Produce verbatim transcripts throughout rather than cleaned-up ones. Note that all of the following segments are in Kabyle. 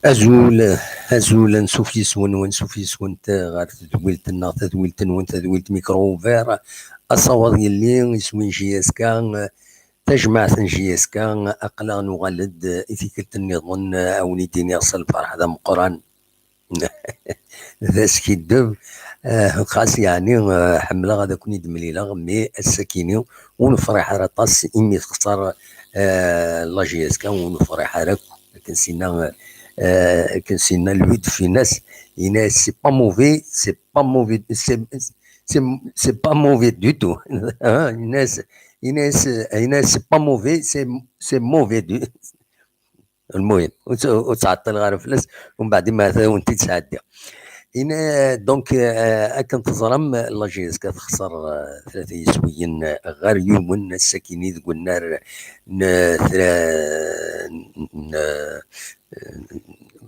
Azul, azul, ansuf yes-wen, ansuf yes-went ɣer tedwilt-nneɣ, tadwilt-nwen, tadwilt Micro Ouvert. Asawaḍ yelli, iswi n J S K, tajmaɛt n J S K, aql-aɣ nuɣal-d i tikkelt nniḍen, a wen-id-iniɣ s lferḥ d ameqqran. D askiddeb, eh, xas yeɛni, eh, ḥemmleɣ ad ken-id-mlileɣ, mais ass-akini ur nefriḥ ara aṭas imi texṣer, eh, la J S K, ur nefriḥ ara akk. Akken sinna, eh, akken sinna, lui d Finas, yenna-as, c'est pas mauvais, c'est pas mauvais, c'est, c'est, c'est pas mauvais du tout. Yenna-as, yenna-as, yenna-as, c'est pas mauvais, c'est, c'est mauvais du. Lmuhim, ur tt-, ur ttɛeṭṭileɣ ara fell-as, umbeɛd ma ata wen-t-id-sɛeddiɣ. Ina, donc, eh, akken teẓram, la J S K texṣer, eh, tlata yiswiyen, eh, ɣer yiwen, ass-akini deg unnar n, eh, tra-, n, eh,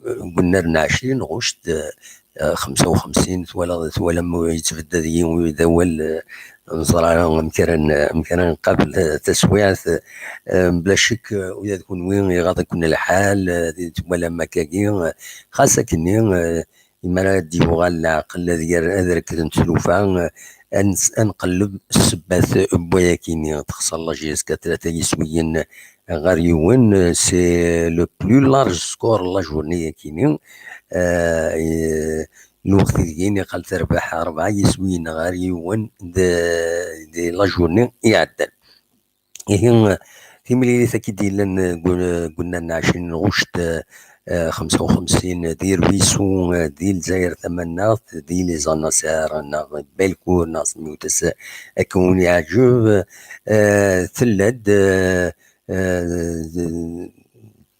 deg unnar n ɛecrin ɣuct, eh, eh, xemsa u xemsin, twalaḍ, twalam yettbeddad yiwen d awal, eh, ur neẓri ara amek ara n-, amek ara nqabel, eh, taswiɛt, eh, mebla ccek, eh, ula d kunwi iɣaḍ-iken lḥal, eh, twalam akkagi, eh, xas akkenni, eh, imi ara d-yuɣal leɛqel ad yer-, ad rekdent tlufa, eh, ad nes-, ad nqelleb ssebbat n wayakini, texṣer la J S K tlata yiswiyen ɣer yiwen, eh, c'est le plus large score la journée-yakini, eh, eh, lweqt ideg-in iqal terbeḥ rebɛa yiswiyen ɣer yiwen de, de la journée iɛeddan. Ihi, timlilit-agi d-yellan, eh, gu-, gu-, n ɛecrin ɣuct, eh, eh, xemsa u xemsin, di Rwisu, eh, di Lezzayer Tamaneɣt, di Liza Naser, neɣ Belcourt, neɣ semmiwt-as akken wen-yeɛǧeb, eh, tella-d, eh, eh, d,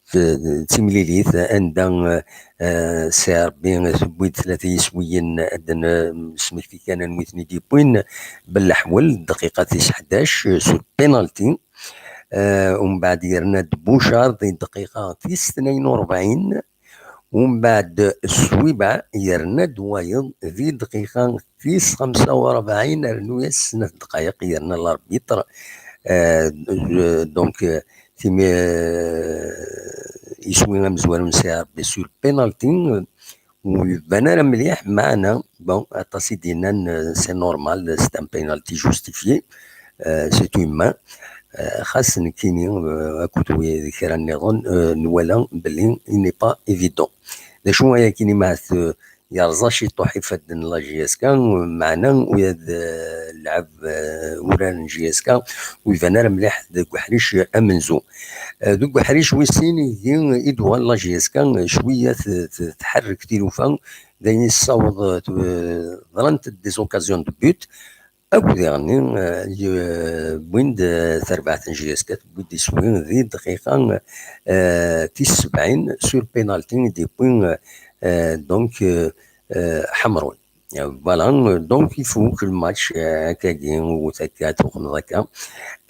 d, d timlilit anda, eh, Si Rebbi tewwi-d tlata yiswiyen, ad d-nesmekti kan anwi ten-id-yewwin, belleḥwel, dqiqa tis ḥdac, sur penalty. Eh, umbeɛd yerna-d Bouchard di dqiqa tis tnayen u rebɛin, umbeɛd Swiba yerna-d wayeḍ di dqiqa tis xemsa u rebɛin, rnu-yas snat dqayeq, yerna l'arbitre, eh, donc, eh, timi, eh, iswi amezwaru n Si Rebbi sur penalty, ur iban ara mliḥ, meɛna, bon, aṭas i d-yennan, eh, c'est normal, c'est un penalty justifié, eh, c'est humain, eh, xas nekkini, eh, akked wi-, kra nniḍen, eh, nwala belli il n'est pas évident. D acu ayakini ma t-, yerẓa ciṭuḥ ifadden n la J S K, meɛna ula d, eh, lɛeb, eh, urar n J S K ur iban ara mliḥ deg uḥric amenzu. Eh, deg uḥric wis sin i, i d-tuɣal la J S K cwiya t-, t-, tḥerrek tilufa, d ayen yessaweḍ, eh, t-, ḍrant-d des occasions de but, akked diɣenni, eh, y-, wwin-d, eh, tarbaɛt n J S K, tewwi-d iswi di dqiqa, eh, tis sebɛin sur penalty i d-yewwi, eh, donc, eh, eh, Ḥemrun. Voilà, donc ifuk lmatch, eh, akkagi, wwet akka, tuxmeḍ akka.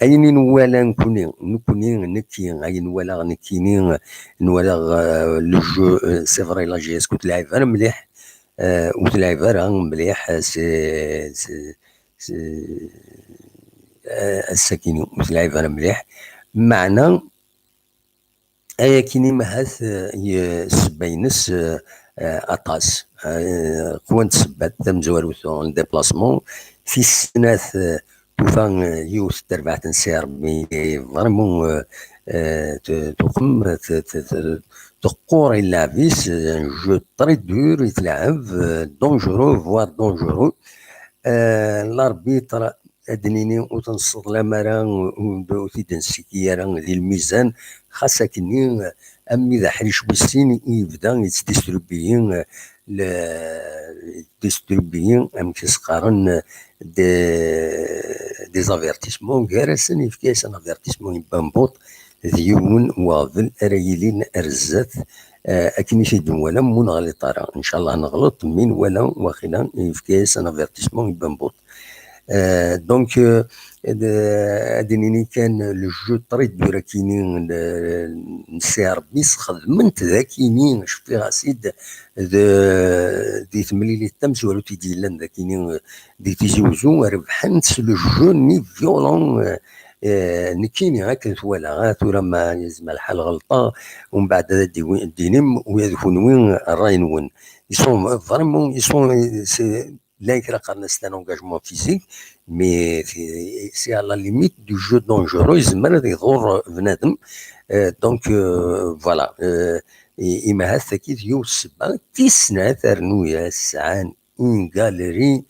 Ayen i nwala nekkni, nekkni, nekki, ayen nwalaɣ nekkini, nwalaɣ, eh, le jeu, eh, c'est vrai, la J S K ur tleɛɛeb ara mliḥ, eh, ur tleɛɛeb ara mliḥ, eh, c'est, c'est, c'est, eh, ass-agi ur tleɛɛeb ara mliḥ. Meɛna, ayakini ahat, eh, y-, ssebba-ines, eh, eh, aṭas. Eh, qwant ssebbat, tamezwarut en déplacement, tis snat, eh, tufa, eh, yiwet n terbaɛt n Si Rebbi, vraiment, eh, eh, t-, tuqem, t-, t-, t-, teqqur i llɛeb-is, eh, un jeu très dur i tleɛɛeb, eh, dangereux, voire dangereux. Eh, l'arbitre, ad d-nini, ur t-nesseḍlam ara, ur, ur t-id-nessiki ara di lmizan, xas akkenni, am mi d aḥric wis sin i yebda yettdistribuyi, le, yettdistribuyi, amek i s-qqaren, des, des avertissements, gar-asen yefka-yas un avertissement i Bambuṭ, d yiwen weɣbel ara yilin ar zdat, eh, akken i t-id-nwala, mu neɣliṭ ara. Ncallah neɣleṭ, mi nwala, waqila, yefka-yas un avertissement i Bambuṭ. Eh, donc, eh, d-, ad d-nini kan, le jeu très dur akini n, n Si Rebbi, sxedmen-t d akini, cfiɣ-as-id d, di temlilit tamezwarut i d-yellan d akini, di Tizi Uzzu, rebḥen-t s le jeu-nni violent, eh, Eh, nekkini akken twalaɣ, ah, tura ma yezmer lḥal ɣelṭeɣ, umbeɛd ad d-iwi-, d-tinim, ula d kunwi, ṛṛay-nwen. Ils sont vraiment, ils sont, c'est, llan kra qqaren-as c'est un engagement physique, mais c'est, c'est à la limite du jeu dangereux, yezmer ad iḍurr bnadem. Euh, donc, euh, voilà. Euh, i-, imahat tagi d yiwet ssebba. Tis snat, rnu-yas sɛan une galerie,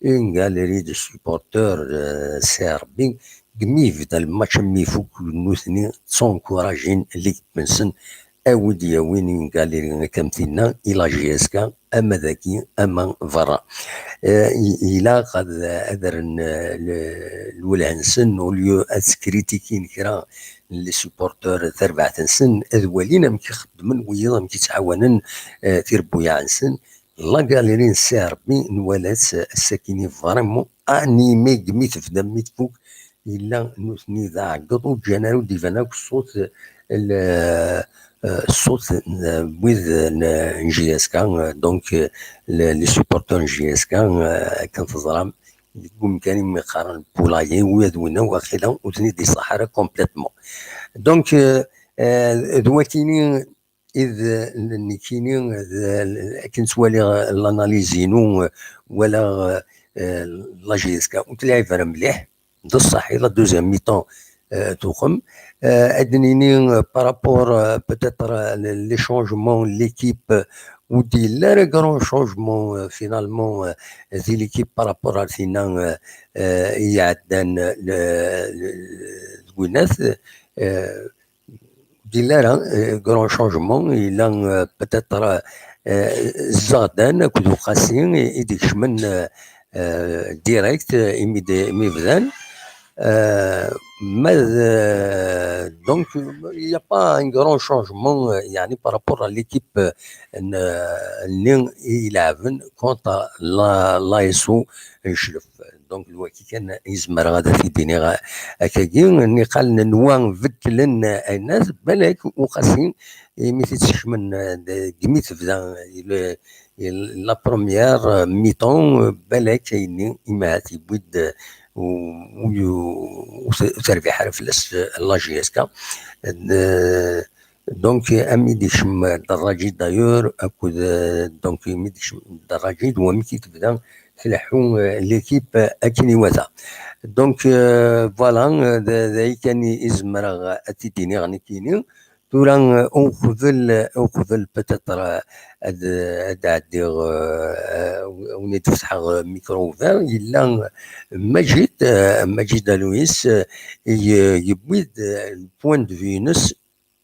une galerie de supporters, euh, serbi, deg mi yebda lmatch, mi ifuk, nutni ttunkurajin l'équipe-nsen, a wi d-yawin une galerie akka am tinna i la J S K, ama dagi, ama berra. Eh, i-, ilaq ad, ad rren, eh, le-, lwelha-nsen, au lieu ad skritikyen kra n les supporters tarbaɛt-nsen, ad walin amek i xeddmen wiyiḍ, amek i ttɛawanen, eh, tirebbuyaɛ-nsen. La galerie n Ssi Ṛebbi nwala-tt ass-akini vraiment animée, deg mi tebda, mi tfuk, yella nutni d aɛeggeḍ, ur ǧǧan ara, ur d-iban akk ṣṣut, l-, eh, ṣṣut n wid n, n J S K, eh, donc, eh, le-, les supporters n J S K, eh, akken teẓram, deg umkan imi qqaren poulailler, ula d winna waqila ur ten-id-iṣaḥ ara complètement. Donc, eh, eh, d wakini i d nekkini, d, akken ttwaliɣ l'analyse-inu, walaɣ, eh, la J S K ur tlaɛib ara mliḥ. D ṣṣeḥ, i la deuxième mi-temps, eh, tuxem. Eh, ad d-nini, eh, par rapport, eh, peut-être, eh, les changements, l'équipe, eh, ur d-yelli ara grand changement, eh, finalement, eh, di l'équipe par rapport ar tinna, eh, eh, i iɛeddan, eh, le, le, deg winat, eh, ur d-yelli ara, eh, grand changement, yella, eh, peut-être, eh, Zagdan akked Uqasi i, i d-ikecmen, eh, eh, direct, eh, imi d-, imi bdan. Eh, ma d, eh, donc, il y a pas un grand changement, eh, yeɛni par rapport à l'équipe, eh, n-, nni i ileɛben contre la, l'A S O n Cclef. Donc, d waki kan i zemreɣ ad t-id-iniɣ akkagi. Niqal nenwa beddlen, eh, aynas, balak Uqasi, imi t-id-sekmen, eh, deg mi tebda, eh, le, la première, euh, mi-temps, euh, balak ayenni, imahat yewwi-d, euh, u-, u-, u-, ur terbiḥ ara fell-as, euh, la J S K. Euh, donc, euh, ami d-ikcem Daraji d'ailleurs, akked, euh, donc, mi d-ikcem Daraji, d wamek i tebda tleḥḥu, euh, l'équipe, euh, akken iwata. Donc, euh, voilà, euh, d, d ayen kan i, i zemreɣ ad t-id-iniɣ nekkini. Tura, eh, uqbel, uqbel peut-être, eh, ad, ad ɛeddiɣ, eh, eh, ad wen-id-fetḥeɣ, eh, micro ouvert, yella Majid, eh, Majid Alois, eh, ye-, yewwi-d, eh, le point de vue-ines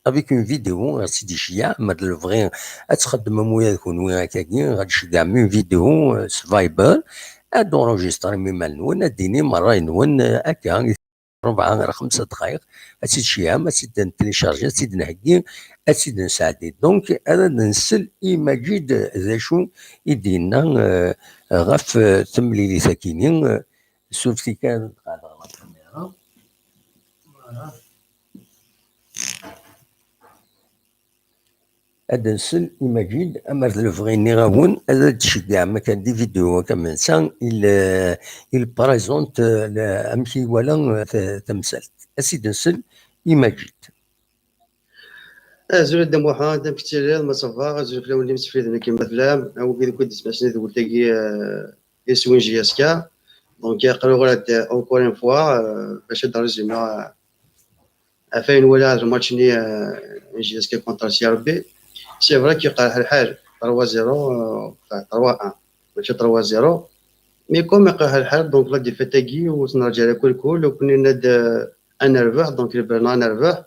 avec une vidéo, ad tt-id-iceyyeɛ, ma d lebɣi ad txeddmem ula d kunwi akkagi, ad d-tceggɛem une vidéo, eh, s Viber, ad d-enregistrem iman-nwen, ad d-tinim ṛṛay-nwen, eh, akka. Rebɛa ar xemsa dqayeq, ad tt-id-tceyyɛem, ad tt-id-ntélécharger, ad tt-id-nheggi, ad tt-id-nesɛeddi. Donc, ad d-nsel i Majid d acu i d-yenna, eh, ɣef, eh, temlilit-akini, eh, surfet-iyi kan ad qeɛdeɣ la caméra. Voilà. Ad nsel i Majid, amer d lebɣi nniɣ-awen, ad d-tceggɛem akka di vidéo akka am netta, il, il présente, eh, amek i iwala, eh, ta-, tamsalt. Ad s-id-nsel i Majid. Azul a Dda Muḥend, amek tettiliḍ, ma ça va? Azul fell-awen, imsefliden-agi ma tellam, a wigi d kud ismasen i tewwelt-agi, eh, iswi n J S K. Donc, aql-aɣ encore une fois, eh, bac ad d-rezumeɣ, eh, ɣef ayen walaɣ d lmatch-nni, euh, J S K contre C R B. C'est vrai qu'il qerreḥ lḥal, trois zéro, euh, enfin, trois un, mačči trois zéro. Mais comme iqerreḥ lḥal, donc la défaite-agi, ur tt-nerǧa ara kul kul, ur kunni ad, euh, ad nerbeḥ, donc le Berlin ad nerbeḥ.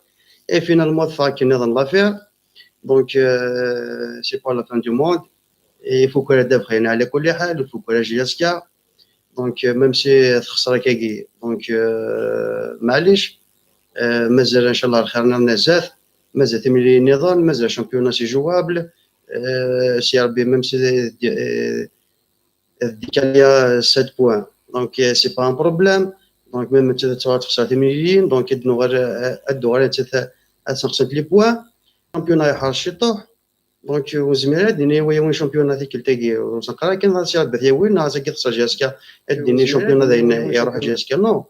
Et finalement, teffeɣ akken nniḍen l'affaire. Donc, euh, c'est pas la fin du monde. Et il faut que la défaite, على كل حال, il faut que la J S K. Donc, euh, même si texser akkagi, donc, euh, معليش, euh, mazal, inchallah, lxir-nni ar zdat, mazal timlilin nniḍen, mazal championnat c'est jouable, euh, C R B, même si, euh, décalé à sept points, donc, euh, c'est pas un problème. Donc, même si texser timlilin, donc, ad nuɣal, euh, ad nuɣal ad, ad sneqsent les points. Championnat iḥreṣ ciṭuḥ. Donc, ur nezmir ara ad d-nini wa yawin championnat tikkelt-agi. Ur neqqar akken ad s-irebbat yawin, neɣ ad tagi texser J S K, ad d-nini championnat d ayen iruḥ J S K. Non.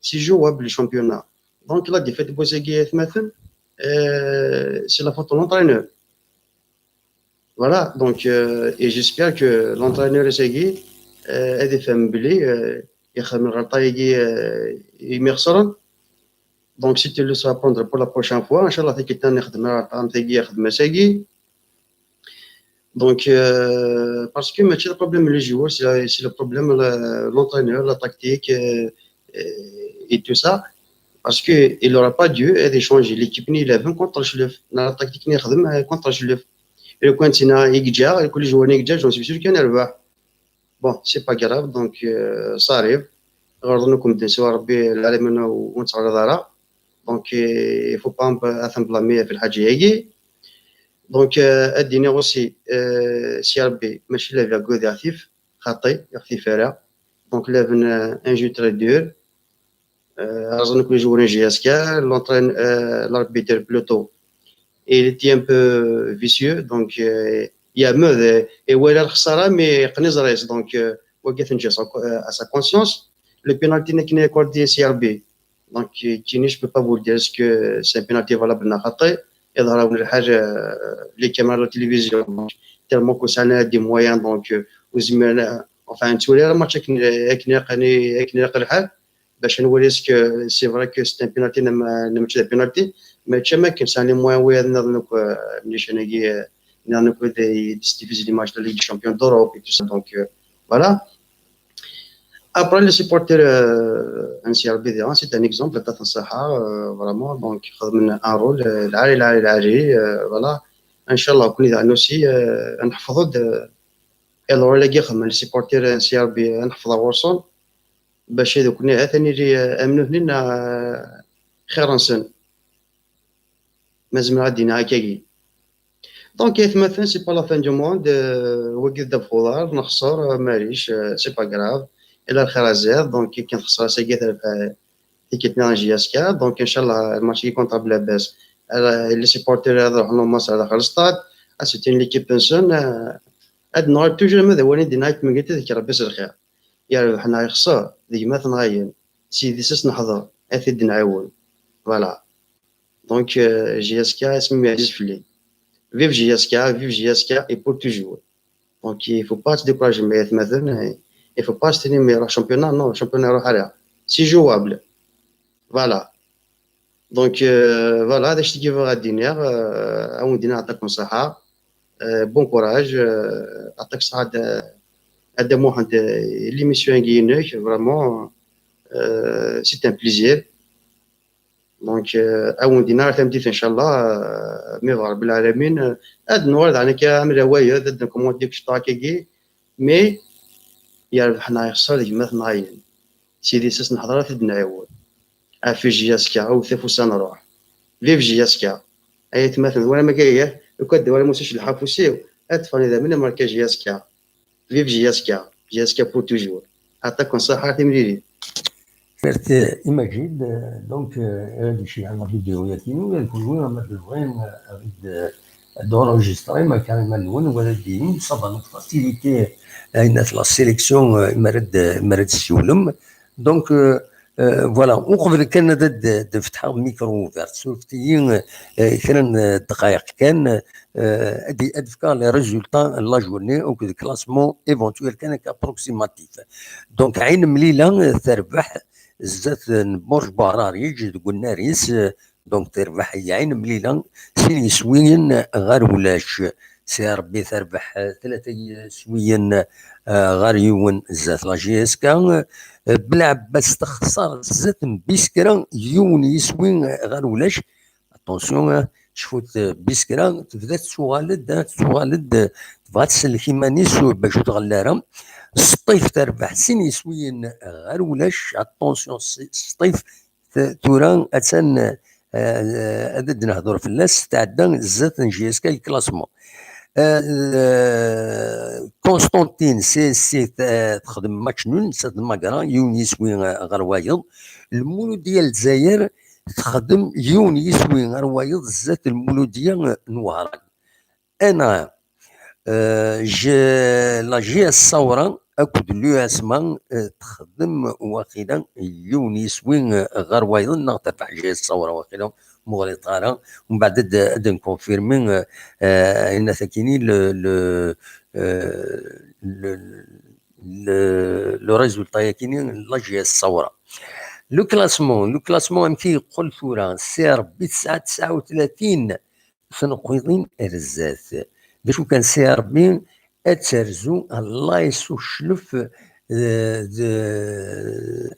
c'est jouable le championnat. Donc la défaite n wass-agi, atmaten, euh, c'est la faute de l'entraîneur. Voilà, donc, euh, et j'espère que l'entraîneur ass-agi, euh, ad ifhem belli, euh, ixdem lɣelṭa-agi, euh, imi xesren. Donc c'est une leçon à prendre pour la prochaine fois. Inchallah, tikkelt-a nexdem lɣelṭa am tagi ixdem ass-agi. Donc, euh, parce que mačči le problème les joueurs, c'est la- c'est le problème le- l'entraîneur, la tactique, euh, euh, et tout ça. Parce que il n'aura pas dû être échangé. L'équipe ni la vingt contre Chlef. La tactique ni la vingt contre Chlef. Et quand il y a Igja, et que les joueurs ni Igja, j'en suis sûr qu'il y en a. Bon, c'est pas grave, donc, euh, ça arrive. غرضنا كم دين سوا ربي العالمين وانت على دارا. Donc, euh, il faut pas à s'blâmer في الحاجة هاكي. Donc, euh, ad d-iniɣ aussi, euh, si Rebbi, mačči la vergogne actif, xaṭi, ixtif ara. Donc, la un jeu très dur. Euh, heureusement que les joueurs J S K, l'entraîne, euh, l'arbitre plutôt, il était un peu vicieux, donc, euh, il y a mode, euh, et voilà, ça, mais donc, euh, à sa conscience, le penalty n'est qu'une accordé C R B. Donc, euh, Kini, je peux pas vous le dire, est-ce que c'est un penalty valable, n'a pas été. Et dans la, euh, les caméras de la télévision, donc, tellement que ça a des moyens, donc, euh, vous imaginez, enfin, tu vois, le match avec, avec, avec, avec, باش نوري est-ce que c'est vrai que c'est un penalty, نعم، نعم، c'est un penalty, mais jamais que ça les moyens, oui, نظن نكو نيشانيكي نظن نكو دي ديستيفيز les matchs de la Ligue des Champions d'Europe et tout ça, donc, euh, voilà. Après, les supporters, euh, N C R B, c'est un exemple, تاع الصحة, euh, vraiment, donc, خدمنا un rôle, euh, العالي، العالي، العالي, euh, voilà. إن شاء الله, كون إذا aussi, euh, نحفظوا د-, et le rôle اللي يخدم les supporters N C R B, نحفظوا ورسون. باش هذوك نهاية ثاني اللي، آه، امنوا هنا، آه، خير نسن. ما زمنا غادينا هكاكي. Donc يا ثمثن, c'est pas la fin du monde, آه، وقف داب خضار، نخسر، آه، ماريش، آه، c'est pas grave. إلا الخير زاد, donc كي نخسر ساقي ثلاثة، آه، تيكيتنا J S K. Donc إن شاء الله الماتش كي كونتر بلا باس. آه، les supporters هذا راح نو مصر داخل الستاد. آه، c'est une équipe نسن, آه، هاد نهار toujours ماذا وين دينا هاك من قلت لك ربي الخير. يربح نهار يخسر, ديما ثنغاين. سيدي سس نحضر, أثيد نعاون. Voilà. Donc, euh, J S K, اسمي عزيز فلي. Vive J S K, vive J S K et pour toujours. Donc, il faut pas se décourager, mais مثلا, il faut pas se dire, mais le championnat, non, le championnat, c'est jouable. Voilà. Donc, euh, voilà, هذا الشيء كيف غادي نير, euh, أون دينا يعطيكم الصحة. Euh, bon courage, euh, يعطيك الصحة د-, هذا موحد, euh, l'émission هاكي ينك, vraiment, euh, c'est un plaisir. Donc, euh, أون دينا ثمديت إن شاء الله, euh, مي رب العالمين, euh, هاد نوار دعنا كامل هواية, هاد نكومونتي كشطاكي, mais يربح نهار يخسر, ديما ثناين. سيدي سس نحضر, أثيد نعاون. أفي J S K, أو ثفوسا نروح. Vive J S K. أي ثمثن, ولا ما كاية, وكد ولا موسيش الحافوسيو, أتفاني ذا من ماركا J S K. Vive J S K. J S K pour toujours. أعطاكم الصحة, تمريري. Merci, Imagine. Euh, donc, euh, هذا الشيء على الفيديو ياتينو, يكون وين ما تبغين, euh, avec de, d'enregistrer, ما كان ما نون, ولا دين, ça va nous faciliter, euh, la sélection, euh, مرد, مرد السولم. Donc, euh, euh, voilà, وقبل كان د-, د-, دفتح ميكرو ouvert, سولفتي, euh, كان, euh, دقائق كان, euh, أدي أدفكا les résultats la journée, donc le classement éventuel كان approximatif. Donc, عين مليلة, euh, تربح, زات بورج بهراريج, دقلنا ريس, آه، donc تربح عين مليلة, سين يسوين غير ولاش. سي ربي تربح, آه، ثلاثة يسوين, آه، غير يون زات la J S K, آه، بلعباس تخسر زات بيسكرا يون يسوين غير ولاش. Attention, آه، شفوت, آه، بيسكرا تبدا تسوغالد, آه، تسوغالد, آه، تبغى تسلك إيمانيس باش تغلى راه. سطيف تربح سين يسوين غير ولاش. Attention, س-, سطيف ت-, تورا أتسن, آه، آه، أدد نهضر في الناس تعدى زات نجيسكا الكلاسمون. آه، آه، كونستانتين سي سي ت-, آه، تخدم ماتش نون, سات ماكرا, يون يسوي غير وايض. المولودية الجزائر تخدم يون يسوي غير وايض, زات المولودية نوهران. أنا, آه، ج-, la J S ثورة, akked l'U S M A, eh, texdem waqila yiwen yiswi, eh, ɣer wayeḍ, neɣ terbeḥ G S Ṣawra waqila, m'ɣliṭeɣ ara. Mbeɛd ad, ad nkonfirmi, eh, eh, ayen akini le, le, eh, le, le, le résultat yakini n la G S Ṣawra. Le classement, le classement amek i yeqqel tura? C R B tesɛa tesɛa u tlatin tneqqiḍin ar zdat. D acu kan, C R B ad terzu, Allah yessuclef, eh, d,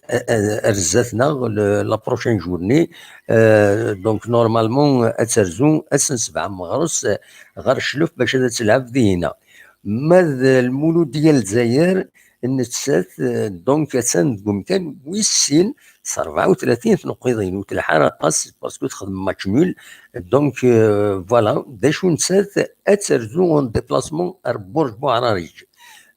eh, ar zdat-neɣ le, la prochaine journée. Eh, donc, normalement, ad terzu ass n sebɛa meɣres, eh, ɣer cclef bac ad telɛeb dihina. Ma d Lmuludya n Lezzayer, nettat, eh, donc, attan deg umkan wis sin, s rebɛa u tlatin tneqqiḍin, ur telḥa ara aṭas, parce que texdem match nul. Donc, euh, voilà, d acu nettat ad terzu en déplacement ar Burj Buɛrariǧ.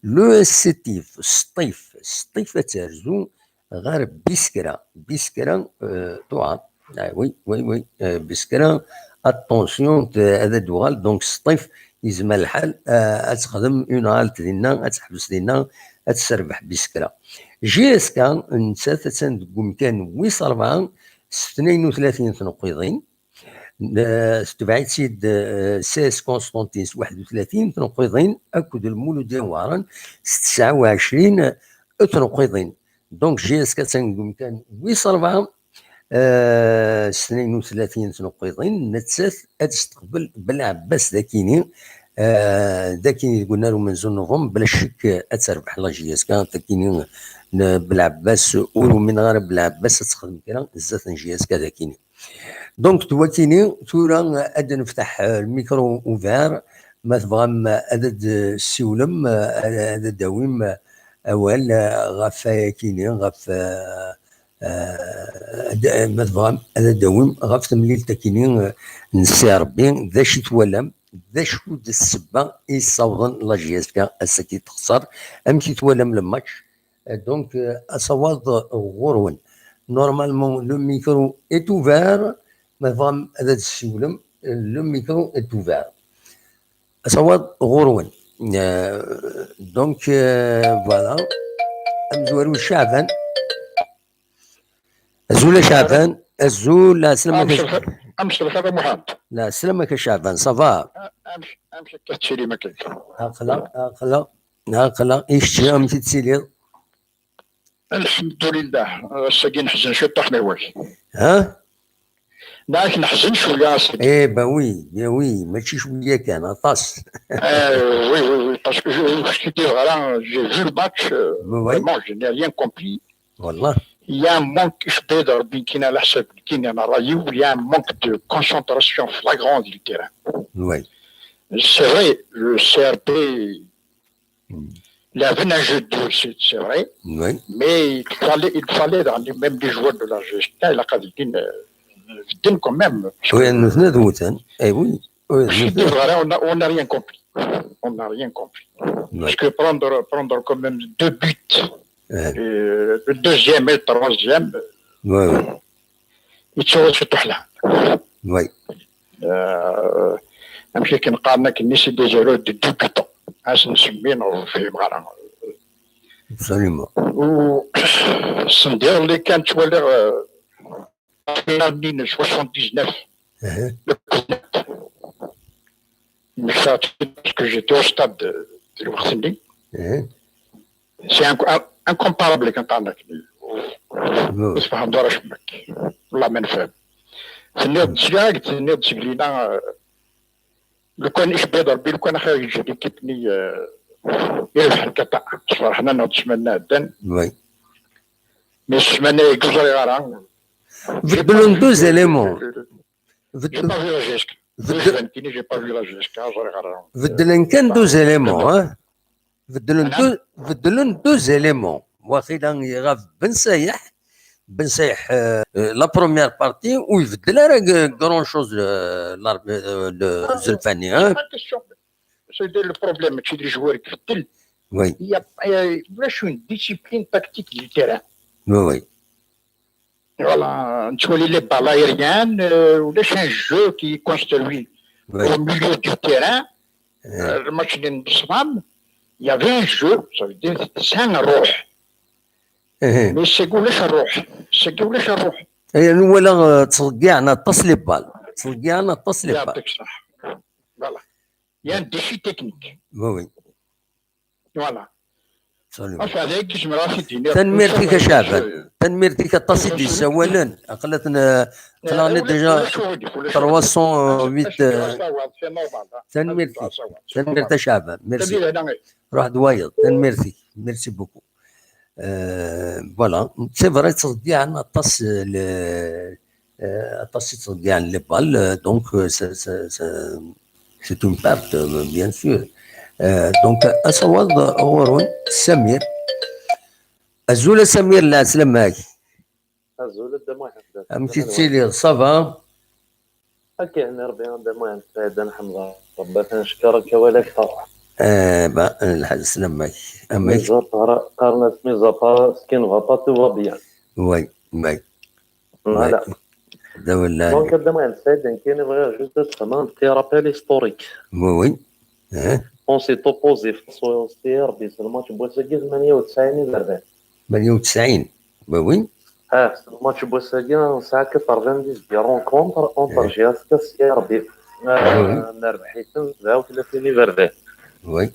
Le Ssetif, Sṭif, Sṭif ad terzu ɣer Biskra. Biskra, euh, tuɛer. Ah, oui, oui, oui. Euh, Biskra, attention, t-, ad d-tuɣal. Donc, Sṭif, yezmer lḥal, euh, ad texdem une halte dinna, ad teḥbes dinna, ad tesserbeḥ Biskra. J S K, nettat attan deg umkan wis rebɛa s tnayen u tlatin tneqqiḍin. Euh, tetbeɛ-itt-id, euh, C S Constantine s waḥed u tlatin tneqqiḍin, akked Lmuludya Iweɛren s tesɛa u ɛecrin tneqqiḍin. Donc, J S K attan deg umkan wis rebɛa, euh, s tnayen u tlatin tneqqiḍin, nettat ad testeqbel Belɛebbas dakini, euh, dakini deg unnar umenzu n Nuvember, bla ccek ad terbeḥ la J S K, dakini n Belɛebbas, ur umineɣ ara Belɛebbas ad texdem kra zdat n J S K dakini. Donc, twakini, tura ad nefteḥ, euh, le micro ouvert, ma tebɣam ad d-ssiwlem, euh, ad d-tawim, euh, awal, euh, ɣef ayakini, ɣef, euh, euh, ad, ma tebɣam ad d-tawim ɣef temlilt akini, euh, n C R B, d acu i twalam, d acu d ssebba i yessawḍen la J S K ass-agi texṣer, amek i twalam le match? Euh, donc, euh, asawaḍ ɣur-wen. Normalement, le micro est ouvert. Ma tebɣam ad d-tessiwlem, le micro est ouvert. Asawaḍ ɣur-wen. Euh, donc, euh, voilà. Amezwaru Caɛban. Azul a Caɛban. Azul, la, slamma. Amecṭeḥ a Muḥend. La, slamma a Caɛban, ça va? Amek, amek akka tettili makka? Aqla, aqla. Aqla, i kečč, amek i tettiliḍ? Alḥemdulillah, ass-agi neḥzen ciṭuḥ, ma iwak. Ha? Neɣ neḥzen cwiya ass-agi. Eh, ben oui, ben oui, mačči cwiya kan, aṭas. Euh, oui, oui, oui, parce que je, je suis dit, voilà, j'ai vu le match, euh, vraiment, je n'ai rien compris. Wallah. Il y a un manque, je peux dire, Binkina, la chef, Binkina, la Rayou, il y a un manque de concentration flagrant du terrain. Oui. C'est vrai, le C R B, il avait un jeu de, c'est, c'est vrai, mais il fallait, il fallait dans les, même les joueurs de la G S K, il a quand même, euh, quand même. Oui, nous venons de Wutan. Eh oui. Oui, nous venons. Voilà, on a, on n'a rien compris. On n'a rien compris. Parce que prendre, prendre quand même deux buts, euh, le deuxième et le troisième, il se retrouve là. Oui. Euh, amek akken qqaren akken, c'est des erreurs de débutants. Ad s-nsemmi neɣ ur fhimeɣ ara. Absolument. U sendiḍ li kan ttwaliɣ, euh, la ligne soixante-dix-neuf. Parce que j'étais au stade de, de l'Ouest-Indi. C'est inc-, in-, incomparable quand on a. Ur tfehmeḍ ara cemmek. Wallah ma nefhem. Tenniḍ-d sliɣ-ak, tenniḍ-d seg lina, euh, lukan icebbi-d Rebbi, lukan axir yeǧǧa l'équipe-nni, euh, irebḥen kata. Sferḥen-aneɣ-d ssmana ɛeddan. Oui. Mais ssmana-agi ur ẓriɣ ara. Beddlen deux éléments. J'ai pas vu la G S K. Beddlen kan deux éléments, hein. Beddlen deux, beddlen deux éléments. Waqila ɣef Ben Sayeḥ, Ben Sayeḥ, euh, euh, la première partie, ur ibeddel ara g-, grand chose, euh, l'arb-, euh, le Zelfani, hein. C'est pas question. C'est le problème, c'est les joueurs qui beddlen. Oui. Il y a, il y a, ulac une discipline tactique du terrain. Oui, oui. Voilà, nettwali les balles aériennes, euh, ulac un jeu qui est construit au milieu du terrain. Euh, le match n ṣṣdam. Il y avait un jeu, ça veut dire, c'est un rôle. Mais c'est quoi le rôle? C'est quoi le rôle? Ayen nwala, euh, ttḍeyyiɛen aṭas les balles. Ttḍeyyiɛen aṭas les balles. Voilà. Il y a un défi technique. Oui, oui. Voilà. Absolument. Enfin, avec, je me suis dit, tanemmirt-ik a Caɛban. Tanemmirt-ik aṭas i d-yessawalen. Aql-aɣ n-, aql-aɣ déjà trois cent huit, euh, tanemmirt-ik. Tanemmirt a Caɛban. Merci. Ruḥ d wayeḍ. Tanemmirt-ik. Merci beaucoup. Euh, voilà. C'est vrai, ttḍeyyiɛen aṭas, euh, le, euh, aṭas i ttḍeyyiɛen les balles, euh, donc, euh, c'est, c'est, c'est, c'est une perte, euh, bien sûr. Euh, donc, asawaḍ ɣur-wen, Samir. Azul a Samir, lɛeslama-k. Azul a Dda Muḥend. Amek i tettiliḍ, ça va? Akka, henni Rebbi a Dda Muḥend, Saɛid, ad nḥemd Rebbi, ad t-neckeṛ akka wala akteṛ. Eh, ben, lɛeslama-k. Amek? Mis à part, qqaren-as mis à part ce qui ne va pas, tout va bien. Oui, oui. Voilà. D awal lɛali. Donc, a Dda Muḥend Saɛid, nekkini bɣiɣ juste ad tfehmeḍ un petit rappel historique. Oui, oui. On s'est opposé face au C R B s lmatch n wass-agi tmanya u tesɛin iberdan. Tmanya u tesɛin. Oui, oui. Ah, s lmatch n wass-agi nesɛa quatre-vingt-dix rencontres entre J S K C R B. Ah, nerbeḥ-iten sebɛa u tlatin iberdan. Oui.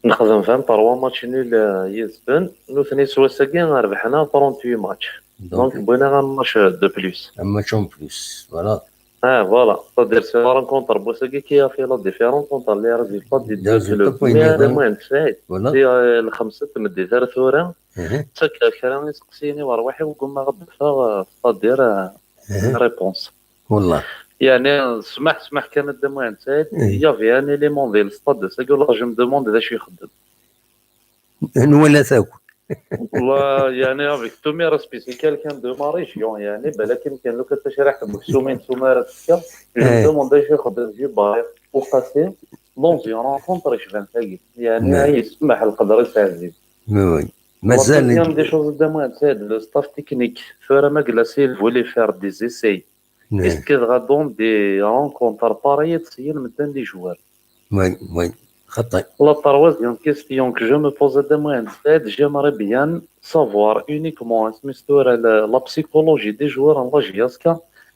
Nexdem vingt-trois matchs nuls, euh, yid-sen. Nutni s wass-agi rebḥen-aɣ trente-huit matchs. Donc, wwin-aɣ un match de plus. Un match en plus, voilà. Ah, voilà. C'est-à-dire, c'est la rencontre n wass-agi qui a fait la différence entre les résultats des deux clubs. Mais a Dda Muḥend Saɛid, si, euh, lxemsa n tmeddit ar tura, ttakeɣ kra iseqsiyen i werwaḥ-iw, ggummaɣ ad d-afeɣ, euh, c'est-à-dire, euh, réponse. Wallah. Yeɛni, smaḥ, smaḥ kan a Dda Muḥend Saɛid, il y avait un élément di le stade, c'est-à-dire, je me demande d acu ixeddem. Nwala-t akk. Wa, yeɛni, avec tous mes respects, c'est quelqu'un de ma région, yeɛni, balak kan lukan tacriḥt n uksum i nessumer ad tekka, je me demande d acu ixeddem Djibril Ouqassi dans une rencontre icban tagi. Yeɛni, ay yesmaḥ lqedr-is ɛziz. Oui, oui. Mazal. La deuxième des choses, a Dda Muḥend Saɛid, le staff technique, tura ma yella s'il voulait faire des essais, est-ce que dɣa dans des rencontres pareilles ad syin medden d ijwar? Oui, oui. Xaṭi. La troisième question que je me pose, a Dda Muḥend Saɛid, j'aimerais bien savoir uniquement, asmi s tura la, la psychologie des joueurs en la J S K,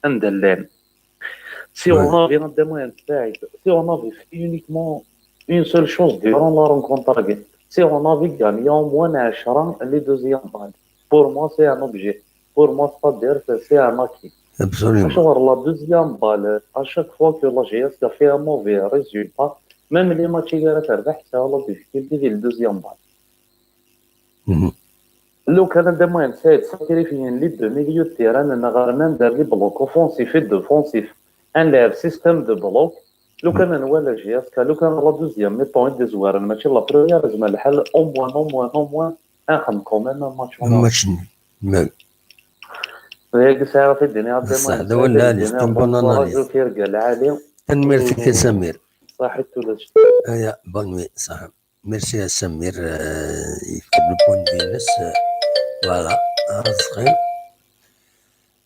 anda llan. Si on avait, a Dda Muḥend Saɛid, si on avait fait uniquement une seule chose durant la rencontre, si on avait gagné au moins عشرة les deuxième balles, pour moi, c'est un objet. Pour moi, c'est-à-dire, c'est, c'est un acquis. Absolument. Acuɣer la deuxième balle, à chaque fois que la J S K fait un mauvais résultat, même les matchs i ara terbeḥ, tesɛa la difficulté di la deuxième balle. Lukan a Dda Muḥend Saɛid sacrifien les deux milieux de terrain neɣ rnan-d ar les blocs offensifs et défensifs, ad nlɛeb système de bloc, lukan nwala J S K, lukan la deuxième mi-temps i d-izwaren, mačči la première, yezmer lḥal, au moins, au moins, au moins, ad nxemmem quand même un match en or. Un match nul. Dagi sɛiɣ ad t-id-iniɣ a Dda Muḥend Saɛid, d awal lɛali, c'est une bonne analyse. Tirga lɛali. Tanemmirt-ik a Samir. Ṣaḥit ulac. Aya, bonne nuit, ṣaḥa. Merci à Samir, euh, il fait le point de vue-ines, euh, voilà. Arezqi.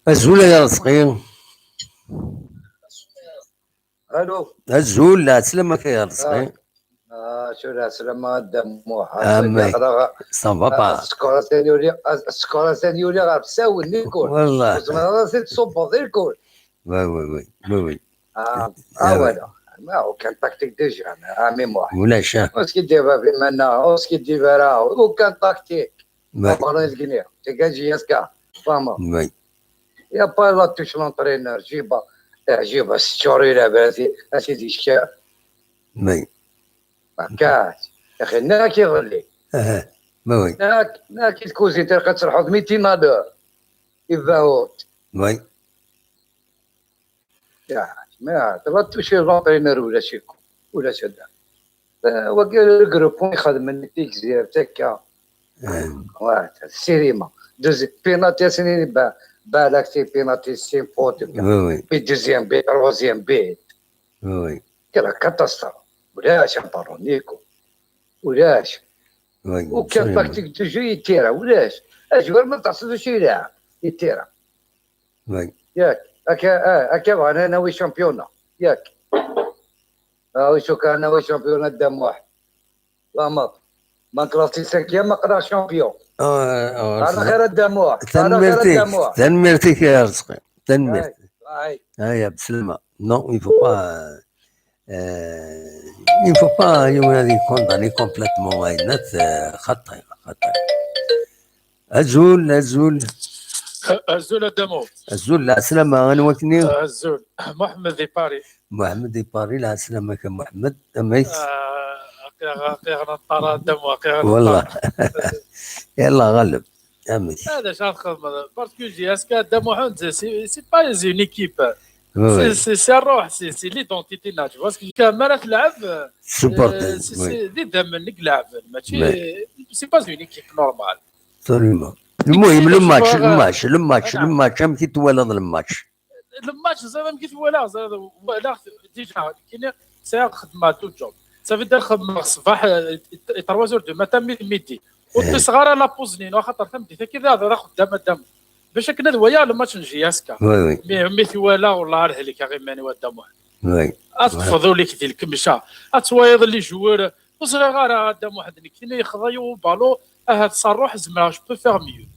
Azul ay Arezqi. Allô. Azul, lɛeslama-k ay Arezqi. Ah, ah, acu lɛeslama a Dda Muḥ. Amek? Ça va pas? Sskeṛ atan yuli, sskeṛ atan yuli ɣer fsawen, ikul. Wallah. Ur tezmireḍ ad t-id-tṣubbeḍ, ikul. Oui, oui, oui, oui, oui. Ah, ah, voilà. Mais aucun tactique déjà, mais, ah, mémoire. Ulac, ah. Ur skiddib a Bimana, ur skiddib ara, aucun tactique. Oui. Aqerruy deg-nni, deg J S K, tfehmeḍ? Oui. Y a pas la touche l'entraîneur, Jiba, eh, Jiba, s tčur ilɛeb, a ti-, a ti-, di ccaf. Oui. Ma kkac. Axi, nak iḍelli. Aha, ma oui. Nak, nak i tkuzint, ilaq ad terḥuḍ mitin à l'heure. Ibaɛut. Oui. Ya, ma la touche l'entraîneur ulac-ik, ulac ada. Eh, wagi le groupe ixedmen i Tegzirt akka. Eh. Ouais, sirima. Deuxi-, penalty ass-nni ba-, balak c'est penalty, c'est faute. Oui, oui. Puis deuxième but, troisième but. Oui, oui. Quelle catastrophe. Ulac, amparun, Nico. Ulac. Oui, aucun tactique de jeu i tira, ulac. Azwar ma tɛeṣṣeḍ acu yelha i tira. Oui. Yak, akka, ah, akka bɣan ad nawi championnat. Yak. Ah, acu kan nawi championnat a Dda Muḥ. Lameṛ. Ma nekreɣ si cinquième, aql-aɣ champion. Ah, ah, Ala xir a Dda Muḥ. Ala xir a Tanemmirt-ik, Dda Muḥ. Tanemmirt-ik a Rezqi. Tanemmirt. Ay, ay. Aya, bselma. Non, il faut pas, euh, il faut pas, il faut condamner complètement Aynat, euh, xaṭi, xaṭi. Azul, azul. Azul a Dda Muḥ. Azul, lɛeslama, anwa-k-nni? Azul. Mohamed di Paris. Mohamed di Paris, lɛeslama-k a Mohamed. Amek? Ah, aql-aɣ, aql-aɣ neṭṭar a Dda Muḥ, aql-aɣ Wallah. neṭṭar. Yalla, ɣaleb. Amek? Ah, d acu ara txedmeḍ? Parce que J S K a Dda Muḥ, c'est, c'est pas une équipe. Oui, C'est, oui. c'est, c'est الروح, c'est, c'est l'identité-nneɣ. Tu vois ce que je veux dire? Ma ara tleɛb, Supporter, euh, c'est, oui. c'est d idammen i yelɛben, mačči, Oui. c'est pas une équique normale. Absolument. المهم, le match, le match, le match, le match, amek i twalaḍ le match? Le match, ẓriɣ amek i t-walaɣ, ẓriɣ, walaɣ déjà, kini, sɛiɣ xedmeɣ deux jobs. Ça veut dire xedmeɣ ṣṣbeḥ, euh, trois heures du matin, mi midi. Ur ṭṭiseɣ ara la pause-nni, axaṭer tameddit-agi d aḍar axeddam a Dda Muḥ. Bac akken ad walaɣ le match n J S K. Oui, oui. Mi, mi t-walaɣ, wellah, ar helkeɣ iman-iw a Dda Muḥ. Oui. Ad teṭṭfeḍ ul-ik di lkemca, ad twayeḍ les joueurs. Ur ẓriɣ ara a Dda Muḥ, nekkini yexḍa-yi uballon, ahat s ṛṛuḥ zemreɣ, je peux faire mieux.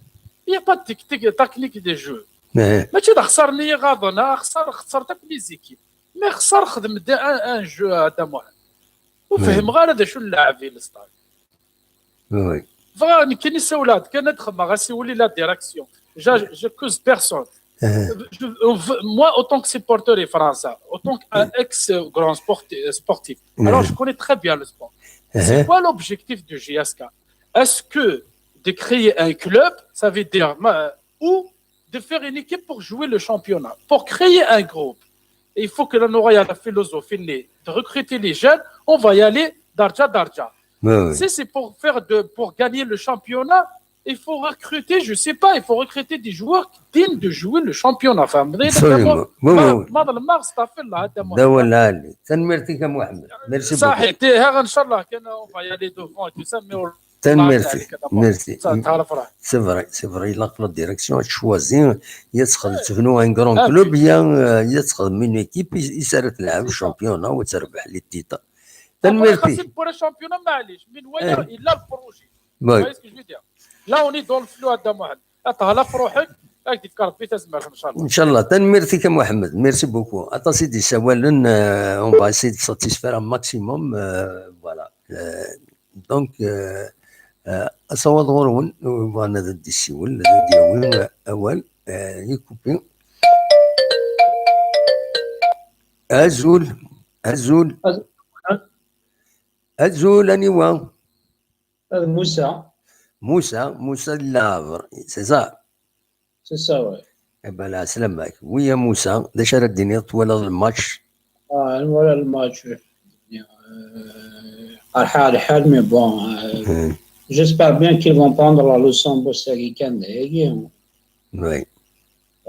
Il y a pas de technique, technique de jeu. Eh, Mačči d axṣar-nni iɣaḍen, axṣar xeṣret akk les équipes. Mais xṣar xdem-d un, un jeu a Dda Muḥ. Ur Oui. fhimeɣ ara d acu n lɛeb i le stade. oui. Bɣiɣ nekkini ssawleɣ-d kan ad xedmeɣ asiwel i la direction. Je, j'accuse personne. Eh, Je- moi, autant que supporter i França, autant qu'un ex-grand sporti- sportif, alors je connais très bien le sport. C'est eh, quoi l'objectif de J S K? Est-ce que de créer un club, ça veut dire, ma- ou de faire une équipe pour jouer le championnat? Pour créer un groupe, il faut que l'on ait la philosophie de recruter les jeunes, on va y aller, darja, darja. oui, oui. Si c'est pour faire de, pour gagner le championnat, il faut recruter, je sais pas, il faut recruter des joueurs dignes de jouer le championnat. Enfin, Absolument. Oui, oui, oui. ما ظلمغ صافي الله هذا D awal lɛali. Tanemmirt-ik a Mohamed. Merci beaucoup. صحيح، تي ها ان شاء الله كان on va y aller devant et tout ça, mais Tanemmirt-ik. Merci. تعرف راه C'est vrai, c'est vrai. Il a la direction à choisir. Il y a un grand club, il y a une équipe, il s'arrête là, le championnat, ou le championnat. Tanemmirt-ik. Pour le championnat, معليش، mais il a le projet. Oui. Là, on est dans le flou à Mohamed. Là, في روحك. Ad k-d-yefk Rebbi tazmert, ان شاء الله. ان شاء الله. Tanemmirt-ik a Mohamed. Merci beaucoup. Aṭas i d-isawalen, euh, on va essayer de satisfaire un maximum. Euh, voilà. Euh, donc, euh, euh, asawaḍ ɣur-wen, bɣan ad d-yessiwel, ad d-yawi awal, euh, yekupi. Azul, azul. Azul, aniwa? Musa. Musa, Musa Laver, c'est ça? C'est ça, ouais. Eh ben, lɛeslama-k. Oui, a Musa, d acu ara d-tiniḍ, twalaḍ le match? Ah, voilà le match. Euh, الحال حال, mais bon, euh, j'espère bien qu'ils vont prendre la leçon de ce week-end. Oui.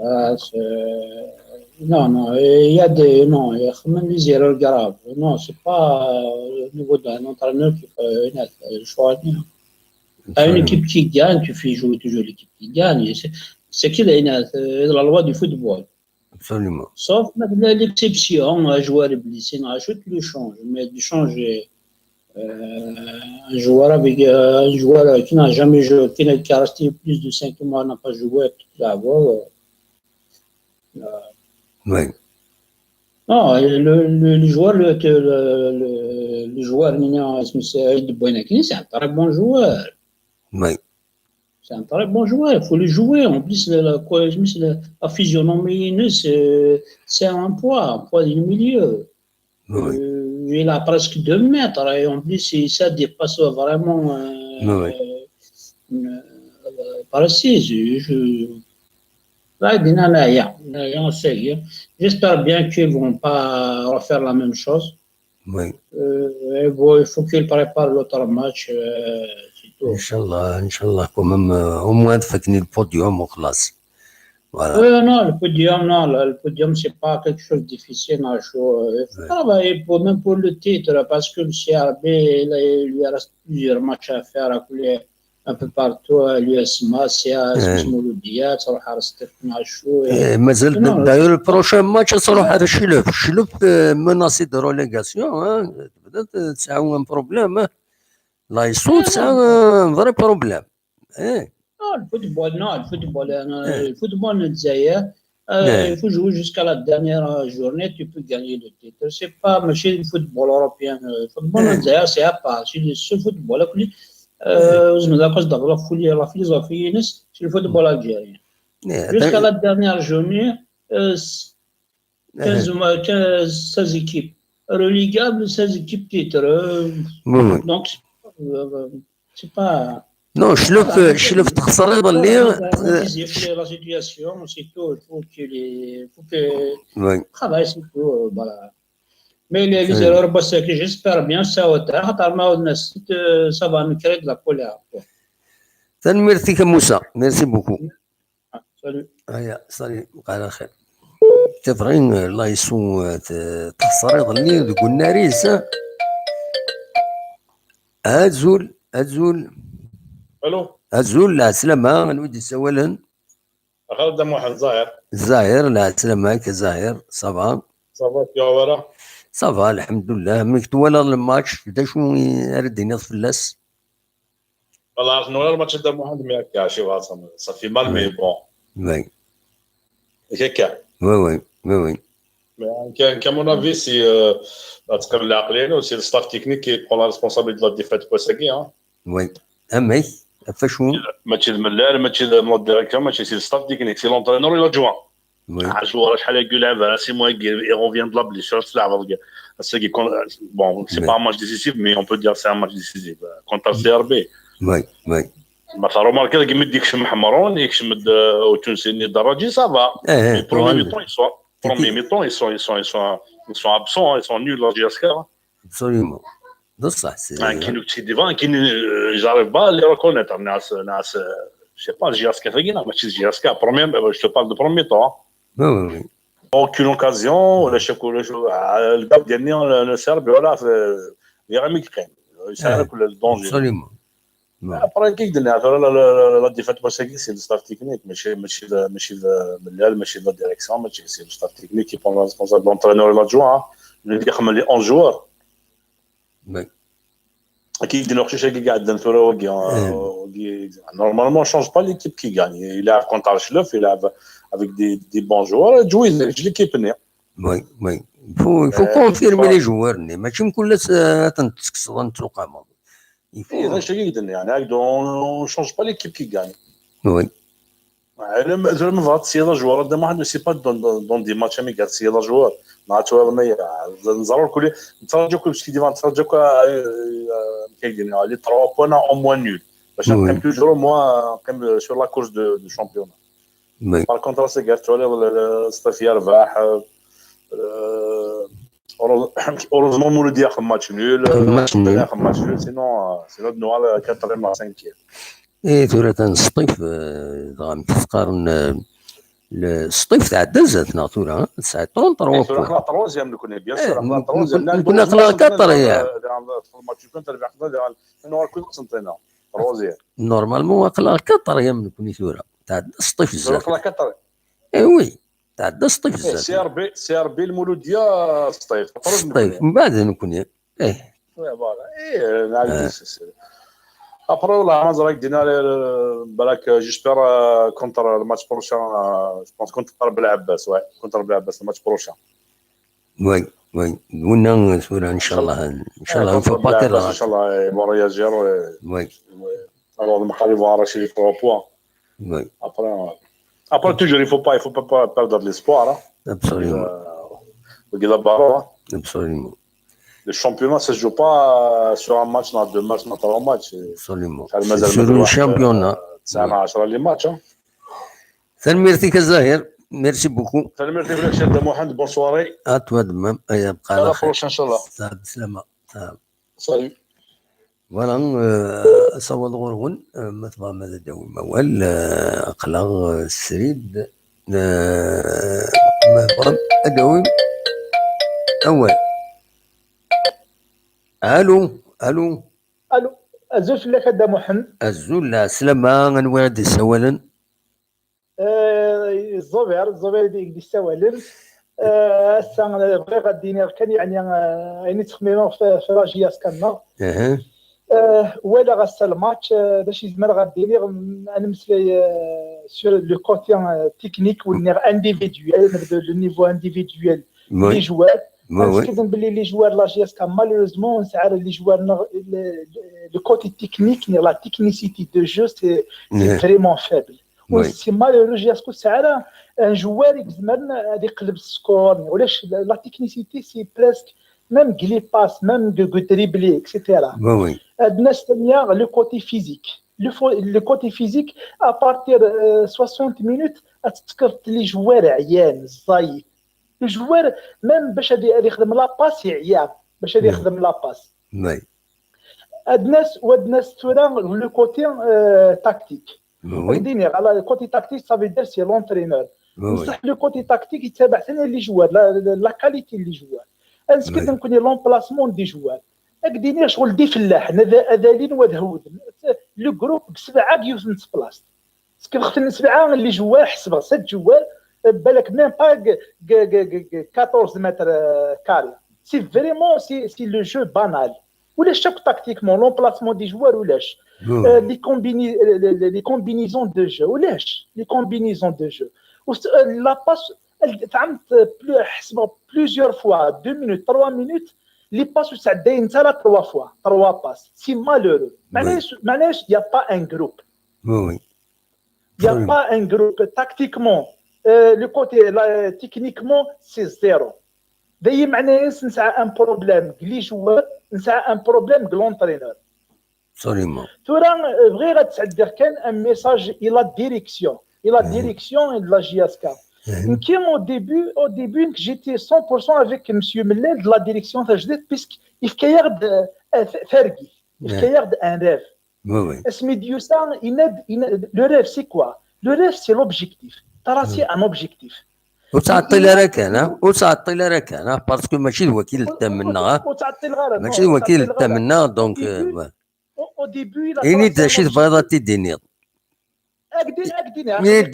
Ah, c'est- non, non, il y a des, non, il y a quand même des erreurs graves. Non, c'est pas, euh, au niveau d'un entraîneur qui fait une, euh, choix. T'as une équipe qui gagne, tu fais jouer toujours l'équipe qui gagne. C'est, c'est que la, la loi du football. Absolument. Sauf maintenant l'exception, un joueur est blessé, non, je te le change, mais de changer, euh, un joueur avec, euh, un joueur qui n'a jamais joué, qui n'a, qui a resté plus de cinq mois, n'a pas joué, tu la vois, euh, Oui. Non, le, le, le joueur, le, le, le, le joueur, Nina, c'est Saïd Boinakini, c'est un très bon joueur. Oui. C'est un très bon joueur, il faut le jouer. En plus, la, la, quoi, je me suis- la, la physionomie, c'est c'est un poids, un poids du milieu. Oui. Euh, il a presque deux mètres et en plus, il- ça dépasse vraiment, euh, Oui, oui. euh, par ici. Je, je- Là, il dit, non, là, il y a, là, il y a, on sait, hein. J'espère bien qu'ils vont pas refaire la même chose. Oui. Euh, et bon, il faut qu'ils préparent l'autre match, euh, c'est tout. Inchallah, inchallah, quand même, euh, au moins, تفكني le podium وخلاص. Voilà. Euh, non, le podium, non, le, le podium, c'est pas quelque chose de difficile, non, je, euh, il faut Ouais. travailler pour, même pour le titre, parce que le C R B, il, il lui reste plusieurs matchs à faire, à couler un peu partout, à l'U S M A, c'est à Ouais. Mouloudia, تروح à Stephen Achou, et- Eh, مازال Non, d'ailleurs le prochain match تروح على الشلوف. الشلوف, euh, menacé de relégation, hein. تبدا تسعاو un problème, hein. Là, ils sont, c'est un vrai problème. Eh. Non, le football, non, le football, euh, le football n Lezzayer, euh, il faut jouer jusqu'à la dernière journée, tu peux gagner le titre. C'est pas, mais c'est le football européen. Euh, le football n Lezzayer, c'est à part. C'est le seul football. Euh, je me rappelle d'avoir la philosophie, c'est le football algérien. Jusqu'à la dernière journée, euh, quinze, quinze, seize équipes relégables, seize équipes titres. Euh, Oui, oui. Donc, euh, c'est pas. Non, je le fais, je le fais. La situation, c'est tout. Il faut que les, faut que Oui. travailler, c'est tout. Euh, voilà. Mais les, les erreurs, parce que j'espère bien ça, ça va me créer de la colère. Tanemmirt-ik a Moussa. Merci beaucoup. Ah, salut. Aya, salut. Ala xir. C'est vrai, là, ils sont, euh, t-, txeṣṣer iḍelli deg unnar-is. Azul, azul. Allô. Azul, lɛeslama, anwa i d-yessawalen? Xaled Muḥend, Zahir. Zahir, lɛeslama-k, Zahir, ça va? Ça va, tu vas? Ça va, lḥemdullah. Amek twalaḍ le match? D acu i ara d-tiniḍ fell-as? Voilà, nwala le match de Mohamed, mais ça fait mal, mais bon. Oui. C'est clair. Oui, oui, oui, oui. Mais, euh, qu'à, qu'à mon avis, c'est, euh, la, c'est le staff technique qui prend la responsabilité de la défaite, quoi, c'est, hein. Oui. Amek? Ɣef wacu? Mačči d Mellal, mačči d la direction, mačči, c'est le staff technique, c'est l'entraîneur et l'adjoint. Oui. Un joueur, شحال يقول لعب، six mois, il revient de la blessure, c'est là, c'est qui compte. Bon, c'est Oui. Pas un match décisif, mais on peut dire c'est un match décisif. Contre le C R B. Oui, oui. ما تروماركي كي مدي يكشم حمرون، يكشم وتونسي الدراجي، ça va. Eh, Les premiers oui. Mi-temps, ils sont, premiers mi-temps, ils sont, ils sont, ils sont, ils sont absents, ils sont nuls, la J S K. Absolument. بصح c'est كاين كي ديفان كاين، j'arrive pas à les reconnaître. ناس، ناس، je sais pas, J S K ثقيلة، ماشي J S K. Premier, je te parle de premier temps. Oui, oui, oui. Aucune occasion ولا شي ولا شي. الكاب ديالنا نسير ولا في، يا غير ميكرين. يسهل كل الدونجي. Absolument. Après كي قلنا، la, la, la, la défaite, parce que c'est le staff technique, ماشي، ماشي، ماشي Mellal, ماشي la direction, ماشي، c'est le staff technique qui prend la responsabilité, l'entraîneur et l'adjoint, hein. اللي يخمم les onze joueurs. Oui. كي يدير وقتاش كي قاعد ثورة وقي، وقي، normalement, change pas l'équipe qui gagne. Il a contre Archelef, il a avec des, des bons joueurs, joue avec l'équipe. Oui, oui. Il faut, il faut confirmer les joueurs, mais ماشي كل ساعة تنتكسر نتوقع. Il faut. اي، هذا الشيء يدير، يعني هكذا on change pas l'équipe qui gagne. Oui. زعما زعما فهاد السيده جوار هذا ما عنده سي با دون دون دي ماتش مي قال السيده جوار ما عاد ولا ما نزروا كل نتراجعوا كل شيء ديما نتراجعوا كاين لي تروا بوان او موان نول باش نقيم توجور موا نقيم سور لا كورس دو دو شامبيون. Oui. Par contre راسي قالت على الصيف يربح. Heureusement مولودية ياخذ ماتش نول. ماتش نول. ياخذ ماتش نول، sinon sinon نوال كاتريم لا سانكيام. ايه، ثورة نسطيف، آه، دغا متفقر ن-، ل-، سطيف تعدى زاتنا ثورة، ها؟ تسعة طون، تروا ثورة خلا تروازيام نكون، بيان سور، خلا نكون، تروازيام. نكون خلا كاتر، يا. الماتش يكون تربح خلا، انه راك كنت سنتينا. تروازيام. Normalement واقيلا كاتر يام نكون ثورة. تعدى سطيف زاتنا. خلا كاتر. اي وي. تعدى سطيف سي زاتنا. ار بي، سي ار بي المولودية سطيف. سطيف. من بعد نكون، ايه. Ouais, voilà. ايه، نعرف. Après والله ما زرا يدينا بالك، j'espère كونتر الماتش بروشان، je pense كونتر بلعباس، ouais، كونتر بلعباس الماتش بروشان. Oui, oui. قلنا ثورة ان شاء الله، ان شاء الله. كونتر بلعباس ان شاء الله يبون رياجير. Oui. Alors المقالي فوارا شي تروا بوان. Oui. Après, après toujours, il faut pas, il faut pas, pas perdre l'espoir, hein. Absolument. وكذا بارو، hein. Absolument. Le championnat, ça se joue pas sur un match, non, deux matchs, non, trois matchs. Absolument. شحال C'est مازال sur مازال le واحد، championnat. تسعة عشر les matchs, hein. Tanemmirt-ik a Zahir. Merci beaucoup. Tanemmirt-ik a Zahir Mohamed, bonne soirée. À toi de même. اي بقى À على la خير. Prochaine, ان شاء الله. سلام، سلامة. سلام. Salut. Voilà, euh, asawaḍ ɣur-wen, euh, ma tebɣam ad d-tawim awal, euh, aql-aɣ, euh, srid, euh, ma tebɣam ad d-tawim awal. Allô, allô. Allô, azul fell-ak a Dda Muḥend. Azul, lɛeslama, anwa i d-yessawalen? Eh, Ẓuber, Ẓuber i d-yessawalen. Eh, ass-a, eh, bɣiɣ ad d-iniɣ kan, yeɛni, eh, ayen i ttxemmimeɣ f-, f la J S K-nneɣ. Aha. Euh, walaɣ ass-a le match, euh, d acu i zemreɣ ad d-iniɣ, mm, ad nemmeslay, euh, sur le côté, euh, technique ou le niveau individuel, le niveau individuel des joueurs. Parce que les joueurs de la J S K, malheureusement, on sait, les joueurs, le, le côté technique, la technicité de jeu, c'est c'est vraiment faible. C'est malheureux, J S K, c'est un joueur qui a des clubs score, la technicité, c'est presque même les passes, même de, de dribbler, et cetera. Le côté physique. Le, le côté physique, à partir de euh, soixante minutes, les joueurs عيان, ضعيف. Le joueur, même باش يخدم la passe, يعيا باش يخدم la passe. عندنا عندنا ثورة le côté euh, tactique. Le côté tactique, ça veut dire c'est l'entraîneur. بصح le côté tactique يتبع ثاني les joueurs, la, la, la qualité des joueurs. Est-ce que donc l'emplacement des joueurs؟ اكديني شغل دي فلاح، هذا اذالين وهذا هودن. Le groupe سبعه يوثن سبلاص. Parce que خصنا سبعه les joueurs, حسب sept joueurs, بالك même pas quatorze mètres carrés. C'est vraiment c'est le jeu banal. ولاش شاك tactiquement, l'emplacement des joueurs ولاش. Euh, les, combini les, les, les combinaisons de jeu ولاش les combinaisons de jeu. La passe, تعمت plusieurs fois, deux minutes, trois minutes, les passes وسعدين تاع trois fois, trois passes. C'est malheureux. معناش معناش il y a pas un groupe. Il y a pas un groupe. Tactiquement, euh, le côté là, techniquement, c'est zéro. دايما معناها نسعى un problème les joueurs, نسعى un problème l'entraîneur. Absolument. ثورة بغيغ ad sɛeddiɣ كان un message إلى la direction, إلى la direction de la J S K. Qui au début, au début, j'étais cent pour cent avec monsieur Mellal de la direction تجديد, puisque يفكيغ targit, يفكيغ un rêve. Oui, oui. Asmi d-yusa, le rêve, c'est quoi? Le rêve, c'est l'objectif. Tracé un objectif. Ur ttɛeṭṭil ara kan, ha? Ur ttɛeṭṭil ara kan, ha? Parce que mačči d waki i d ttamen-nneɣ, ha? Mačči d waki i d ttamen-nneɣ, donc. Ini-d d acu i tebɣiḍ ad t-id-tiniḍ.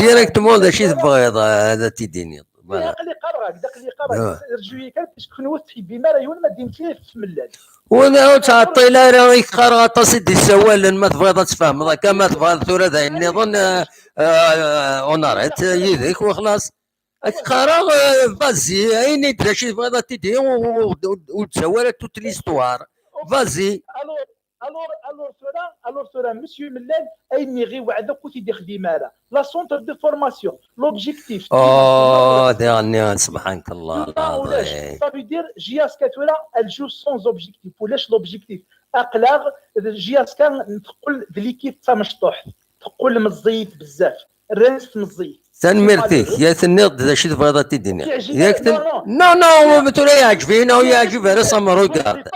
Directement d acu i tebɣiḍ ad t-id-tiniḍ. Aql-i qqareɣ-ak-d, aql-i qqareɣ-ak-d. Rǧu-yi kan, parce que kenwi ur tettḥibbim ara yiwen ma d-yemmeslay ɣef Mellal. Ur ttɛeṭṭil ara, i k-qqareɣ aṭas i d-issawalen, ma tebɣiḍ ad tfehmeḍ akka, ma tebɣiḍ tura d ayen nniḍen, on arrête yid-k, wexlaṣ. Ad k-qqareɣ, vas-y, ini-d d acu i tebɣiḍ ad t-id-tiniḍ, ur d-ssawal toute l'histoire. Vas-y. Alors, alors, alors tura, alors tura, monsieur Mellal, ayen i ɣ-iwɛed akk ur t-id-ixdim ara. La centre de formation, l'objectif. Oh, diɣenni, subhanallah. Ça veut dire, J S K tura, elle joue sans objectif. Ulac l'objectif. Aql-aɣ, J S K teqqel d l'équipe d tamecṭuḥt. Teqqel meẓẓiyet bezzaf. Rran-tt meẓẓiyet. Tanemmirt-ik, yak tenniḍ-d d acu i tebɣiḍ ad t-id-tiniḍ. Yak ten... Non, non, tura yeɛǧeb-iyi neɣ ur yeɛǧib ara, ça me regarde.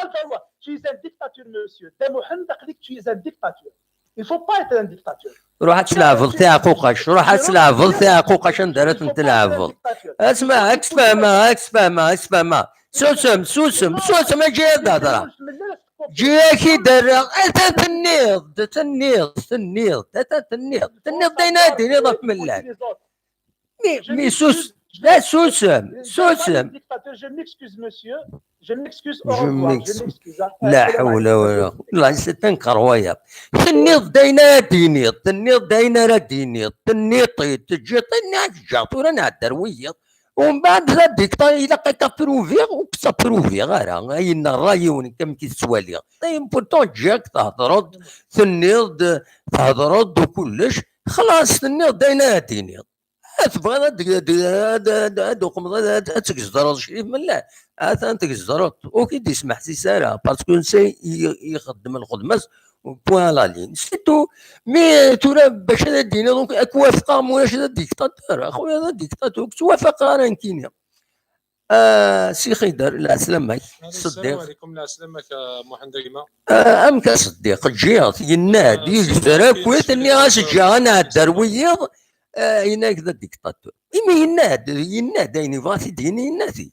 Tu es un dictateur, monsieur. Dda Muḥend, aql-ik, tu es un dictateur. Il faut pas être un dictateur. Ruḥ ad tleɛbeḍ tiɛquqac, ruḥ ad tleɛbeḍ tiɛquqac anda ara tent-tleɛbeḍ. Asma, ad k-sfehmeɣ, ad k-sfehmeɣ, ad k-sfehmeɣ. Susem, susem, susem, eǧǧ-iyi ad hedreɣ. Eǧǧ-iyi ad k-id-rreɣ. Atan tenniḍ-d, tenniḍ, tenniḍ-d, atan tenniḍ-d. Tenniḍ-d ayen ara d-tiniḍ ɣef Mellal. Mi, mi sus, la susem, susem. Je m'excuse, monsieur. Je m'excuse, au revoir, je m'excuse. La hawla wala quwwata. Wallahi, c'est incroyable. Tenniḍ-d ayen ara d-tiniḍ, tenniḍ-d ayen ara d-tiniḍ, tenniḍ-t-id, teǧǧiḍ-t, nniɣ-ak ǧǧeɣ, tura nɛedda ar wiyiḍ. Umbeɛd d adikta, ilaq ad k-apruviɣ, ur k-ttapruviɣ ara, ayen n ṛṛay-iw nekk amek i t-ttwaliɣ. Pourtant ǧǧiɣ-k, thedreḍ-d, tenniḍ-d, thedreḍ-d u kullec, xlaṣ, tenniḍ-d ayen ara d-tiniḍ. Tebɣiḍ ad d-, ad d-, ad d-, ad d-, ad d-uqmeḍ, ad, ad, ad tgezreḍ Crif Mellal? Atan tgezreḍ-t. Ur k-id-ismeḥsis ara, parce que netta i, i ixeddem lxedma-s, point à la ligne. C'est tout. Mais tura bac ad d-tiniḍ, ad k-wafqeɣ, ma ulac d adiktatur. Axuya d adiktatur, ur k-ttwafaqeɣ ara nekkini. Ah, Si Xider, lɛeslama-k. Ṣeddiq. Amek a Ṣeddiq? Ǧǧiɣ-t, yenna-d, yegzer akk-it, nniɣ-as ǧǧiɣ ad nɛeddi ar wiyiḍ, ah, yenna-ak d adiktatur. Imi yenna-d, yenna-d ayen yebɣa ad t-id-yini, yenna-t-id.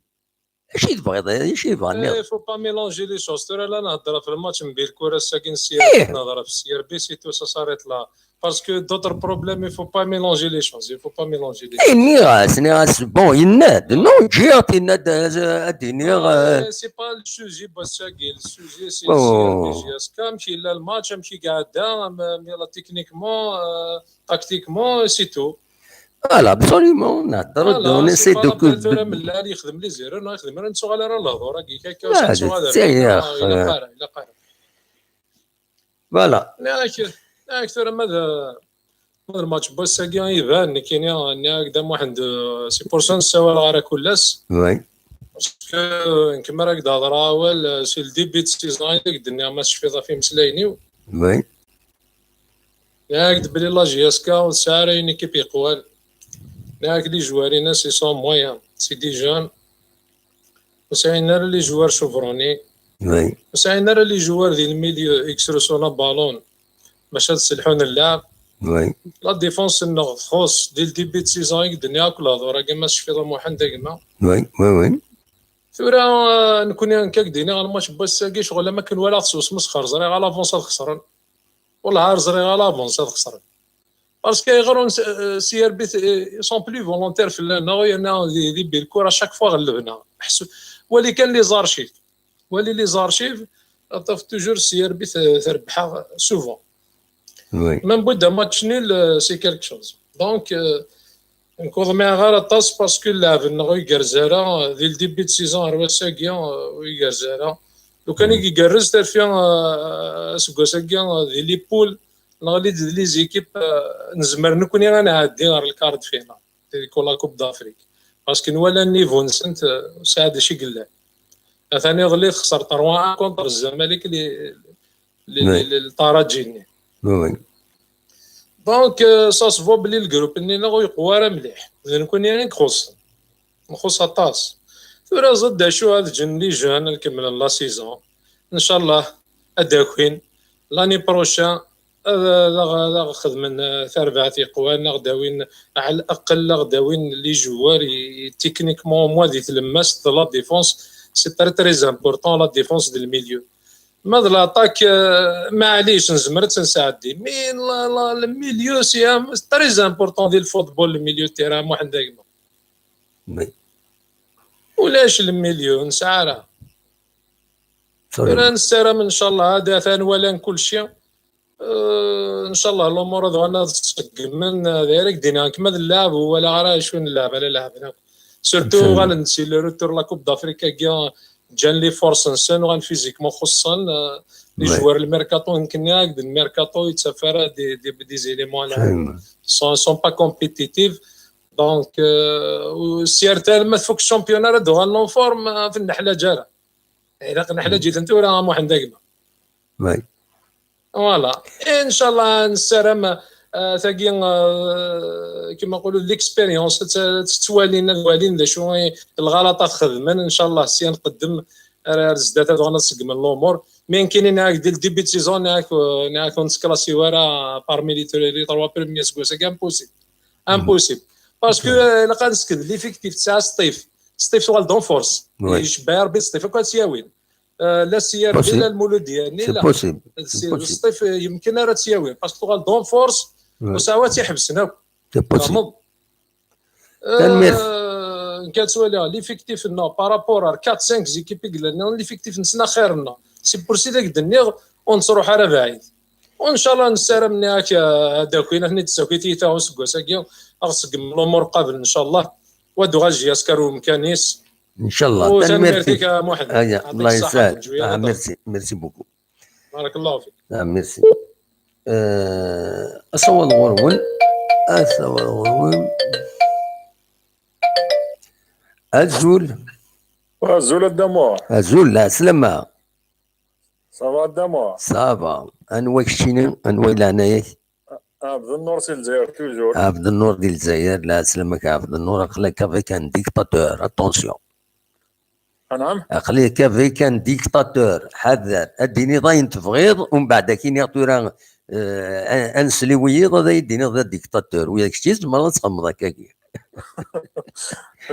Acu i tebɣiḍ? Acu i bɣan nniḍ? Il faut pas mélanger les choses. Tura la nehder ɣef le match n Bilkour ass-agi n Eh. Nehder ɣef C R B, c'est tout, ça s'arrête là. Parce que d'autres problèmes, il faut pas mélanger les choses. Il faut pas mélanger les choses. Eh, nniɣ-as, nniɣ-as, bon, yenna-d, non, ǧǧiɣ-t, yenna-d, ad, ad d-iniɣ, euh, Eh, c'est pas le sujet, Bassagui. Le sujet, c'est Oh. C R B J S K, amek yella le match, amek i iɛedda, mais, mais là, techniquement, euh, tactiquement, c'est tout. Voilà, absolument, nehder-d, Voilà, on c'est essaie pas de la peine tura melli ara yexdem les erreurs, neɣ yexdem ara nettuɣal ara lehdur-agi, akka, Ah, nettuɣal d-, ara, d-, ilaq ara, ilaq ara. Voilà. Nniɣ-ak, nniɣ-ak tura ma d, ma d match n wass-agi iban, nekkini, nniɣ-ak Dda Muḥend, c'est pour ça nessawal ɣer-ak kul ass. Oui. Parce que, euh, nekk mi ara ak-d-hedreɣ awal, euh, si le début de saison i ak-d-nniɣ ma tecfiḍ ɣef imeslayen-iw. Oui. Nniɣ-ak-d belli la J S K ur tesɛi ara une équipe yeqwan. Nniɣ-ak les joueurs-ines ils sont moyens, c'est des jeunes. Ur sɛin ara les joueurs chevronnés. Oui. Ur sɛin ara les joueurs di le milieu i yesrusun aballon bac ad selḥun llɛeb. Oui. La défense-nneɣ txuṣṣ, dès le début de saison i ak-d-nniɣ akk lehdur-agi ma tecfiḍ a Muḥend a gma. Oui, oui, oui. Tura, euh, nekkni nekk ak-d-iniɣ lmatch n wass-agi, ccɣel am akken walaɣ-t s usmesxer, ẓriɣ à l'avance ad xesren. Wellah ar ẓriɣ à l'avance ad xesren. Parce que ayɣer ur nes-, euh, C R B, euh, ils sont plus volontaires fell-aneɣ, yerna di, di Bilkour à chaque fois ɣellben-aɣ. Ḥsu-, wali kan les archives. Wali les archives, ad tafeḍ toujours C R B te-, terbeḥ-aɣ souvent. Oui. Même bout d'un match nul, euh, c'est quelque chose. Donc, euh, nekk ur ḍmiɛeɣ ara aṭas parce que llɛeb-nneɣ ur igerrez ara, euh, di le début de saison ar wass-agi, euh, ur igerrez ara. Lukan i igerrez terfi, euh, aseggas-agi, euh, di les poules, neɣli-d d les équipes, euh, nezmer nekkni ad nɛeddi ɣer le quart de finale, di la Coupe d'Afrique. Parce que nwala niveau-nsent, euh, ur sɛiɣ d acu i yellan. Atan iḍelli texser trois un contre Zamalek li, li, Oui. li, li, le Taraji-nni. Oui, oui. Donc, euh, ça se voit belli le groupe-nni-nneɣ ur yeqwa ara mliḥ. D nekkni i ixuṣṣen. Nxuṣṣ aṭas. Tura ẓid d acu ad ǧǧen les jeunes ad kemmlen la saison. Ncallah ad d-akin. L'année prochaine, ad, ad, ad, ad xedmen, euh, tarbaɛt yeqwan, ad d-awin, ɛal aqal ad d-awin les joueurs, i, i, techniquement, au moins di tlemmast, la défense, c'est très, très important, la défense de le milieu. Ma d l'attaque, euh, maɛlic, nezmer ad tt-nesɛeddi. Mais la, la, le milieu, c'est un, c'est très important di le football, le milieu de terrain, Muḥend a gma. Oui. Ulac le milieu, ur nesɛi ara. Tura nessaram, ncallah, ad atan walan kulci. Euh, ncallah, l'umur ad uɣalen ad ṣeggmen, euh, d ayen ara k-d-iniɣ, nekk ma d llɛeb, ur walaɣ ara acu n llɛeb ara lɛeben akk. Surtout, uɣalen-d si le retour la Coupe d'Afrique-agi, ǧǧan les forces-nsen, uɣalen physiquement xuṣṣen, euh, les joueurs, le mercato, nekk nniɣ-ak-d, le mercato yettaf ara des, des, des éléments à la sont, sont pas compétitifs. Donc, euh, u-, si ar tama tfuk championnat, ad uɣalen en forme, euh, ur neḥlaǧ ara. Ilaq neḥlaǧ-iten tura, a Muḥend a gma. Oui. Voilà. Inchallah, nessaram, euh, tagi, euh, كما نقولوا, l'expérience, ad tt-, ad tt-ttwalin, ad walin d acu i, lɣalaṭat xedmen, inchallah, sya nqeddem ar, ar zdat, ad uɣalen ad ṣeggmen l'umur. Mais nekkini nniɣ-ak di le début de saison, nniɣ-ak, euh, nniɣ-ak ur nettklasi ara parmi les, les trois premiers aseggas-agi, impossible. Impossible. Parce que, euh, ilaq ad nsekd l'effectif tesɛa Sṭif. Sṭif tuɣal-d en force. Icebba Rebbi Sṭif akk ad tt-yawin. Euh, la C R B, la Lmuludya-nni, c'est possible. Sṭif, euh, yemken ara tt-yawin. Parce que tuɣal-d en force, ur sɛiɣ ad tt-iḥebsen akk. C'est possible. Tanemmirt. Euh, nekk ad ttwaliɣ l'effectif-nneɣ par rapport ar quatre cinq équipes i yellan, l'effectif-nsen axir-nneɣ. C'est pour ça i ak-d-nniɣ ur nettruḥ ara bɛid. Inchallah nessaram, nniɣ-ak, euh, ad d-akin, ad ten-id-tessaki tiyita useggas-agi, ad ɣ-tṣeggem l'umur qabel, inchallah. Wa d-uɣal J S K ar umkan-is. Inchallah. Tanemmirt-ik a Muḥend. Aya, Allah yesɛed. Ah, merci, merci beaucoup. Barakallahu fik. Ah, merci. Euh, asawaḍ ɣur-wen. Asawaḍ ɣur-wen. Azul. Azul a Dda Muḥ. Azul, lɛeslama. Ça va a Dda Muḥ? Ça va. Anwa keččini? Anwa i leɛnaya-k? Ɛebd Nnur si Lezzayer, toujours. Ɛebd Nnur di Lezzayer, lɛeslama-k a Ɛebd Nnur, aql-ak avec un dictateur, attention. Anɛam? Aql-ak avec un dictateur, ḥader, ad d-tiniḍ ayen tebɣiḍ, umbeɛd ad k-iniɣ tura, euh, ad, ad nesli wiyiḍ, ad ak-d-iniɣ d adiktatur, wiyaḍ kečč i tzemreḍ ad txedmeḍ akkagi.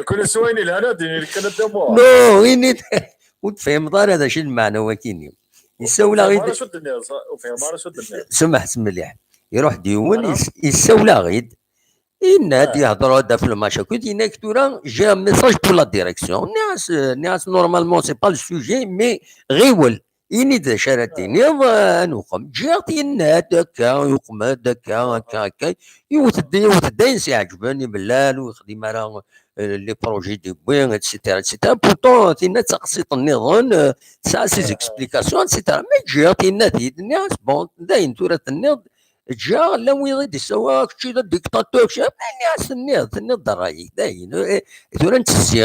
Kul s wayen ilhan ad d-yini kan a Dda Muḥ. No, ini ur tefhimeḍ ara d acu lmeɛna wakini. Yessawel-aɣ-id. Ur fhimeɣ ara acu d-tenniḍ. Semmḥet mliḥ. Iruḥ-d yiwen, yessawel-aɣ-id. Yenna-d, yehder-d ɣef lmac akked, yenna-k tura, j'ai un message pour la direction. Nniɣ-as, nniɣ-as, normalement, c'est pas le sujet, mais ɣiwel. Ini-d d acu ara d-tiniḍ, ad nuqem. Ǧǧiɣ-t, yenna-d akka, yuqem-d akka, akka, akka. Iwet-d, iwet-d ayen s-iɛeǧben, ibellal, ur yexdim ara les projets d-yewwi, et cetera, et cetera. Pourtant, tinna d taqsiṭ nniḍen, tesɛa ses explications, et cetera. Mais ǧǧiɣ-t, yenna-t-id, nniɣ-as, bon, dayen tura tenniḍ, ǧǧiɣ, llan wid i d-issawa, kečči d dictateur, kečči, mais nniɣ-as, tenniḍ, tenniḍ-d ṛṛay-ik, dayen. Tura nettezzi,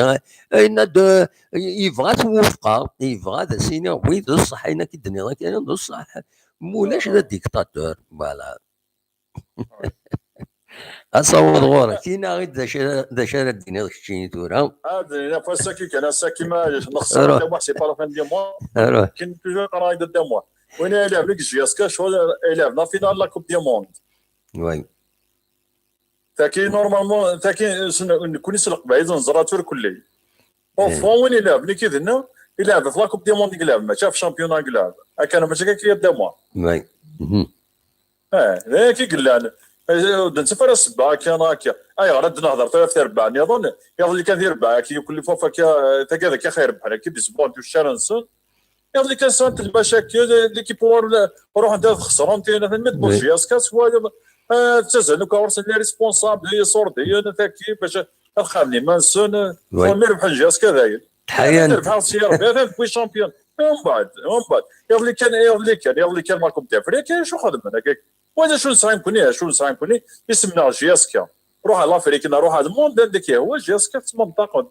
yenna-d, yebɣa twufqeɣ, yebɣa ad as-iniɣ, oui, d ṣṣeḥ, ayen akka i d-tenniḍ akka, d ṣṣeḥ. Mulac d dictateur, voilà. Asaweḍ ɣur-k, ini-aɣ-id d acu ara d-tiniḍ keččini tura. Ad iniɣ ass-agi kan, ass-agi ma nexṣer Dda Muḥ, c'est pas la fin du monde. Akin toujours qqareɣ-ak-d Dda Muḥ. Win ay ilaɛben deg J S K, ccɣel ay ilaɛben la finale la Coupe du Monde. Oui. Tagi, normalement, tagi, nekkni s Leqbayel neẓra tura kulli. Au fond, win ilaɛben akid-nneɣ, ilaɛeb ɣef la Coupe du Monde i ilaɛeb, mačči ɣef championnat i ilaɛeb. Akka mačči akka i Dda Muḥ. Oui. Eh, d ayen i yellan. Eh, ur d-nettaf ara ssebba akka neɣ akka. Ayɣer ad d-nehder tura ɣef tirbaɛ nniḍen? Iḍelli kan tirbaɛ akka, kulli faf akka, eh, tagad akka xir rebḥen akka, d isbuɣen tuccar-nsen. Iḍelli kan sɛant lmacakil, l'équipe ur ruḥent ad xesrent, mi d-tewweḍ J S K s wayeḍ, eh, ttazalen akk ɣur-sen les responsables, les iṣurdiyen, taki, bac ad xerben iman-nsen, mi rebḥen J S K dayen. Rebḥeɣ s yerbi, atan tewwi champion. Umbeɛd, umbeɛd, iḍelli kan, iḍelli kan, iḍelli kan la Coupe d'Afrique, acu xedmen akka? Wa d acu nesɛa nekkni, acu nesɛa nekkni, isem-nneɣ J S K. Ruḥ ar Lafrik, neɣ ruḥ ar lmund, anda k-yehwa, J S K tettmenṭaqen.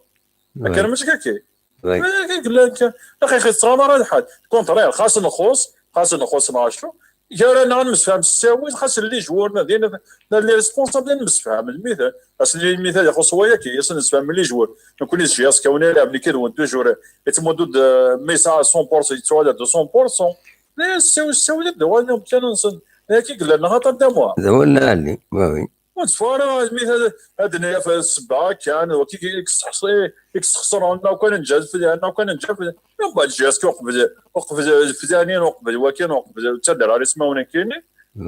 Akka mačči akka? Akka i yellan kan. Axi, axi, tettɣaḍ ara lḥal. Contraire, xas nxuṣ, xas nxuṣ neɣ acu, gar-aneɣ ad nemsefham s ttawil, xas les joueurs, din, les responsables ad nemsefham, lmithal. Ass-nni lmithal ixuṣ wayagi, ass-nni nemsefham les joueurs. Nekkni d J S K, win ara ilɛeben nekki d-wen toujours, yettmuddu-d, euh, ma yesɛa cent pour cent, yettuɣal-d cent pour cent. La ssawel, ssawel-d, d awal n umkan-nsen. Akka i yellan, neɣ aṭan d amuɣ. D awal n ɛli, oui. Ur tteffeɣ ara almi ad, ad d-naf ssebba kan, waki i yesxeṣren, neɣ kan nǧa flan, neɣ kan nǧa flan. Mbeɛd J S K uqbel, uqbel flanin, uqbel wakin, uqbel ur ttadder ara ismawen nekkini.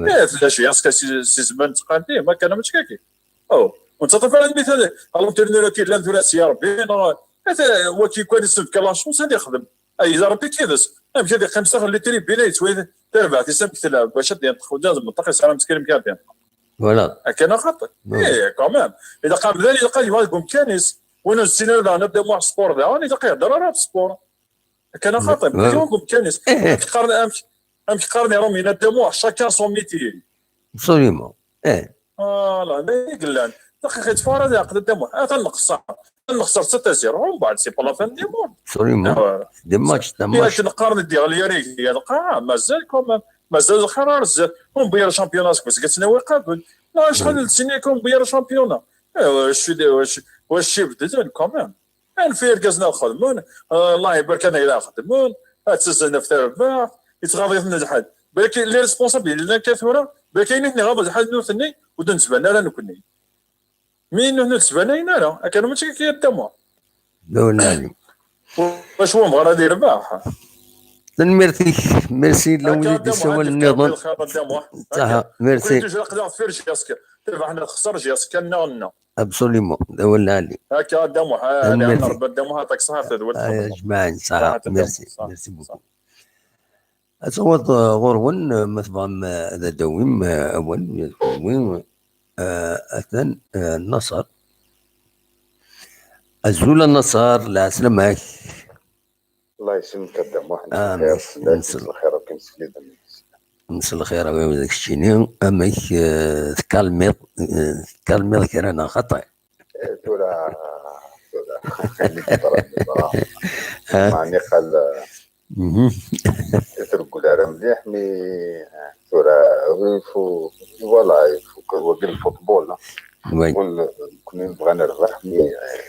Eh, tella J S K si, si zman n tqantin, ma kan mačči kaki. Oh, ur nettaṭṭaf ara almi ad, l'entraîneur-agi yellan tura s Rebbi, neɣ, ata, waki kan i s-nefka la chance ad ixdem. Ay, d Rebbi k-ides. Amek ad iqqim s daxel n les tribunes, ad yettwali tarbaɛt-is amek tella, bac ad d-yenṭeq, ur d-yenṭeq, yesɛa ameskrim kan ad d-yenṭeq. Voilà. Akka neɣ xaṭi? Eh, quand même. Ilaq amdan, ilaq ad yuɣal deg umkan-is. Win ur nessin ara daɣen ad d-amuɣ sport daɣen, ilaq ihder ara ɣef sport. Akka neɣ xaṭi? Ilaq yuɣal deg umkan-is. Amek qqaren, amek, amek qqaren Iṛumyen, ad d-amuɣ, chacun son métier. Absolument. Eh. Voilà, d ayen i yellan. Daqiqa, yetteffeɣ ara leɛqel a Dda Muḥ. Atan nexṣer. Nexṣer sept à zéro, umbeɛd, c'est pas la fin du monde. Absolument. D match, d match. Yak neqqar-d diɣ lyari, yak neqqar, ah, mazal quand même. Mazal lxir ar zdat. Ur newwi ara championnat seg wasmi i tt-nawi qabel. Neɣ acḥal n snin akka ur newwi ara championnat. Wac, wac, wac ibedden quand même. Anef i yergazen ad xedmen, eh, Allah ibarek anay la xedmen, ad ttazzalen ɣef terbaɛt, yettɣaḍ-iten lḥal. Balak les responsables yellan akka tura, balak ayen i ten-iɣaḍ lḥal nutni, ur d-nettban ara nekkni. Mi nutni ur d-ttbanayen ara, akka mačči akka a Dda Muḥ. D awal n ɛli. Wacu ur nebɣi ara ad yerbeḥ. Tanemmirt-ik, merci, llan wid i d-issawalen nniḍen. Saḥa, merci. Aql-aɣ deffir J S K, terbeḥ neɣ texṣer J S K nneɣ-nneɣ. Absolument, d awal n ɛli. Akka a Dda Muḥ, ɛli Rebbi a Dda Muḥ, aṭak ṣaḥa tadwalt. Ay ajmaɛin, saḥa, merci, merci beaucoup. Ad taweḍ, eh, ɣur-wen, eh, ma tebɣam, eh, ad d-tawim, eh, awal, eh, atan, eh, Naṣer. Azul a Naṣer, lɛeslama-k. Allah yesselmek a Dda Muḥ, ah, lxir, lxir akk imsefliden. Mselxir a win d keččini, amek, eh, tkalmiḍ, eh, tkalmiḍ kra neɣ xaṭi? Eh, tura, tura, neẓra, neẓra. Meɛni qal, eh, mhm, ur treggel ara mliḥ, mi, eh, tura, il faut, voilà, il faut que wagi lfutbol, eh. Oui. Nekkni nebɣa nerbeḥ, mi, eh,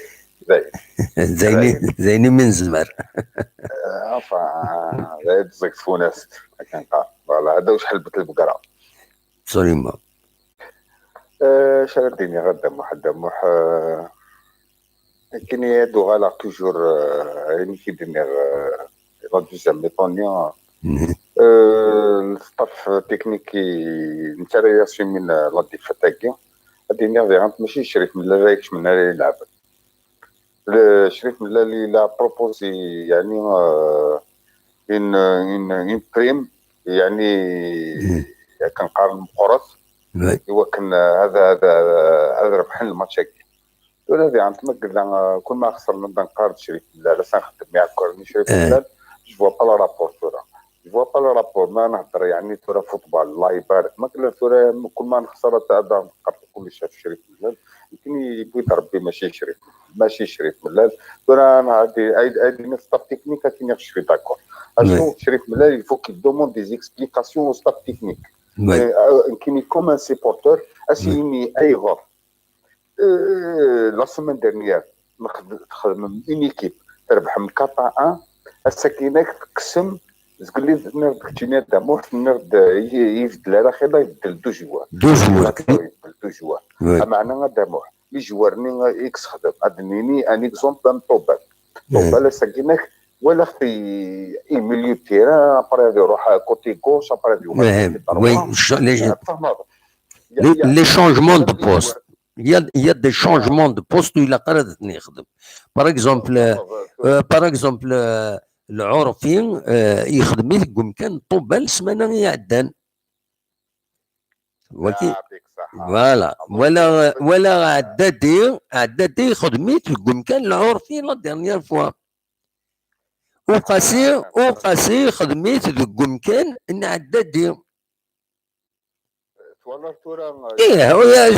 d ayen. D ayen i, d ayen imi nezmer. Eh, enfin, d ayen tẓeg tfunast, akken qqar. Voilà, hada wacḥal bet lbegra. Absolument. Euh, acu ara d-iniɣ a Dda Muḥ? A Dda Muḥ, euh, akken i ad uɣaleɣ toujours, euh, ayen i k-id-nniɣ, euh, la deuxième mi-temps-nni, euh, le staff technique i nettarra-yas i min, euh, la défaite-agi, ad d-iniɣ diɣen mačči d Crif Mellal ara ikecmen ara ilɛeb. Le Crif Mellal il a proposé, yeɛni, euh, une, une, une prime, yeɛni, akken qqaren, meqqret, i wakken, euh, ad, ad, ad rebḥen lmatch-agi. Tura diɣen ma yella, euh, kul ma xesren, ad nqar-d Crif Mellal, ad s-nxeddem iɛekkaren i Crif Mellal, je vois pas le rapport tura. Je vois pas le rapport, ma nehder yeɛni tura football, Allah ibarek. Ma yella tura kul ma nexser ad, ad nqar kullec ɣef Crif Mellal. Nekkini yewwi-d Rebbi, mačči Crif, mačči Crif Mellal. Tura ad, ad, ad d-iniɣ staff technique, ad d-iniɣ je suis d'accord. Acu Crif Mellal, il faut qu'il demande des explications au staff technique. Euh, euh, nekkini comme un supporter, ad s-yini ayɣer. Euh, la semaine dernière, nexd-, txedmem une équipe, trebḥem quatre à un, ass-agi-inek tekksem, zgelli tenniḍ-d keččini a Dda Muḥ, tenniḍ-d, euh, i, i ibeddel ara xilla, ibeddel deux joueurs. Deux joueurs. Ibeddel deux joueurs. Ameɛna a Dda Muḥ, les joueurs-nni i yessexdem, ad d-nini un exemple am Ṭubal. Ṭubal ass-agi-inek, walaɣ-t i, i milieu de terrain, après ad iruḥ côté gauche, après ad iruḥ côté droit. Tfehmeḍ? Les, les changements de poste. Il y a, il y a des changements de poste ur ilaq ara ad ten-yexdem. Par exemple, euh, par exemple, euh, Lɛurfi, euh, yexdem-it deg umkan n Ṭubal ssmana iɛeddan. Waki. Voilà. Wala, wala Ɛeddadi, Ɛeddadi yexdem-it deg umkan n Lɛurfi la dernière fois. Uqasi, Uqasi yexdem-it deg umkan n Ɛeddadi. Twalaḍ tura, ih,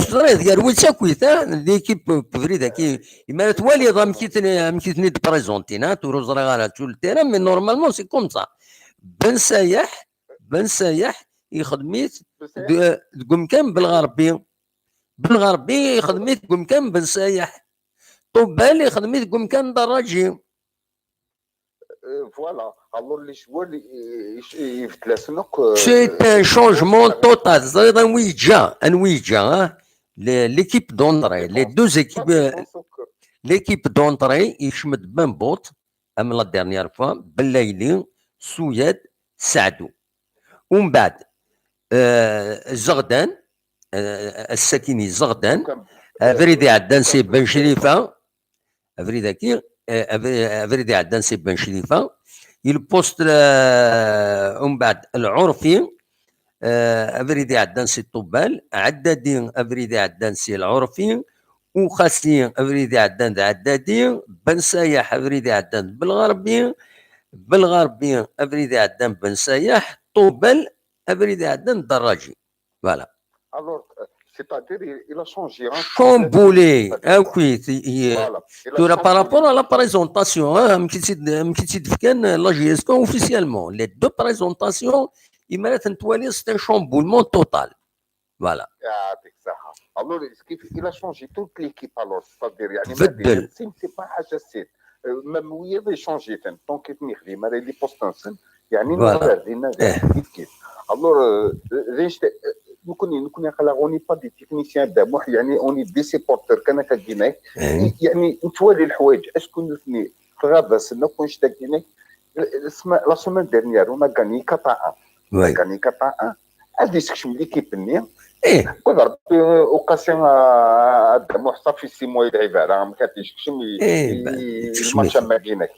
tura ẓriɣ gar wid akkit, ha, l'équipe n ubrid-agi, imi ara twaliḍ amek i ten-, amek i ten-id-présentin, ha, tura ur ẓriɣ ara sur le terrain, mais normalement c'est comme ça. Ben Sayaḥ, Ben Sayaḥ yexdem-it deg, deg umkan n Belɣerbi. Belɣerbi yexdem-it deg umkan n Ben Sayaḥ. Ṭubal yexdem-it deg umkan n Daraǧi. Euh, voilà. Alors, les joueurs, i-, i-, ibeddel-asen akk, euh, c'est un changement total. Teẓriḍ anwi yeǧǧa, anwi yeǧǧa, ha? Le-, l'équipe d'entrée, les deux équipes, euh, l'équipe d'entrée, yekcem-d Ben Bot, am la dernière fois, Ben Laili, Souyad, Saadou. Umbeɛd, euh, Zeɣdan, euh, ass-agi-nni Zeɣdan, abrid iɛeddan si Ben Crifa, abrid-agi, euh, abri-, abrid iɛeddan si Ben Crifa, il poste, euh, umbeɛd Lɛurfi, euh, abrid iɛeddan si Ṭubal, Ɛeddadi, abrid iɛeddan si Lɛurfi, Uqasi, abrid iɛeddan d Ɛeddadi, Ben Sayaḥ, abrid iɛeddan d Belɣerbi, Belɣerbi, abrid iɛeddan Ben Sayaḥ, Ṭubal, abrid iɛeddan d Daraǧi. Voilà. Alors, euh, c'est-à-dire, il, il a changé, hein. Chamboulé, akkit, i-, i-, voilà, tura par rapport à la présentation, hein, amek i tt-id-, amek i tt-id-fkan, euh, la J S K officiellement. Les deux présentations, imi ara tent-twaliḍ, c'est un chamboulement total. Voilà. Yeɛṭik ṣṣeḥḥa. Alors, est-ce qu'il, il a changé toute l'équipe, alors, c'est-à-dire, يعني, ما بين السن، c'est pas حاجة سيت. Euh, même وياض يشونجي-تن، donc يتني يخدم على les postes-نسن، يعني، voilà. كيف كيف. Alors, euh, euh, نكون، نكون يقول on n'est pas des techniciens داموح، يعني، on est des supporters كان كديناك. يعني، نتوالي الحوايج، est-ce que نثني في غابة سنة كون شتا كديناك؟ La semaine dernière, on a gagné quatre à un. On a gagné quatre à un. هذه تكشم l'équipe-ني. إيه. كون ربي وقاسي، آه، داموح صافي six mois يلعب على، ما كانش يكشم ي-، إيه، ي-، يكشم الماتش ما كايناش.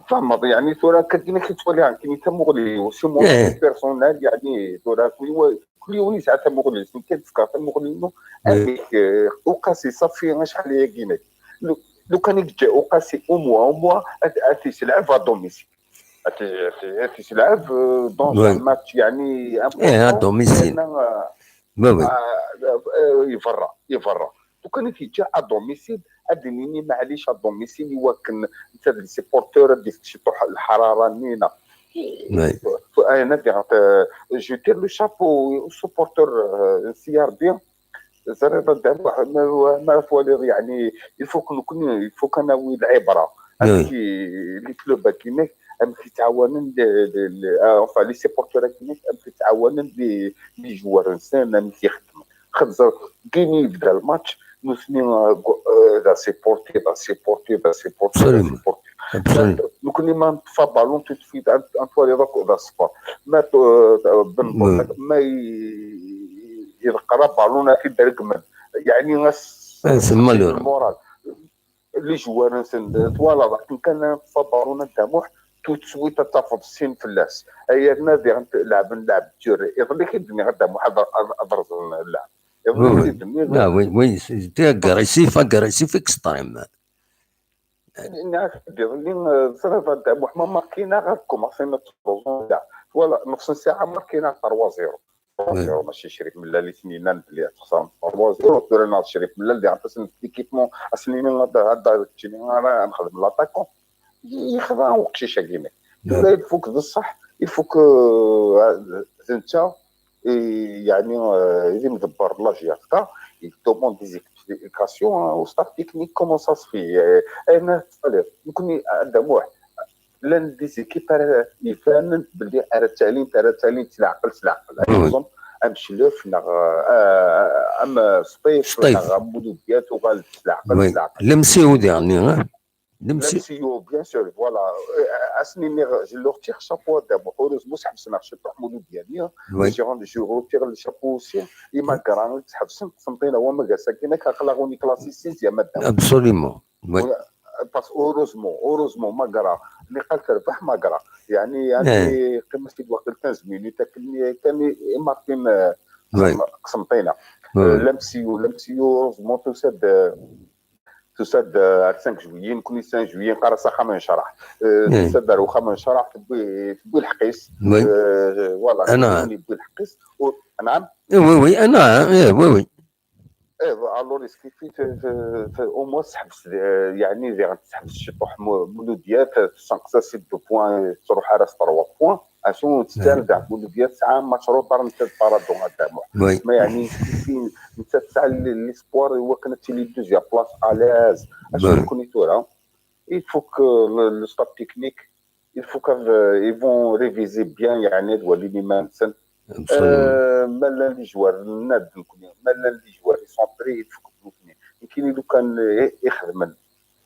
فهمت؟ يعني، ثورة كدينا كي تولي عن كيني تمغلي، وسي مون إيه. بيرسونيل، يعني، ثورة كل يوم، كل يوم يسعى تمغلي، سميتها تفكر تمغلي، إنه إيه. هذيك، آه، وقاسي صافي، شحال هي كيناك. لو، لو كان يجي وقاسي au moins، au moins، أت-، أتيس لعب à domicile. أتي-، أتي-، أتيس لعب، آه، dans un match، يعني، إيه، à domicile. لأن، آه، آه، آه، يفرى، يفرى. لو كان يجي à domicile، أدنيني معليش à domicile، يوكن أنت les supporters، أدي تشطح الحرارة نينا. أنا دير، آه، je tire le chapeau aux supporters، آه، C R B. زريبة دار واحد ما، ما توالي، يعني، il faut que نكون، il faut كان وي العبرة. أمكي les clubs كيناك، أمكي تعاونن ل-، ل-، ل-، آه، enfin، les supporters كيناك، أمكي تعاونن ل-، les joueurs نسان، أمكي يخدم. Xedzer, gini yebda lmatch, nutni, euh, go- euh, d asupporter, d asupporter, d asupporter, d Absolument. Asupporter. Absolument. Nekkni ma neṭṭef aballon tout de suite, ad ad twaliḍ akk d aṣfar. Ma t- euh, Ben Oui. ma i- iḍeqqer aballon ad t-id-regmen. Yeɛni as Ah, c'est malheureux. Lmural. Les joueurs-nsen twalaḍ akken kan neṭṭef aballon a Dda Muḥ, tout de suite ad tafeḍ sin fell-as. Yerna diɣen leɛben lɛeb dur. Iḍelli i d-nniɣ a Dda Muḥ ad ad- ad rẓen lɛeb. Iḍelli Oui, i oui. d-nniɣ Ah, oui, oui, c'était agressif, agressif extrême. Nniɣ-ak-d iḍelli, euh, ẓriɣ a Dda Muḥ ma markin-aɣ ad commencin ad ttruẓun da. Voilà, nefs n ssaɛa markin-aɣ trois zéro. trois zéro, mačči Crif Mellal i ten-yennan belli ad txeṣrem trois zéro, tura neɣ d Crif Mellal diɣen asen-d l'équipement, asen-nini ad ad keččini ara nexdem l'attaquant. Yexḍa uqcic-agi-nni. Tura il faut que d ṣṣeḥ, il faut que, euh, d netta i, yeɛni, euh, i d imḍebber n la J F K, il demande des explications, hein, au staff technique, comment ça se fait. Euh, ayen ara tettwaliḍ, nekkni a Dda Muḥ, llan des équipes ara ibanen belli ara ttalint, ara ttalint s leɛqel, s leɛqel. Par exemple, am Clef neɣ, euh, am Sṭif Sṭif. Neɣ am Mouloudia tuɣal s leɛqel, Oui. S leɛqel. Lemsiw diɣen, hein? Lemsiw. Lemsiw, bien sûr, voilà. Euh, ass-nni, je leur tire chapeau à Dda Muḥ. Heureusement, sḥebsen-aɣ ciṭuḥ Mouloudia-nni. Oui. Je, je retire le chapeau aussi. I Magra, sḥebsen, Qsenṭina, wa ma gasa, kina ka aql-aɣ on est classé sixième a Dda Muḥ. Absolument. Oui. Parce que heureusement, heureusement, Magra, niqal terbeḥ Magra. يعني Eh. عندي قيمة في الوقت quinze minutes, كان كان يماركين Oui. قسنطينة. Oui. L'M C U, l'M C U, heureusement, tout ça de tout ça de à cinq juillet, نكون cinq juillet, نقرا ساعة ما نشرح. Tout ça داروا خا ما نشرح, تبوي تبوي الحقيس. Oui. Voilà, أنا. تبوي الحقيس. نعم. Oui, oui, أنا, eh, oui, oui. ايه، الوغ اسكيفي في في في او موان تحبس، يعني دي غتحبس شي طوح مولوديات، تنقص سي دو بوان، تروح على تروا بوان. اشو تستاهل كاع مولوديات ساعه ماتش روطار انت بارادو غادامو. Oui. ما يعني كيفين انت تسعى ليسبوار هو كانت لي دوزيام بلاص الاز. اشو Oui. كوني تورا؟ Il faut que le staff technique, il faut que ils vont réviser bien, يعني هاد وليني ما نسن. Absolument. مالا لي جوار ناد نكوني مالا لي جوار يسونطري يفكروا فيني. يمكن لو كان يخدمن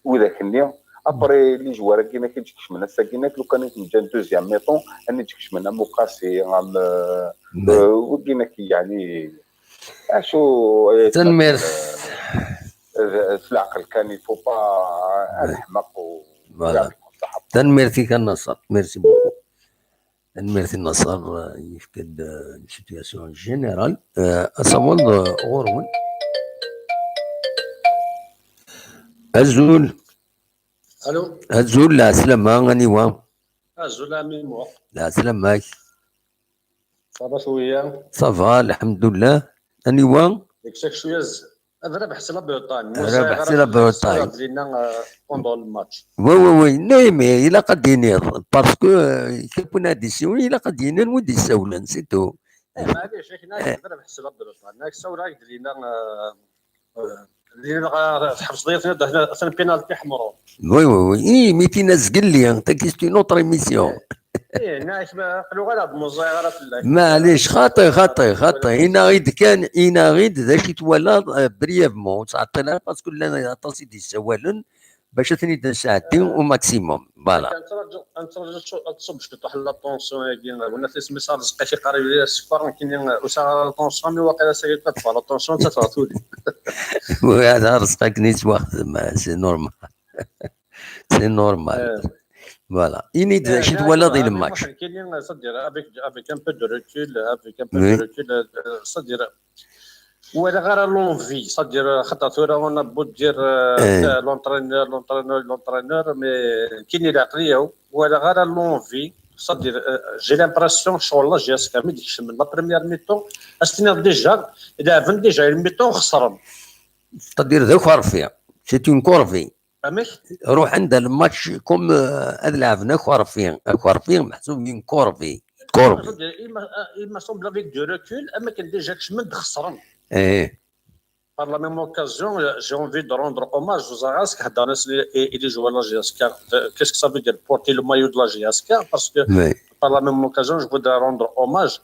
ولا كني ابري لي جوار كينا كيجيك شمنا ساكينات لو كان يتمجن دوزيام ميطون اني تجيك شمنا مقاسي غام. وكينا كي يعني اشو تنميرت. في العقل كان يفو با الحمق و Voilà. Tanemmirt-ik a Naṣer. Merci beaucoup. Tanemmirt a Naṣer, euh, yefka-d, euh, une situation générale. Euh, asawaḍ, euh, ɣur-wen. Azul. Allô. Azul, lɛeslama, aniwa? Azul a Mimo. Lɛeslama-k. Ça va شوية. Ça va, lḥemdullah. Aniwa? Deg-s cwiya. Ad Rabeḥ si la Bretagne. Rabeḥ si la Bretagne. Lina pendant le match. Oui, oui, oui. Non, mais ilaq ad d-tiniḍ. Parce que, euh, kra n win ad d-yessiwlen, ilaq ad d-yini wi d-yessawlen, c'est tout. Eh, maɛlic, akken ad Rabeḥ si la Bretagne. Ak sawra ak d-lina, euh, euh, lina, euh, tḥebseḍ-iyi, atan penalty ḥemru. Oui, oui, oui. Eh, mais tina zgelli, hein. C'est une autre émission. Eh, neɣ aql-aɣ ur d-meẓẓiyeɣ ara fell-ak. Maɛlic, xaṭi, xaṭi, xaṭi. Inaɣ-id kan, inaɣ-id d acu i twalaḍ, euh, brièvement, ur ttɛeṭṭil ara, parce que llan aṭas i d-yessawalen, bac ad ten-id-nesɛeddi au maximum. Voilà. Nettraǧu, nettraǧu ad tṣu-, ad tṣubb ciṭuḥ la tension-agi, wina tismi s Arezqi i qqaren yuli sskeṛ, nekkini ur sɛiɣ ara la tension, mi waqila s-agi ad teffeɣ la tension, ad teffeɣ tuli. Oui, hada Arezqi akken yettwaxdem, c'est normal. C'est normal. Voilà. Ini-d d acu i twalaḍ i le match. Nekkini, c'est-à-dire, avec, avec un peu de recul, avec un peu de recul, euh, c'est-à-dire, ur walaɣ ara l'envie, c'est-à-dire, xaṭer tura on a beau dire, euh, l'entraîneur, l'entraîneur, l'entraîneur, mais nekkini leɛqel-iw, ur walaɣ ara l'envie, c'est-à-dire, euh, j'ai l'impression, ccɣel la J S K, mi d-kecmen la première mi-temps, ad s-tiniḍ déjà, leɛben déjà une mi-temps, xesren. C'est-à-dire, d akerfi. C'est une corvée. Amek? Ruḥen-d le match comme, euh, ad leɛben akerfi. Akerfi meḥsub une corvée. Corvée. Il m'a, il m'a semblé avec du recul, am akken déjà kecmen-d xesren. Eh. Par la même occasion, euh, j'ai envie de rendre hommage aux Arabes, et, et les joueurs de la J S K. Euh, qu'est-ce que ça veut dire porter le maillot de la J S K? Parce que par la même occasion, je voudrais rendre hommage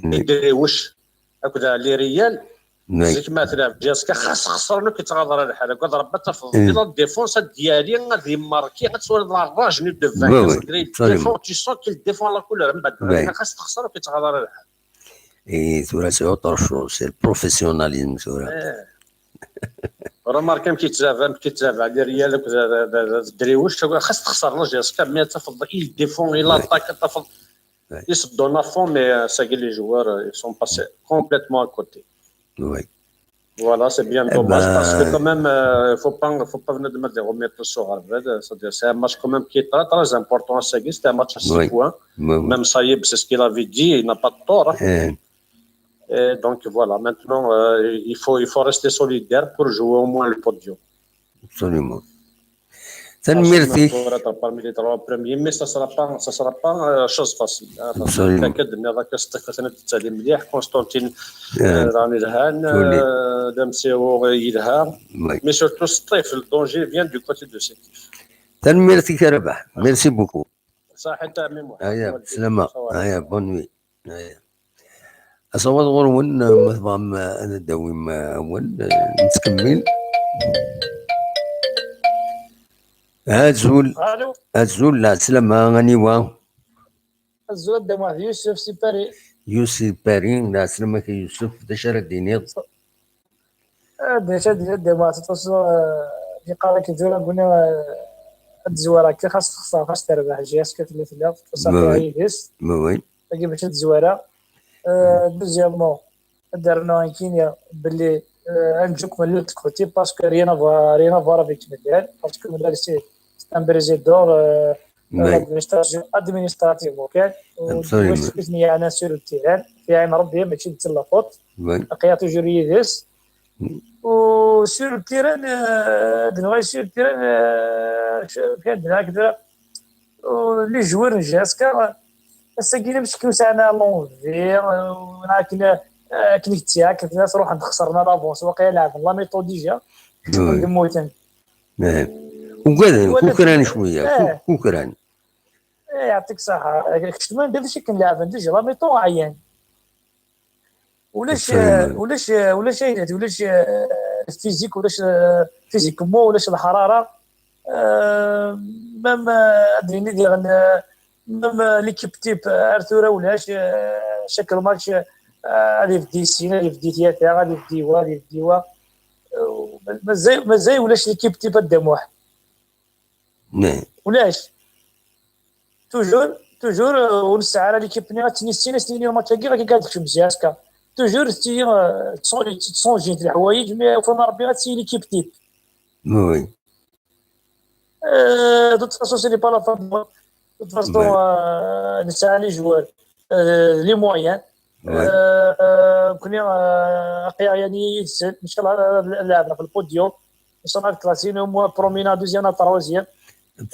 à Idriouch, à Liriel, Zik ma tlaɛb J S K, xas xesren, ur k-yettɣaḍ ara lḥal. Agad Rebbi ad tafeḍ. Di la défense, ad d-yali, ad yemmarki, ad twaliḍ la rage-nni de vainqueur. Malgré il défend, tu sens qu'il défend la couleur. Mbeɛd, xas texser, ur k-yettɣaḍ ara lḥal. Tura sɛu tercur, c'est le professionnalisme tura. Remarque amek yettaba, amek yettaba les réels akked Driwec, xas texser la J S K, mais ad tafeḍ il défend, il attaque, ad tafeḍ il se donne à fond, mais sagi les joueurs ils sont passés complètement à côté. Oui. Voilà, c'est bien dommage parce que quand même, euh, faut pas, faut pas venir de mettre des remettre sur Harvard. C'est-à-dire, c'est un match quand même qui est très, très important à Sagui. C'est un match à six points. Même Saïb, c'est ce qu'il avait dit, il n'a pas de tort. Et donc voilà, maintenant, euh, il faut, il faut rester solidaire pour jouer au moins le podium. Absolument. Tanemmirt-ik. Pour être parmi les trois premiers, mais ça sera pas, ça sera pas euh, chose facile. Absolument. Constantine, euh, euh, mais surtout, le danger vient du côté de Sétif. Tanemmirt-ik a Rabaḥ. Merci beaucoup. صحيت عمي محمد. Aya, slama. Aya, bonne nuit. Aya. Asawaḍ ɣur-wen, ma tebɣam ad d-tawim awal, nettkemmil. Azul. Azul, lɛeslama, aniwa? Azul a Dda Muḥ, d Yusef si Paris. Yusef si Paris, lɛeslama-k a Yusef, d acu ara d-tiniḍ? Ad d-, ad d-, ad d-, ma teṭṭuṣ, eh, yeqqar-ak tura guni, eh, ad d-zwareɣ akka, xas texṣer, xas terbeḥ, J S K tella, tella teṭṭuṣ aṭaɛ yid-s. Tagi bac ad d-zwareɣ. Eh, deuxièmement, ad d-rnuɣ nekkini belli, eh, ad neǧǧ akk Mellal de côté, parce que rien à voir, rien à voir avec Mellal, parce que Mellal c'est, c'est un brésident, eh, l'administration, administrativement kan, u d wacu i ten-yeɛnan sur le terrain, yeɛnan Rebbi, mačči d la faute. Aql-aɣ toujours yid-s. U sur le terrain, euh, d-nɣa sur le terrain, euh, kan d-nɣa kra, u les joueurs n J S K, ass-agi la meckin sɛan l'envie, euh, akken, euh, akken i tt-iɛak, akken ad ruḥen xesren l'avance, waqila lɛeben la mi-temps déjà, d mmuten. Ugaden, kukran cwiya, kukran. Eh, يعطيك الصحة. Kečč d acu akken leɛben déjà la mi-temps ɛyan. Ulac, ulac, ulac aylat, ulac, eh, physique, ulac, eh, physiquement, ulac lḥarara. Eh, même, eh, ad d-nini diɣen, eh, même, eh, l'équipe type, eh, ar tura ulac, eh, chaque match, eh, ad ibeddi sin, ad ibeddi tlata, ad ibeddi wa, ad ibeddi wa. Eh, mazal, mazal ulac l'équipe type a Dda Muḥ. Ulac. Toujours, toujours, euh, ur nesɛi ara l'équipe-nni ad tini sin, ad tini match-agi, ad tekcem J S K. Toujours tettili, euh, ttṣun-, ttṣunjint leḥwayeǧ, mais ufan Rebbi ad tili l'équipe type. Oui. Euh, de toute façon, ce n'est pas la fin du monde. De toute façon, euh, nesɛa les joueurs, euh, les moyens. Euh, euh, nekkni, euh, aql-aɣ yani yid-sen, ncallah ad nleɛb ɣef le podium. Ncallah ad klasin au moins premier, deuxième, troisième.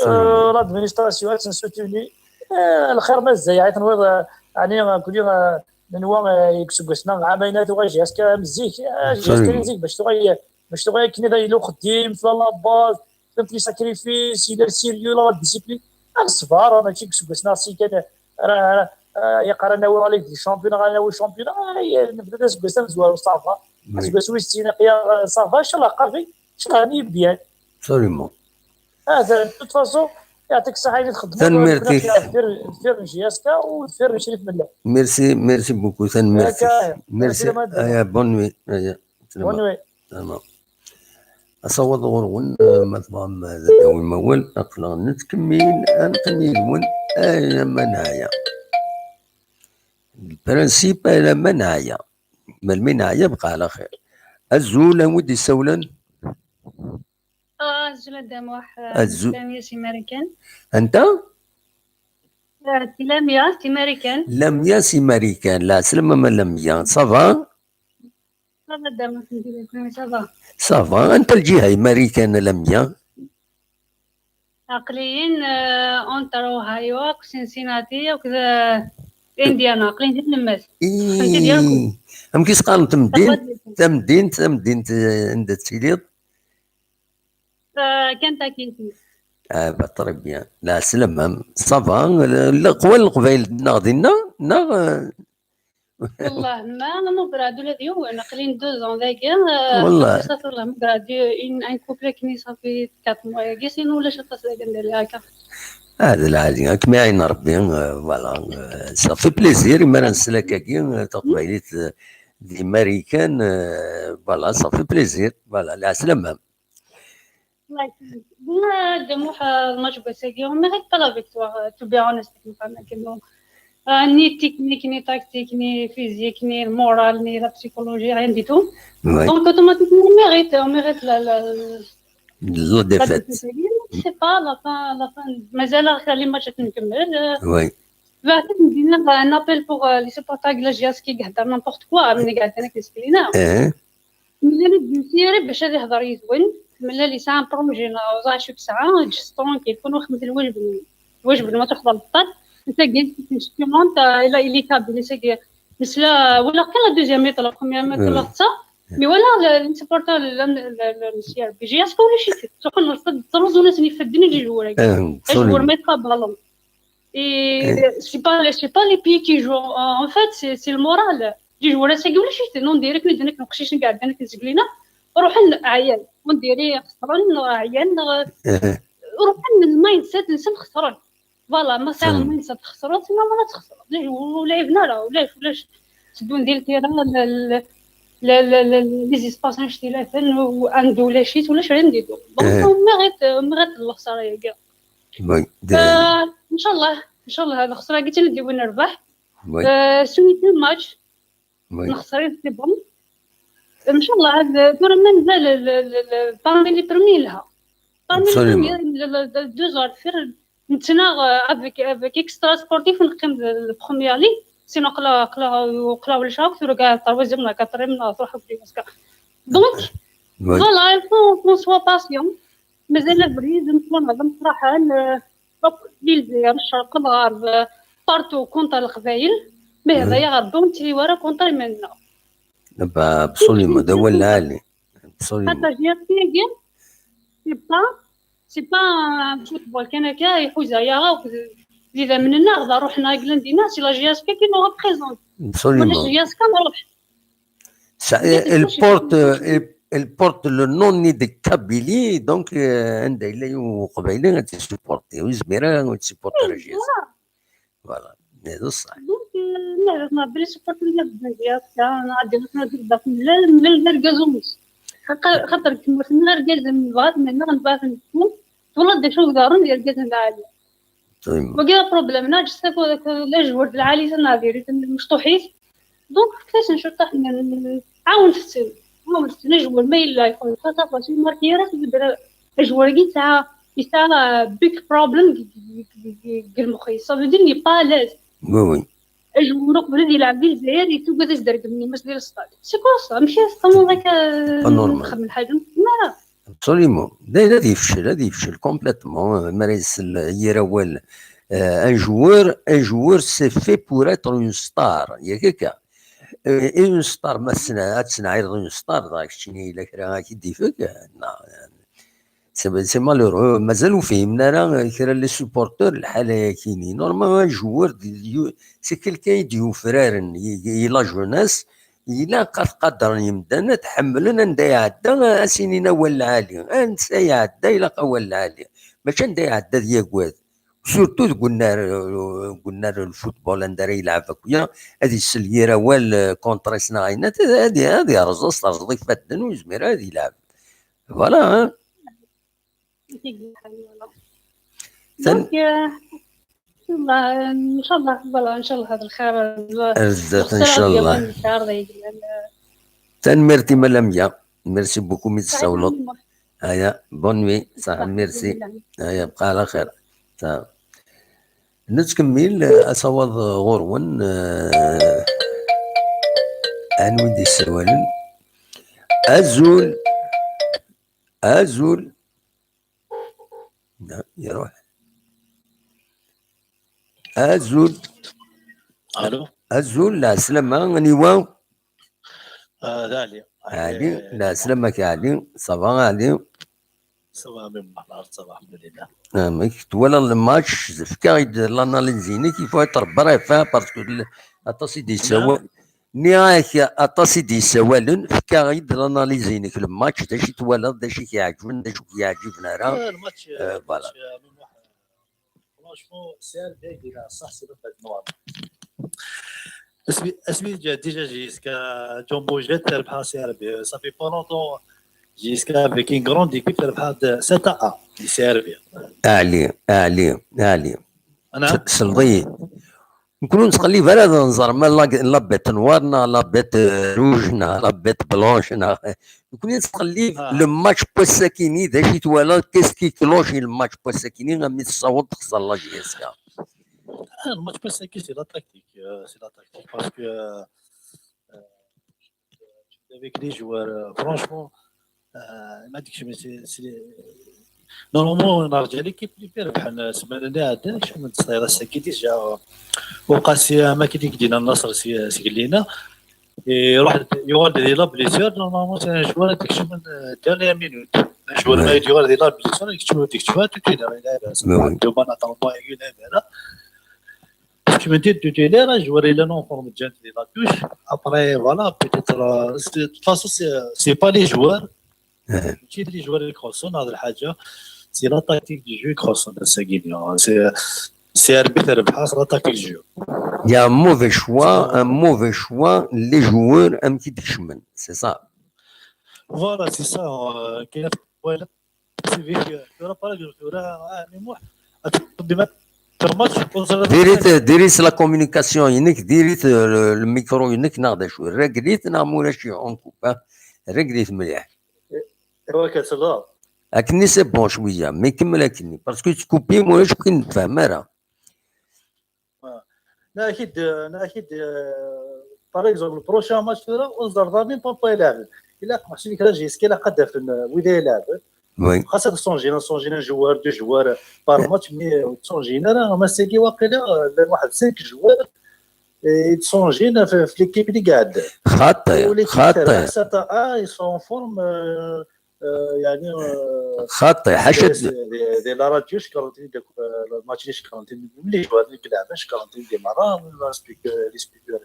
Euh, l'administration ad ten-soutenir. Euh, lxir mazal, ay tenwiḍ, euh, ɛni, euh, nekkni, euh, nenwa, euh, deg useggas-nneɣ, ɛamayen ad tuɣal J S K am zik, euh, J S K zik bac tuɣal, bac tuɣal akken ad yili uxeddim, tella la base, fhemt les sacrifices, yella le sérieux, la discipline. Ad neṣber, mačči deg useggas-nneɣ si kan, ara, ara, ara, yeqqar ad nawi la Ligue des Champions, ara nawi championnat, ay, nebda d aseggas amezwaru, ça va. Aseggas wis sin, aql-aɣ, ça va, ncallah, qerbi, ncallah, ni bien. Absolument. Ah, de toute façon, يعطيك الصحة, ayen txeddmeḍ, tanemmirt-ik. Deffir, deffir n J S K u deffir n Crif Mella. Merci, merci beaucoup, tanemmirt-ik. Merci. Aya, bonne nuit. Aya, bonne nuit. Asawaḍ ɣur-wen, eh, ma tebɣam ad d-tawim awal, aql-aɣ nettkemmil, ad neqqim yid-wen alamma neɛya. Le principe alamma neɛya. Melmi neɛya, bqa ɛla xir. Azul, anwa i d-yessawlen? Ah, azul a Dda Muḥ, eh, azul. Lamia si Marikan. Anta? Eh, Lamia si Marikan. Lamia si Marikan. Lɛeslama a Lamia. Ça va? Ça va, Dda Muḥ, alhamdulillah, ça va. Ça va. Anta lǧiha i Marikan a Lamia? Aql-iyi, euh, entre Ohio akked Cincinnati akked, euh, Indiana. Aql-iyi di tlemmast. Ih, amek i s-qqaren temdint, tamdint, tamdint, eh, anda tettiliḍ? Euh, Kentucky. Ah, bah, très bien. Lɛeslama, ça va, eh, qwan Leqbayel-nneɣ dinna, neɣ, eh? والله ما، ما قرعد ولا ديون، قليل deux ans داكا. والله. صافي، والله ما قرعد. Un couple كني صافي quatre mois ياكي، sinon ولا شي قصة كندير لها هكا. هذا العادي، كما يعين ربي، آه، voilà، آه، صافي plaisir، ما نسلك كاكي، آه، تقبيليت، آه، دي ماريكان، آه، voilà، صافي plaisir، voilà، العسلامة. الله يسلمك. بنادم واحد الماتش بوسيكي، mais غير pas la victoire, to be honest, كيما قلنا كيما. آه، ni technique, ni tactique, ni physique, ni le moral, ni la psychologie, rien du tout. Donc, automatiquement, on mérite, on mérite la, la, la défaite. C'est pas la fin, la fin. مازال خلي الماتش نكمل. Oui. بعد ندير un appel pour, euh, les supporters de la J S K كي قاعد n'importe quoi، ملي قاعد انا كنسكلينا. ملي ندير سيري باش غادي يهضر يزوين، ملي لي سان بروجي نا وزا شوك ساعه جست ترونكيل، كون وخمت الواجب، الواجب ما تحضر البطال. انت قلت كنت كيما انت الا الي كابيل انت قلت مثلا ولا كان لا دوزيام ميطا لا بروميير ميطا لا حتى مي ولا لي سيبورتر لا مسيا بي جي اسكو ولا شي شيء تقول نص الدروز ولا سني فدني جي جوار جوار ما يتقابلهم. Et c'est pas, c'est pas les pieds qui jouent. En fait, c'est, c'est le moral. جي جوار ساكي ولا شي نون ديريكت ندير لك نقشيش نقعد انا كنزقلينا روحن عيان ونديري خسران عيان روحن المايند سيت نسن خسران. فوالا ما ساعه المايند سيت خسران سما ما تخسر ولعبنا راه ولاش ولاش سدو ندير تيرا لا لا لا لا لي زيسباس نشتي لا فن وعندو ولا شيت ولا شي عندي دو دونك ميغيت ميغيت الخساره يا كاع. ان شاء الله، ان شاء الله هذا خساره قلت لك وين نربح. سويت الماتش نخسر سي بون. ان شاء الله هذا دور ما نزال بارمي لي بروميي لها بارمي لي بروميي دو زور فير نتنا افيك افيك اكسترا سبورتيف نقيم البروميير لي سينو قلا قلا قلا ولا شاك ثورو كاع ترويزيام لا كاتريم لا تروح في باسكا دونك فوالا فو فو سوا باسيون مازال بريد نكون هذا مصراحه لي الجزائر الشرق الغرب بارتو كونتر القبايل مي هذايا غير دونتي ورا كونتر منا. ابسوليمون هذا هو العالي. ابسوليمون حتى جي اس كي سي با سي با فوتبول كان هكا يحوز يا اذا مننا غدا روحنا قلندينا سي لا جي اس كي كي نو ريبريزونت. ابسوليمون جي اس كي نروح. البورت البورت لو نون ني دي كابيلي دونك عندها الا يوم قبيله غادي سوبورتي وزميره غادي سوبورتي لا جي اس. فوالا هذا الصح. دونك نعرف ما بلي سوبورتي لا بزاف ديال انا غادي نهضر داك لا لا لا كازوموس خاطر كما سمعنا رجال من بعض من غنبغي نكون والله دي شوف دارون ديال كازن العالي. وكاين بروبليم انا جست لا جوار العالي تنافيري مشطوحين. دونك كيفاش نشوف طاح عاون في السن عاون في السن جوار ما الا يكون خاطر فاش ماركي راه تبدا جوار كي تاع يسا بيك بروبليم المخي صافي دير لي با لاز. وي وي. جوار قبل يلعب في الجزائر يتوقع تزدرق مني مش ديال الستاد سي كوا سا ماشي سا مون هكا نخمم حاجه ما ابسوليمون لا لا غادي يفشل غادي يفشل كومبليتمون ما راه يسل يراول. ان جوور ان جوور سي في بور اتر اون ستار ياك هكا. اون ستار ما تسنعيض اون ستار داك الشيء الا كرا كي ديفك. سي مالورو مازال فهمنا راه كرا لي سوبورتور الحاله كيني نورمال ان جوور سي كيلكان يديو فرارن لا جوناس. الا قد قدر يمدنا تحملن عند يعدى اسينينا ولا عالي انسى يعدى الا قوى العالي ماشي عند يعدى ديال كواد. سورتو قلنا قلنا الفوتبول عند راه يلعب اكويا هذه السليره وال كونتريسنا عينات هذه هذه رزاز رزاز يفدن ويزمير هذه يلعب. فوالا. دونك ان شاء الله فوالا ان شاء الله هذا الخير. الزات ان شاء الله. تنميرتي ملامية. ميرسي بوكو مي تساولو. هيا بون نوي صح ميرسي. هيا بقى على خير. صح. نتكمل اصوات غورون. انوي دي السوالن. ازول ازول. لا يروح. ازول. الو. ازول لا سلامة نيوا. آه دالي. علي لا سلامك يا علي صافا علي. صافا من بعد صافا الحمد لله. امك تولا الماتش زفكا يد لاناليزيني كيف يتربى راه فيها باسكو اطاسي دي سوا. Nniɣ-ak aṭas i d-yessawalen, fk-aɣ-d l'analyse-inek, le match, d acu i twalaḍ, d acu i k-iɛeǧben, d acu i k-iɛeǧben ara. آه، الماتش آه، voilà. الماتش، آه، ميموح، franchement سي ار بي يدير صح، سي باب نوار. اسمي اسمي جا ديجا جيسكا جومبو جيت تربحها سي ار بي، صافي با لونتون جيسكا افيك ان كروند ايكيب تربحها سيت ا ان سي ار بي. اعلي اعلي اعلي انا سلطي. نكونوا نتقلب على هذا النظر، ما لا بيت نوار نا لا بيت روج نا لا بيت بلونش نا. نكون نتقلب آه. لو ماتش بوساكيني، ذا شي توالى كيس كي كلوشي الماتش بوساكيني غا مي تصاوب تخسر لا جي اس كا. الماتش بوساكي سي لا تاكتيك، سي لا تاكتيك باسكو افيك لي جوار فرانشمون ما عندكش سي نورمالمون نرجع ليكيب اللي فيه ربحنا السمانه اللي عدات، شحال من تصايره ساكي ديجا وقاسي ما كي ديك دينا النصر سي سقلينا يروح يوغال دي لا بليسيور نورمالمون سي ان جوار ديك شي من ديرنيير مينوت. ان جوار ما يدير دي لا بليسيور ديك شويه ديك شويه تو كيدا لا بس Oui, oui. دوبا نعطيو بوان يقول لا لا كيما دير دو تيلير جوار الا نون فورم جات لي لا توش ابري فوالا بيتيتر. فاسو سي با لي جوار ماشي لي جوار اللي كروسون هذه الحاجه. سي لا تاكتيك دي جو كروسون ساكينيا سي سي اربيتر بحال لا تاكتيك دي جو. Il y a un mauvais choix, un mauvais choix, les joueurs, un petit chemin, c'est ça. فوالا سي سا كاين ولا سي فيك ثورة باراغ ثورة ميموح. ديما في الماتش ديريت ديريت la communication ينك، ديريت le micro ينك، ناخذ شوي ريغليت، نعم ولا شي اون كوب، ها؟ ريغليت مليح. ايوا كتلغى. اكني سي بون شويه، مي كمل اكني باسكو تكوبي ولا شكون نتفاهم راه. لا اكيد، لا اكيد. باغ اكزومبل بروشان ماتش ثورة وزرضامي بابا يلعب. الا قمعتي ديك لا جيسكي لا قد في ويدا يلعب. Oui. خاصك تصونجينا تصونجينا جوار دو جوار بار ماتش مي تصونجينا راه ما سيكي واقيلا واحد سانك جوار. تصونجينا في ليكيب اللي قاعد. خاطي خاطي. ساتا اه يسون فورم. يعني خاطي حاشا. دي لا راديو شكرا داك الماتش اللي شكرا ملي جوار اللي كلعب شكرا دي مره لي سبيكر لي سبيكر.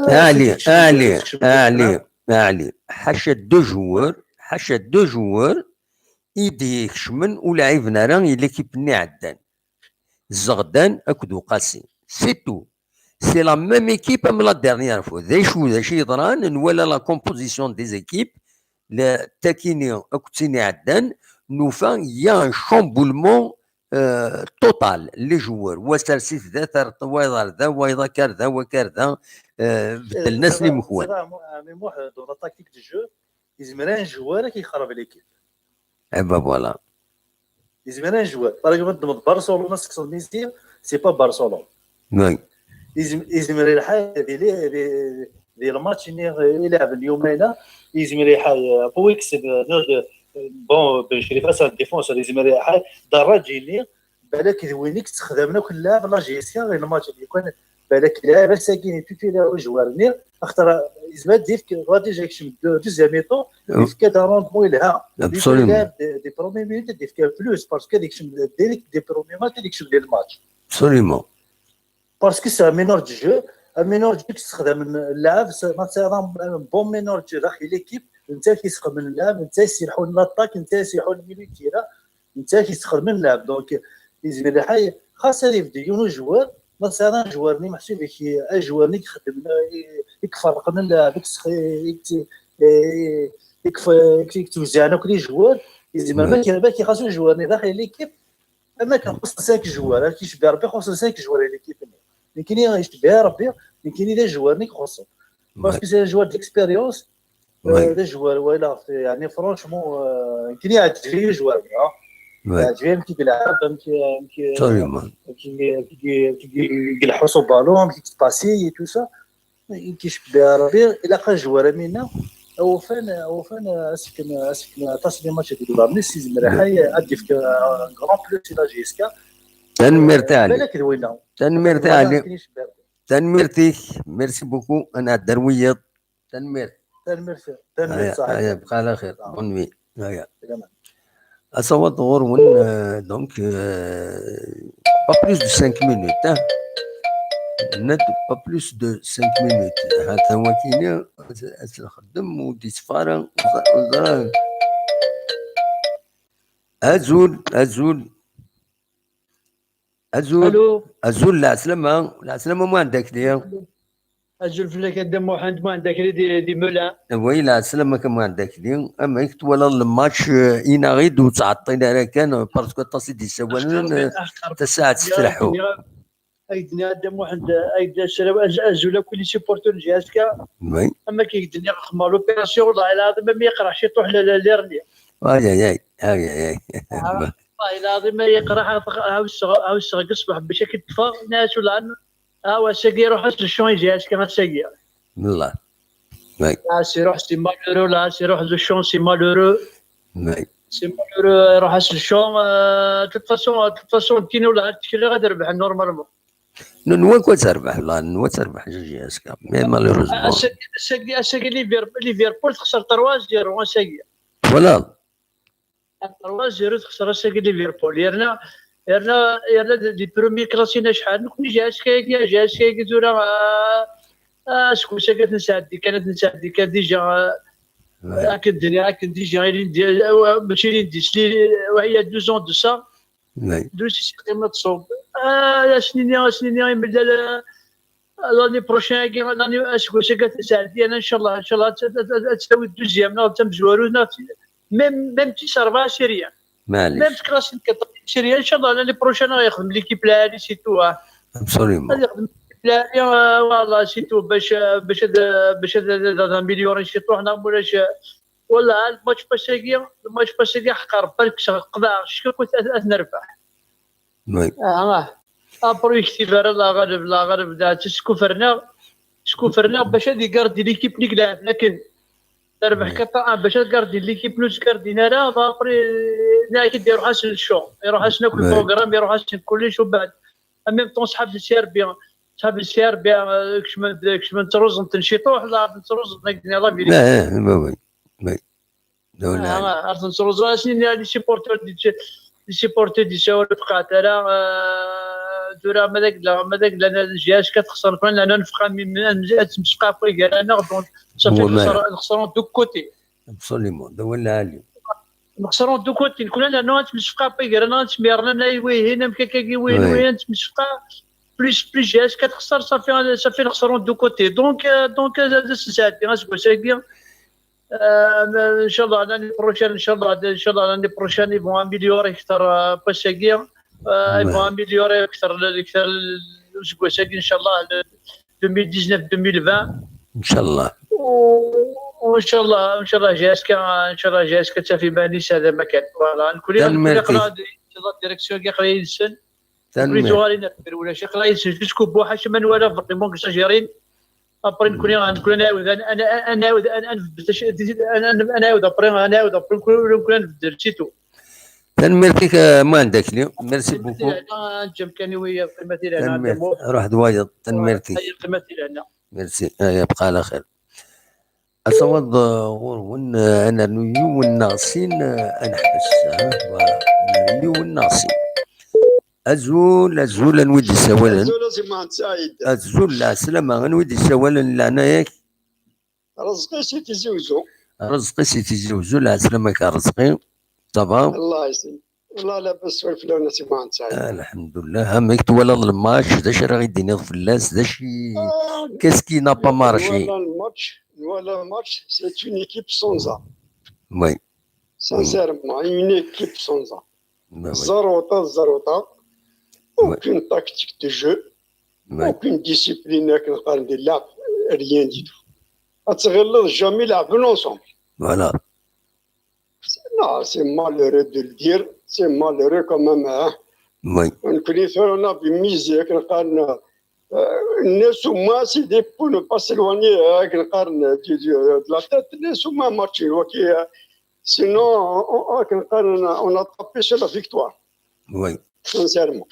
اعلي اعلي اعلي اعلي حاشا دو جوار حاشا دو جوار. ايدي يكشمن ولاعبنا راه ليكيب ني عدان. الزغدان اكد وقاسي سي تو. سي لا ميم ايكيب ام لا ديرنيير فوا. ذا شو ذا شي يضران نوالا لا كومبوزيسيون دي زيكيب. تاكيني اكد سيني عدان نوفا يا شامبولمون. توتال لي جوار وسرسيت ذا ثار وايضا ذا وايضا كار ذا وكار ذا. بدل ناس لي مخوان. مي موح دو لا تاكتيك دو جو يزمر ان جوار كيخرب ليكيب. اي با فوالا. يزمر ان جوار باغ اكزومبل تضمن برشلونه سكسون ميسي سي با برشلونه. وي. يزمر يلحق دي لي دي الماتش اللي يلعب اليوم هنا يزمر يلحق بو يكسب. بون بشري فاس ديفونس يزمر يلحق دراجيني. بالك ذوينيك تخدم لك اللاعب لا جيستيون غير الماتش اللي يكون بالك لاعب ساكين توتيلير جوارني اختر يزمر ديفك غادي جاك شم دوزيام ميطون ديفك هذا روندمون يلها. ابسوليومون. دي برومي مينوت ديفك بلوس باسكو هذيك شم ديريك دي برومي ماتش هذيك شم ديال الماتش. ابسوليومون. باسكو سي مينور دو جو. مينور دو جو كيستخدم اللاعب ما تسيرام بون مينور دو جو داخل ليكيب. انت كيسخدم اللاعب انت يسيحون لاطاك انت يسيحون الميليتيرا. انت كيسخدم اللاعب دونك يزمر الحي خاص هذه يبدا يونو جوار. مثلا جوار ني محسوب كي جوار ني يخدم يكفرق من اللاعب يكتوزعنا كل جوار. يزمر ما كي خاصو جوار ني داخل ليكيب. اما كان خصنا سانك جوار كيشبه ربي خصنا سانك جوار ليكيب. يمكن يشبه ربي يمكن اذا جوار ني خصو باسكو سي جوار ديكسبيريونس. هذا جوار ولا يعني فرونشمون يمكن يعجبني جوار يعجبني كي يلعب يمكن يلحقوا بالون كي تباسي تو سا. كيشبه ربي الا قا جوار منا. او فان او فان اسكن اسكن تصلي ماتش ديال البارنيس يزمر حي اديف كرون بلوس الى جي اس كا. تنميرت علي. بالك دوينا. تنميرت علي. تنميرتيك. ميرسي بوكو انا درويض. تنميرت. تنميرت تنميرت صاحبي. بقى على خير بون نوي. هيا. اصوات غورون دونك با بليس دو سانك مينوت ها. Nna-d pas plus de cinq minutes. Hata wakini, ad, ad nxeddem, ur d-yetteffeɣ ara, ur ẓ-, ur ẓ-, Azul, azul. Azul. Allô. Azul, lɛeslama, lɛeslama Muḥend Akli. Azul fell-ak a Dda Muḥend, Muḥend Akli di, di Melun. Oui, lɛeslama-k a Muḥend Akli. Amek twalaḍ le match, euh, inaɣ-id ur ttɛeṭṭil ara kan, parce que aṭas i d-yessawalen, euh, tasaɛet tettleḥḥu. Ay d-nniɣ a Dda Muḥend, ay d-, azul akk i les supporters n J S K. Oui. Am akken i d-nniɣ xedmeɣ l'opération, والله العظيم ma yeqreḥ ciṭuḥ la, la, l'hernie. Ay, ay, ay, ay, ay, ay. Ah, والله العظيم ma yeqreḥ, ɛawseɣ, ɛawseɣ deg ṣṣbeḥ bac ad k-ṭṭfeɣ, nniɣ-as والله, ah, ass-agi iruḥ-as le champ i J S K ass-agi. Wallah. Oui. Ah, c'est iruḥ, c'est malheureux, là, c'est iruḥ le champ, c'est malheureux. Oui. C'est malheureux, iruḥ-as le champ, euh, de toute façon, de toute façon, nekkini والله ad ttekleɣ ad rebḥen normalement. Nenwa-k ad terbeḥ, la, nenwa ad terbeḥ J S K. Mais malheureusement. Ass-agi, ass-agi, ass-agi Liver-, Liverpool texser trois zéro ass-agi. Voilà. Trois zéro texser ass-agi Liverpool. Yerna, yerna, yerna d, d premier classé-na acḥal. Nekni J S K-agi, J S K-agi tura, ah, ah, seg wass-agi ad t-nesɛeddi kan, ad t-nesɛeddi kan déjà, ah, akken d-nniɣ, akken déjà, ilindi, ah, mačči ilindi, sli, ah, il y a deux ans de ça. Douze, c'est vraiment de ça. Ah, ass-nni, ass-nni, imellal, ah, l'année prochaine, l'année, aseggas-agi ad t-nesɛeddi, inchallah, inchallah, ad, ad, ad, ad tawi deuxième, neɣ d tamezwarut, neɣ d, même, même si ça va, c'est rien. Maɛlic. Même si classe, c'est rien. Inchallah, l'année prochaine, ad yexdem l'équipe lɛali, c'est tout, ah. Absolument. Ad yexdem l'équipe lɛali, ah, voilà, c'est tout. Bac, bac ad, bac ad, ad, ad améliorer, c'est tout, neɣ mulac, Wala, le match passé-agi, le match passé-agi, ḥeqqa Rebbi, ad kkseɣ, qeḍɛeɣ ccek akk ad, ad nerbeḥ. Oui. Ah, ah. Après, ur yektib ara la ɣaleb, la ɣaleb, da, skufren-aɣ, skufren-aɣ bac ad igardi l'équipe-nni i ilɛeben akken. Terbeḥ quatre un, bac ad gardi l'équipe-nni ur ttgardin ara, après, nniɣ-ak-id iruḥ-asen le champ, iruḥ-asen akk le programme, iruḥ-asen kullec, umbeɛd, en même temps, ṣḥab n Si Rebbi, ṣḥab n Si Rebbi, eh, kecmen-d, kecmen-d ttruẓent n ciṭuḥ, la ttruẓent, la, la vérité. Eh, eh, oui, oui, oui. Ah, ar ten-ttruẓu, ass-nni, les supporters di, les supporters di Sawal ur tqeɛɛed ara, eh, tura ma d agla-, ma d agla-, n J S K texṣer, nekni ad neffeq, ad temsefqaɛef gar-aneɣ, donc, ça fait nexṣer, nexṣer en deux côtés. Absolument, d awal lɛali. Nexṣer en deux côtés, nekni ad nernu ad temsefqaɛef gar-aneɣ, ad temyernan, ay wihin, amek akka-agi, wihin, wihin, ad temsefqaɛef. Plus, plus J S K texṣer, ça fait, ça fait nexṣer en deux côtés. Donc, euh, donc, euh, ad as-nesɛeddi aseggas-agi. Euh, inchallah, l'année prochaine, inchallah, inchallah, l'année prochaine, ils vont améliorer akter, euh, pas-agi. Euh, ils vont améliorer akter, akter aseggas-agi, inchallah, le deux mille dix-neuf deux mille vingt. Inchallah. و، وإن شاء الله، إن شاء الله J S K، إن شاء الله J S K تافي ماني سادة مكان. Voilà، نكون، نكون يقرا دي، إن شاء الله direction يقرا ينسن. Nekni tuɣalin ɣer wulac, aql-aɣ yid-sen jusqu'au bout, ḥaca ma nwala vraiment exagérin. Après, nekni, nekni ad nɛawed, ad, ad, ad, ad nɛawed, ad, ad nbeddel, ad, ad, ad nɛawed après, ad nɛawed après, nekni, nekni ad nbeddel, c'est tout. Tanemmirt-ik, a Muḥend Akli. Merci beaucoup. Ad neǧǧ amkan i wiyaḍ, qqimet i lehna. Tanemmirt. Ruḥ d wayeḍ. Tanemmirt-ik. Qqimet i lehna. Merci. Yebqa ɛla xir. Ad taweḍ, uh, ɣur-wen, uh, ad nernu yiwen neɣ sin, uh, ad neḥbes, uh, voilà. Yiwen neɣ sin. Azul, azul, anwa i d-yessawalen? Azul, a Si Muḥend Saɛid. Azul, lɛeslama, anwa i d-yessawalen, leɛnaya-k? Rezqi si Tizi Uzzu. Rezqi si Tizi Uzzu, lɛeslama-k a Rezqi. Ça va? Allah yesselmek. Wallah labas, swal fell-awen a Si Muḥend Saɛid. Ah, lḥemdullah. Amek twalaḍ le match? D acu ara ɣ-d-tiniḍ fell-as? D acu i, qu'est-ce qui n'a pas marché? Nwala le match, nwala le match, c'est une équipe sans âme. Oui. Sincèrement, une équipe sans âme. Bah oui. Zerruṭa, zerruṭa. Ouais. Aucune tactique de jeu. Ouais. Aucune discipline, akken qqaren di lɛeb, rien du tout. Ad tɣileḍ jamais lɛeben ensemble. Voilà. Non, c'est malheureux de le dire, c'est malheureux quand même, hein. Oui. Nekni tura on a vu mise, akken qqaren, euh, nnes au moins, c'est des, pour ne pas s'éloigner, euh, akken qqaren, du, du, euh, de la tête, nnes au moins match, ok, euh, sinon, on, on, akken qqaren, on a tapé sur la victoire. Oui. Sincèrement.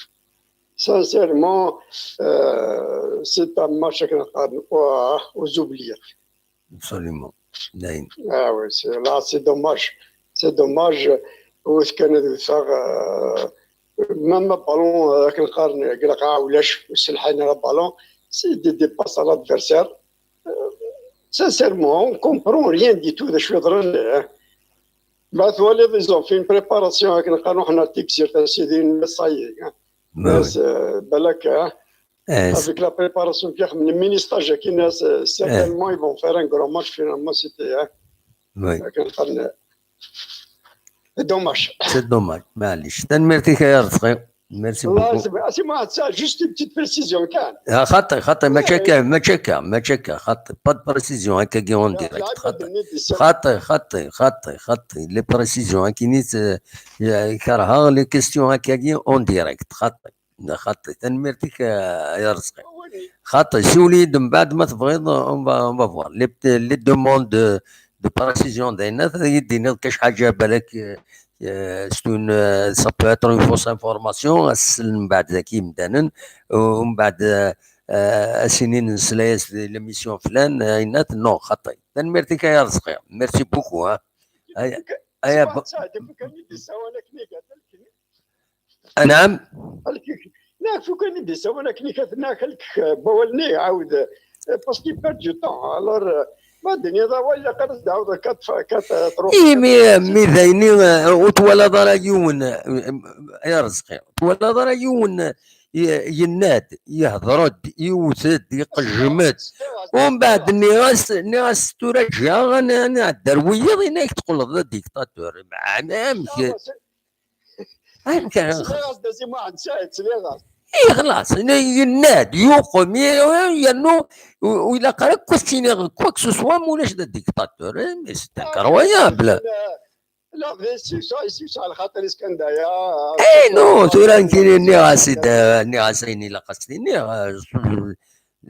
Sincèrement, euh, c'est un match, akken qqaren, aux, aux oubliettes. Absolument. Dayen. Ah oui, c'est, là, c'est dommage. C'est dommage. Ur tekkan ad wteɣ, euh, même ballon, euh, akken qqaren, deg lqaɛa ulac, ur sselḥayen ara ballon. S'il dépasse à l'adversaire, euh, sincèrement, on comprend rien du tout de ce que. Ma twaliḍ, ils ont fait une préparation akken qqaren ruḥen ar Tigzirt a sidi, ça y est, hein. Balak, hein. Avec la préparation n mini stage akken, certainement ils vont faire un grand match finalement, c'était, hein. Akken qqaren, c'est dommage. C'est dommage. Maɛlic. Tanemmirt-ik ay Arezqi. Merci beaucoup. Juste une petite précision kan. Ah, xaṭi, xaṭi, mačči akka, mačči akka, mačči akka, xaṭi. Pas de précision, akkagi en direct, xaṭi. Xaṭi, xaṭi, xaṭi, xaṭi. Les précisions, akkini, euh, kerheɣ les questions, akkagi en direct, xaṭi. Xaṭi, tanemmirt-ik, euh, ay Arezqi. Xaṭi, siwel-iyi-d mbeɛd ma tebɣiḍ, on va, on va voir. Les, les demandes de, de précision, d ayen ad yi-d-tiniḍ kac ḥaǧa, balak, euh, euh, c'est une, euh, ça peut être une fausse information, ad slen mbeɛd daki imdanen, u mbeɛd, euh, euh, ad s-inin nesla-yas di l'émission flan, euh, yenna-t, non, xaṭi. Tanemmirt-ik ay Arezqi. Merci beaucoup, hein. Ay, ay, Anɛam. Nek fu kan i d-isawal akken i kat-nni, ak-, ak-, bawal-nni iɛawed, eh, parce qu'il perd du temps. Alors, eh, ma d-tiniḍ awal, ilaq ara s-d-tɛawdeḍ kat, kat, eh, truḥ. Imi, mi d ayen, eh, ur twalaḍ ara yiwen, eh, ay Arezqi, ur twalaḍ ara yiwen, eh, yenna-d, yehder-d, iwet-d, iqejjem-d. Umbeɛd nniɣ-as, nniɣ-as tura ǧǧiɣ, ad n-, ad nɛeddi ar wiyiḍ, yenna-ak teqqleḍ d adiktatur. Meɛna amek? Amek ara sliɣ-as-d a Si Muḥend Saɛid, sliɣ-as. Eh, xlaṣ, yenna-d, yuqem, yernu ur ilaq ara akk ad s-tiniḍ quoi que ce soit, ma ulac d adiktatur, eh, mais c'est incroyable. La, la, yessewseɛ, yessewseɛ lxaṭer-is kan d aya. Eh, non, tura nekkini nniɣ-as-id, nniɣ-as ayen ilaq ad s-tiniḍ,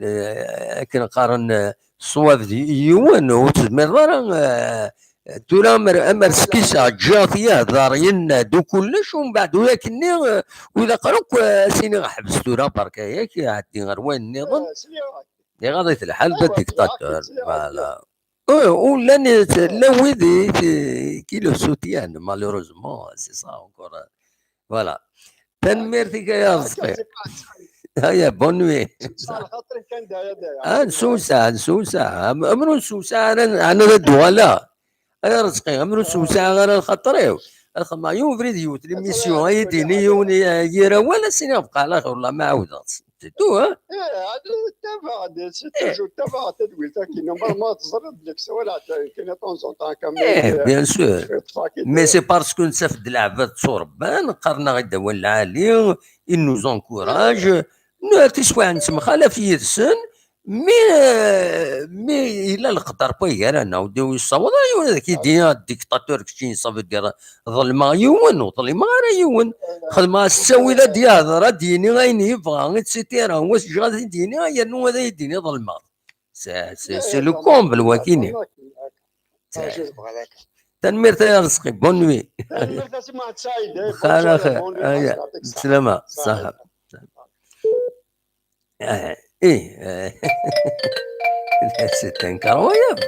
eh, akken qqaren, eh, ṣṣwab d yiwen, ur tezmireḍ ara, eh, tura amer, amer skiseɣ, ǧǧiɣ-t yehder, yenna-d u kullec, umbeɛd ur akkenni, eh, ur ilaq ara akk, eh, ad s-iniɣ ḥbes tura, berka-yak, ɛeddi ɣer wayen nniḍen. Iɣaḍ-it lḥal d adiktatur. Voilà. Eh, ur llan, eh, llan wid i t-, qui le soutiennent, malheureusement, c'est ça encore. Voilà. Tanemmirt-ik ay Arezqi. Aya, bonne nuit. Ah, nsewseɛ, nsewseɛ. Am-, amru nsewseɛ ara, ɛni ad d-uɣaleɣ? Ay Arezqi, amru nsewseɛ ara lxaṭer-iw. Ad xedmeɣ yiwen ubrid yiwet l'émission, ad yi-d-yini yiwen i-, yir awal, ad s-iniɣ bqa ɛla xir, wellah ma ɛawdeɣ-tt. C'est tout, hein? Eh, ttabaɛeɣ-d, c'est toujours ttabaɛeɣ tadwilt-agi. Normalement, teẓriḍ belli ssawaleɣ-d kan de temps en temps, quand même, eh, bien sûr. Mais c'est parce que nettaf-d leɛbad tturebban, qqaren-aɣ-id awal lɛali, ils nous encouragent. Tiswiɛin nettemxalaf yid-sen, mais, euh, mais yella leqder n way gar-aneɣ, ur d-yessaweḍ ara yiwen ad k-yini dictateur keččini, ça veut dire ḍelmeɣ yiwen, ur ḍlimeɣ ara yiwen. Xedmeɣ-as ttawil ad d-yehder, ad d-yini ayen yebɣa, et cetera. Wa s-ǧǧeɣ ad t-id-yini, yernu ad yi-d-yini ḍelmeɣ. C'est, c'est, c'est le comble, wakini. Tanemmirt ay Arezqi, bonne nuit. Tanemmirt a Si Muḥend Saɛid, eh, bonne soirée, bonne nuit, aya, Arezqi, yɛṭik ṣṣeḥḥa. Slama, ṣṣeḥḥa. Eh, eh, eh. C'est incroyable.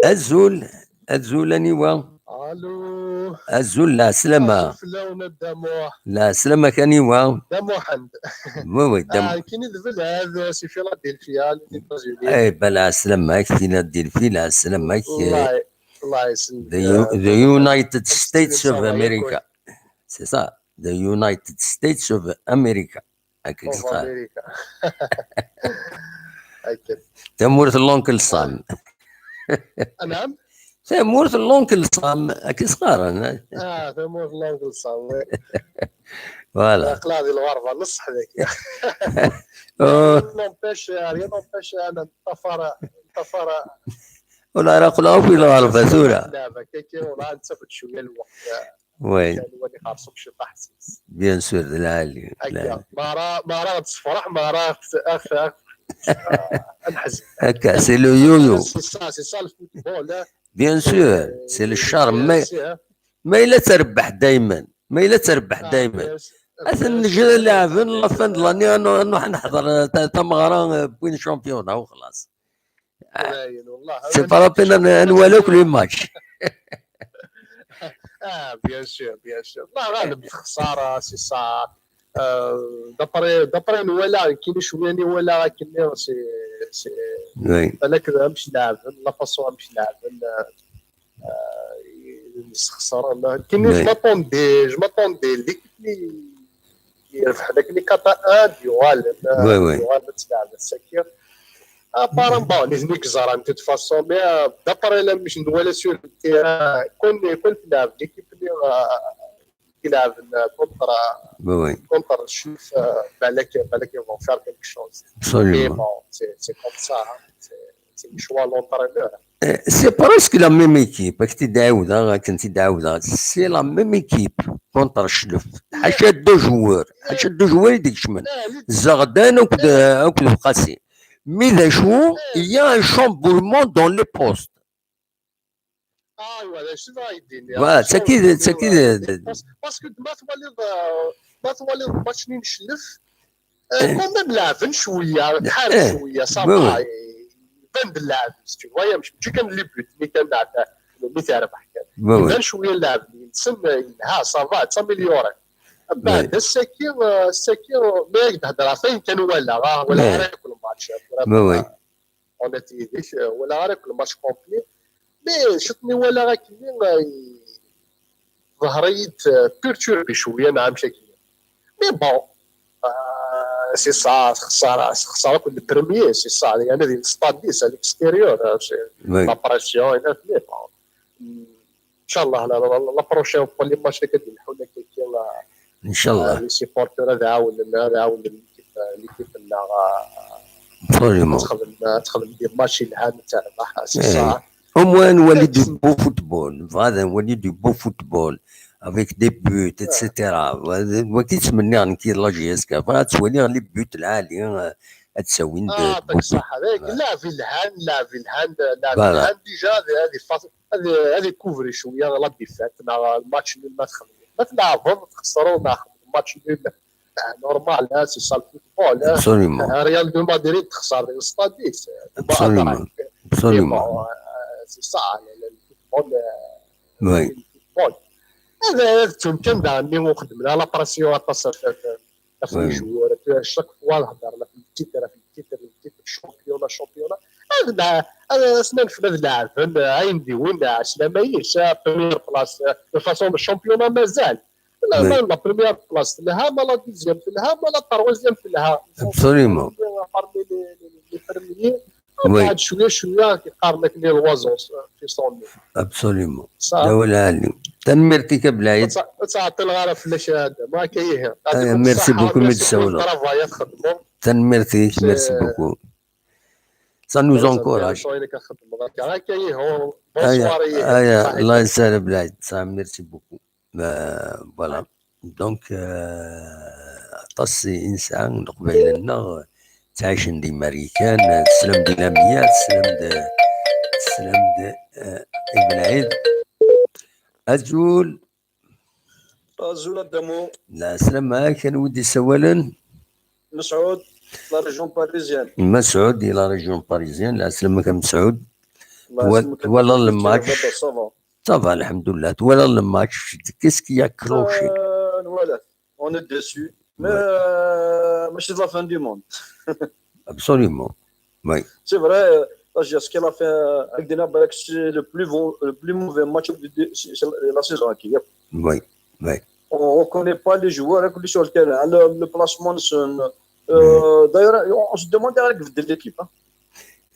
Azul, azul, aniwa? Allô. Azul, la slama. Azul fell-awen a Dda Muḥ. La slama, aniwa? Dda Muḥend. Oui, oui, Dda Muḥend. Ah, nekkini d Belɛad, si Philadelphia, les États-Unis. Eh, ben, la slama-k, Philadelphie, la slama-k, eh, Allah, Allah yesselmek. The U-, the United States of America. C'est ça, the United States of America. Akka i s-qqaren. Tamurt n l'oncle Sam. Anɛam? Tamurt n l'oncle Sam, akka i s-qqaren. Ah, tamurt n l'oncle Sam, oui. Voilà. Aql-aɣ di lɣerba, neṣṣeḥ dagi. Oh. N'empêche, rien n'empêche, ana nṭafar, nṭafar. Wala ara aql-aɣ akk di lɣerba tura. Nlɛeb akka, wala nettaf-d cwiya lweqt. Oui. Kan wali xerṣum ciṭaḥ. Bien sûr, d lɛali. Akka. Ma ara, ma ara ɣ-d-tefreḥ, ma ara ɣ-, ɣ-, ɣ-, ad neḥzen. Akka, c'est le yo-yo. C'est ça, c'est ça le football, hein. Bien sûr, c'est le charme. Mais, mais il est terbeḥ dayman. Mais il est terbeḥ dayman. Ad ten-neǧǧ ad leɛben, la fin de l'année, ad nruḥ neḥḍer, eh, ta-, tameɣra, eh, n win championnat, u xlaṣ. C'est pas la peine ad, ad nwali akk les matchs. Ah, bien sûr, bien sûr. الله غالب, lexsara, c'est ça. Euh, d'après, d'après nwala, kini cwiya nwala akken, c'est, c'est, Oui. Balak amek leɛben, la façon amek leɛben, euh, euh, sxeṣren. Kini, Oui. Je m'attendais, je m'attendais, l'équipe yerbeḥ, lakin quatre un, d-yuɣalen, Oui, oui. Yuɣal ad tleɛb ass-agi. Apparemment, bon, nitni i yeẓran, de toute façon, mais, euh, d'après la, amek nwala sur le terrain, kun, kun tleɛb l'équipe-nni, euh, i ileɛben contre, Oui, oui. Contre Chlef, euh, balak, balak ils vont faire quelque chose. Mais Absolument. Bon, c'est, c'est comme ça, hein. C'est, c'est le choix de l'entraîneur. Euh, C'est presque la même équipe. Ak t-id-ɛawdeɣ, akken t-id-ɛawdeɣ. C'est la même équipe contre Chlef. Ḥaca deux joueurs. Ḥaca deux joueurs i d-ikecmen. Zeɣdan akked, akked Bqasi. Mi d acu, il y a un chamboulement dans les postes. Ah, voilà, c'est vrai, il dit. Voilà, c'est qui, c'est qui, Parce, parce que ma twaliḍ, euh, ma twaliḍ match-nni n Chlef, euh, quand même, leɛben cwiya, ḥaren cwiya, ça va, iban-d leɛben, tu vois, mačči kan les buts, mi kan leɛben, mi terbeḥ kan. Oui, oui. Iban cwiya leɛben, yelsen, yelha, ça va, s'améliorer. Beɛd, ass-agi, euh, ass-agi, mi ak-d-hedreɣ, ayen kan walaɣ, ah, walaɣ ara yakk le match. Oui, oui. Honnête yid-k, euh, walaɣ ara yakk le match complet. Mais ciṭ mi walaɣ akkenni, euh, ḍher-iyi-d, euh, perturbé cwiya, neɣ amek akkenni. Mais bon, euh, c'est ça, texṣer, texṣer akk le premier, c'est ça. Yerna di l'stade-is, à l'extérieur, euh, c'est Oui. La pression, et là, mais bon. Inchallah, la, la, la, la prochaine fois, les matchs, les, Inchallah. Les supporters, ad ɛawnen, ad ɛawnen l'équipe, l'équipe-nneɣ, euh, Absolument. ad texdem, ad texdem des matchs yelhan, ad terbeḥ, c'est ça. Au moins, nwali du beau football. Voilà, nwali du beau football. Avec des buts, et cetera. Wagi ttmenniɣ nekk i la J S K. Bɣiɣ ad ttwaliɣ les buts lɛali, euh, ad ttawin de, Ah, de beaux buts. Lɛeb yelhan, lɛeb yelhan, lɛeb Voilà. yelhan, déjà, ad, ad ifaṣ-, ad, ad ikuvri cwiya la défaite, neɣ match nul ma txedmeḍ. Ma tleɛbeḍ, txesreḍ, neɣ match nul. Ah, normal, hein, c'est ça le football, hein. Absolument. Ah, Real de Madrid texser di l'stade-is. Absolument. Absolument. Mais bon, euh, c'est ça, le, le football, euh, Oui. Le football. Ad, ad ttun kan daɣen mi ur xeddmen ara la pression aṭas ɣef, ɣef, ɣef Oui. Les joueurs, chaque fois, hedren ɣef le titre, ɣef le titre, le titre, championnat, championnat. Ad, ad, ad asen-anfen ad leɛben, ayen d-iwin, ɛeslama-is, première place, de façon de championnat mazal. La, Oui. la, la première place telha, ma la deuxième telha, ma la troisième telha. Absolument. Parmi les, les, les premiers. Oui. Beɛd cwiya, cwiya, qqaren akken les oiseaux, fi son. Absolument. Ça. D awal ɛali. Tanemmirt-ik a Belɛid. Ur tt-, ur ttɛeṭṭileɣ ara fell-ak a Adam. Akka ihi. Ah, merci beaucoup, mi d-tsawleḍ. Travail ad txedmeḍ. Tanemmirt-ik, merci beaucoup. Ça nous encourage. Ayen akka txedmeḍ akka. Akka ihi. Aya, Bonsoir ihi. aya, Saḥit. Allah yesɛa Belɛid. Ça, merci beaucoup. Euh, voilà. Donc, euh, aṭas i nesɛa n Leqbayel-nneɣ ttɛicen di Marikan, teslam di Lamya, teslam d, teslam d, euh, i Belɛid. Azul. Azul a Damo. Lɛeslama-k, anwa i d-isawalen? Mesɛud, la région parisienne. Mesɛud, di la région parisienne, lɛeslama-k a Mesɛud. Lɛeslama-k a Damo. Twalaḍ le match? Ça va. Ça va, alhamdoulilah. Twalaḍ le match, qu'est-ce qui a cloché? Euh, voilà, on est déçu. Mais, euh, mais c'est la fin du monde. Absolument. Oui. C'est vrai, euh, la J S K a fait, euh, avec des Nabarek, c'est le plus, vo- le plus mauvais match de, de- c'est- c'est la saison qui est. Oui. Oui. On ne reconnaît pas les joueurs, hein, sur le terrain. Le, le placement, c'est un- euh, d'ailleurs, on, on se demande avec de l'équipe. Hein.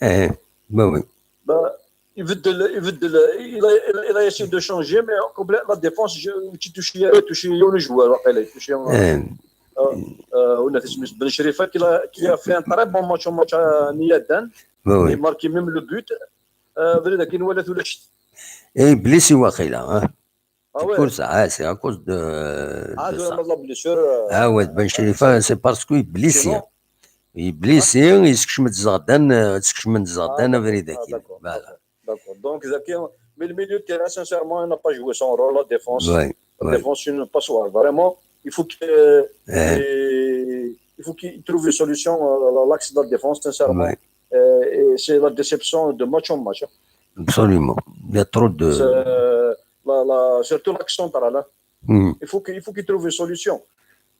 Eh, oui, oui. Bah, il veut de, il veut de, il a, il a essayé de changer, mais comme la, la défense, je, tu touches, tu touches le joueur, il a touché un- Eh, euh, euh, on a fait Ben Cherifa qui a, qui a fait un très bon match au match à Niadan. oui, Il oui. marque même le but. Euh, Belɛid, qui nous a fait le chute. Et blessé, waqila, hein. Ah ouais. Course, ah, c'est à cause de, Ah, de de ça. la blessure. Euh, Ah ouais, Ben Cherifa, c'est parce qu'il est blessé. Sinon- Il est blessé, il se met des ardènes, euh, il se met des ardènes, Ah, à vrai d'accord. dire. Ah, d'accord, Voilà. d'accord. D'accord. Donc, Zaki, mais le milieu de terrain, sincèrement, il n'a pas joué son rôle. La défense, Ouais, la ouais. Défense, une passoire. Vraiment, il faut que, Eh, et- il faut qu'il trouve une solution, euh, l'axe de la défense, sincèrement. Ouais. Euh, et c'est la déception de match en match. Absolument. Il y a trop de. C'est, euh, la, la, surtout l'axe central. Hein. Hmm. Il faut qu'il il faut qu'il trouve une solution.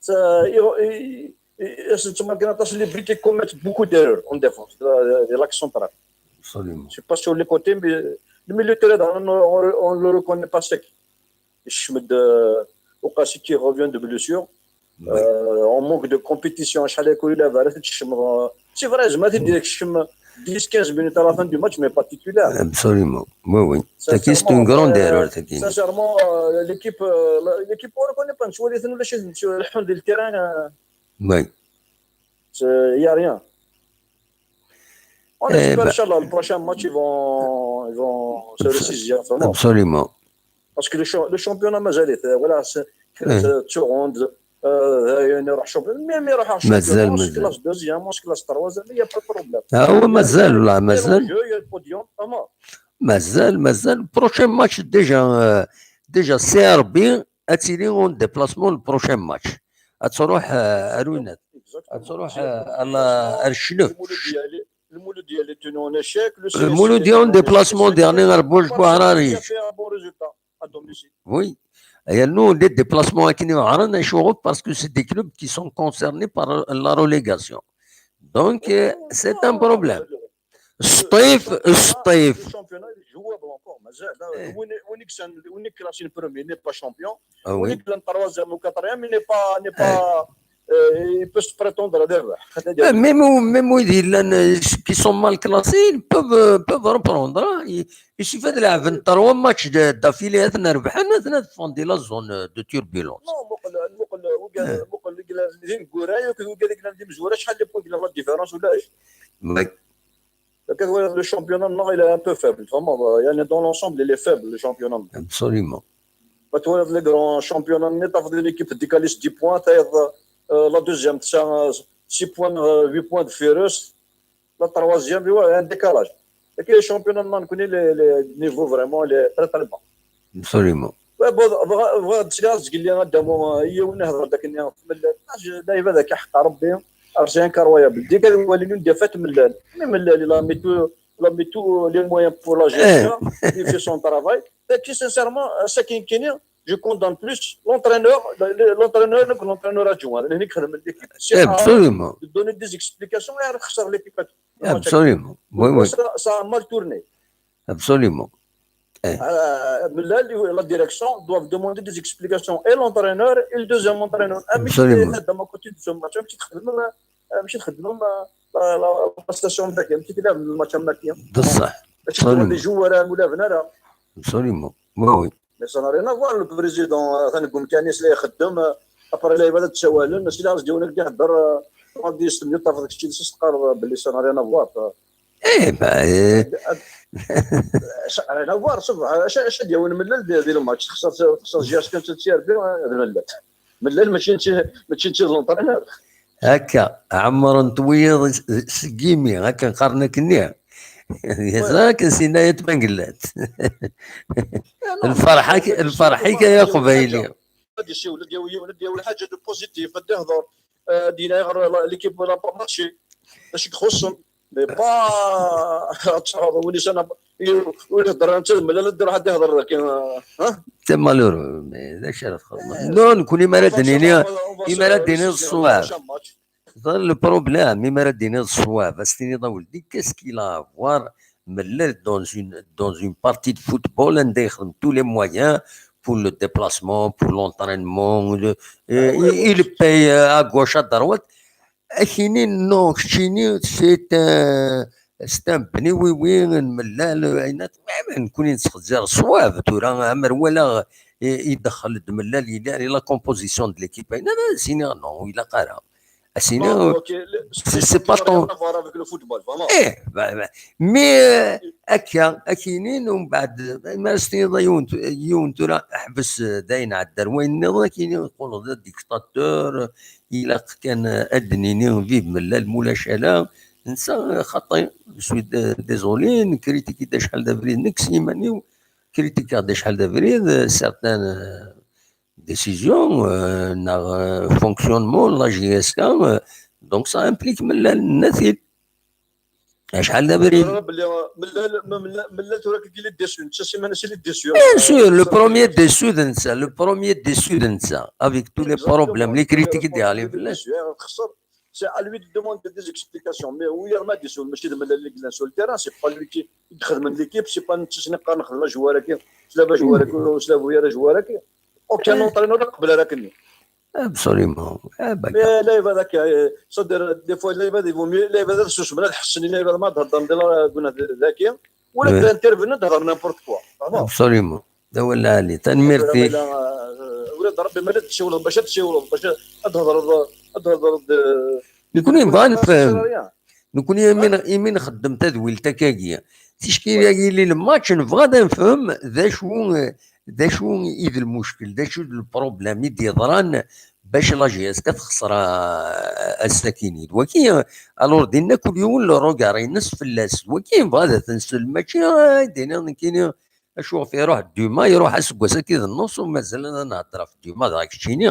Ça, il, il, il, c'est un attaquant qui commet beaucoup d'erreurs en défense, de, de, de l'axe central. Absolument. Je sais pas sur les côtés, mais le milieu de terrain, on, on, on le reconnaît pas sec. Chmed Okasi qui revient de blessure. Oui. Euh, on manque de compétition. شحال هكا إلا بارت تشم. C'est vrai, زعما تديك تشم dix quinze minutes à la fin du match, mais pas titulaire. Absolument. Oui, oui. Taki, c'est Sincèrement, une grande euh, erreur, taki. Sincèrement, euh, l'équipe, euh, la- l'équipe, on reconnaît pas. نشوف وليت ولا شي شي الحمد لله terrain, euh, Oui. c'est- il y a rien. On Eh espère, ben. Inch'Allah, le prochain match, ils vont, ils vont se ressaisir, vraiment. Absolument. Parce que le, cha- le championnat, مازال, euh, voilà, c'est Eh. c'est seconde, euh, il y a une championnat, mais, mais il y aura مازال, championnat, on se مازال. classe deuxième, on se classe troisième, il n'y a pas de problème. Ah oui, مازال, والله, Il y a مازال. l'enjeu, il y a le podium, vraiment. مازال, مازال. Prochain match, déjà, euh, déjà, C R B, ad tili en déplacement le prochain match. Ad tṛuḥ, euh, ar winat. Exactement. Ad tṛuḥ, C'est euh, un à la, déplacement. ar Cnef. Le Mouloudia, le Mouloudia, il est tenu en échec. Le Le Mouloudia en déplacement, dernier, ar Bouch Bouhra, Parce que riche. Ça fait un bon résultat à domicile. Oui. Et nous, les déplacements à Kini, parce que c'est des clubs qui sont concernés par la relégation. Donc, euh, c'est un problème. Sṭif, Sṭif. Le championnat, il est jouable encore. Mais là, Eh. Winnick, Winnick, c'est un- Winnick, là, c'est le premier, il n'est pas champion. Ah oui. Winnick, le troisième ou quatrième, il n'est pas, n'est pas, euh, il peut se prétendre à des Eh, Même, au- même où ils disent, là, ne- qui sont mal classés, ils peuvent, euh, peuvent reprendre, hein. Il, il suffit de la vingt-trois matchs de- d'affilée, ils ont défendu la zone de turbulence. Non, مقل مقل وقال مقل قال لي نقول رايك وقال لك نادي مزوره شحال لي بوين قال la différence ولا ايش؟ Oui, كتقول le championnat, non, il est un peu faible, vraiment. يعني, dans l'ensemble, il est faible, le championnat. Absolument. كتقول les grands championnats, ني تفضل l'équipe décaliste dix points, تايض, euh, la deuxième, c'est six points, euh, huit points de Firus, la troisième, ouais, un décalage. Et que le championnat, non, connaît les, les niveaux vraiment, les très très bas. Absolument. Ouais, bon, بغا بغا تسير تقول لي غدا مو هي وين نهضر داك النهار في ملال. لا، يبان ذاك حق ربي. C'est incroyable. ديك هذه هو l'une des fêtes ملال. Mais ملال, il a mis tout, il a mis tous les moyens pour la gestion. Il fait son travail. Et puis, sincèrement, ça كاين كاين, je condamne plus l'entraîneur, l'entraîneur, l'entraîneur adjoint, اللي هناك خدم l'équipe. C'est à Absolument. De donner des explications et à خسر l'équipe. Absolument. Oui, oui. Ça, ça a mal tourné. Absolument. Euh, la, la direction doit demander des explications et l'entraîneur et le deuxième entraîneur. Ah, mais Absolument. Dans ma côté de ce match, ماشي تخدم, ماشي تخدم, la, la, la prestation, ماشي تلعب الماتش هكا. بصح. ماشي تقول لي joueur ولا بنادم. Absolument. Oui, oui. Mais ça n'a rien à voir, le président, euh, ثاني قوم كان يسلي يخدم, euh, après, اللعيبه تسوالن, الناس اللي غادي يجيونا كاع يهضر, آه، غادي يستنيو طرف داك الشيء اللي تقرب باللي ça n'a rien à voir. Eh ben, euh, اش غادي نفوار صبح اش اش ديال ملل ديال ديال الماتش تخسر تخسر جي اس كان تسير بيه ملل ملل ماشي انت ماشي انت لونترينور. هكا عمر نطويض سقيمي هكا نقارنك نيا. يا زاك نسينا يا تبنقلات. الفرحة ك- الفرحة كي يا قبايلي. هذا الشيء ولد يولي ولد يولي حاجه دو بوزيتيف غادي يهضر دينا غير ليكيب ولا با ماتشي اش يخصهم. مي با ولي سنه يهضر انت ملل دير واحد يهضر لك ها. C'est malheureux, mais داكشي راه خاص. Non, نكون ما راه دنيني ما راه دنيني الصواب. Le problème, mais ما راه ديني الصواب, استني ولدي, qu'est-ce qu'il a à voir ملل dans une, dans une partie de football, عنده يخدم tous les moyens pour le déplacement, pour l'entraînement, le, euh, il, il paye, euh, à gauche, à droite. اكيني non, كتشيني c'est un, c'est un بني وي وي ملل عينات, نكوني نسخدزير الصواب, تورا عمر ولا يدخل الملل, il est la composition de l'équipe, هنا سيني non, il a قرا. Sinon, c'est pas ton. ايه, mais هكا اكينين ومن بعد ما استنيض يون يون ترى احبس داين على الدروين نظر كيني يقول هذا ديكتاتور. الا كان ادنيني فيف من لا المولاشالا نسى خطي. Je suis désolé, نكريتيكي دا شحال دا بريد نكسي ماني كريتيكا دا شحال دا بريد certaines décisions, euh, ناغ, euh, fonctionnement لا جي اس كا, euh, donc ça implique من الناس. Acḥal d abrid. Mella tura kiki les déçus, netta siman-as les déçus. Bien sûr, le premier déçu d netta, le premier déçu d netta, avec tous les problèmes, les critiques i d-yeɣlin fell-as. C'est à lui de demander des explications. Mais oui, il m'a dit, mačči d Mella i yellan sur le terrain, c'est pas lui qui ixedmen l'équipe, c'est pas netta i s-iqqaren xdem ajwar-agi, slab ajwar-agi, ur slab ara ajwar-agi. Aucun entraîneur ur iqebbel ara akken-nni. Absolument. Mais lɛibad akka, c'est-à-dire, des fois, lɛibad, il vaut mieux, lɛibad ad susmen, ad ḥessen i lɛibad ma ad heddren di la guna daki, wala ad intervenen ad hedren n'importe quoi. Absolument. D awal lɛali. Tanemmirt-ik. Ula d Rebbi ma la d-tsiwleḍ bac ad tsiwleḍ, bac ad thedreḍ, ad thedreḍ d. Nekkni nebɣa ad nefhem. Nekkni imi nxeddem tadwilt akkagi, ticki yili lmatch nebɣa ad nefhem d acu d acu i d lmuckel, d acu d lproblème i d-yeḍran bac la J S K texṣer ass-akini. D waki, alors dinna kul yiwen le regard-ines fell-as. D waki yebɣa ad t-nsel, mačči ad d-iniḍ nekkini acu ɣef iruḥ Duma, iruḥ aseggas-agi d nnus u mazal ad nhedder ɣef Duma dɣa keččini.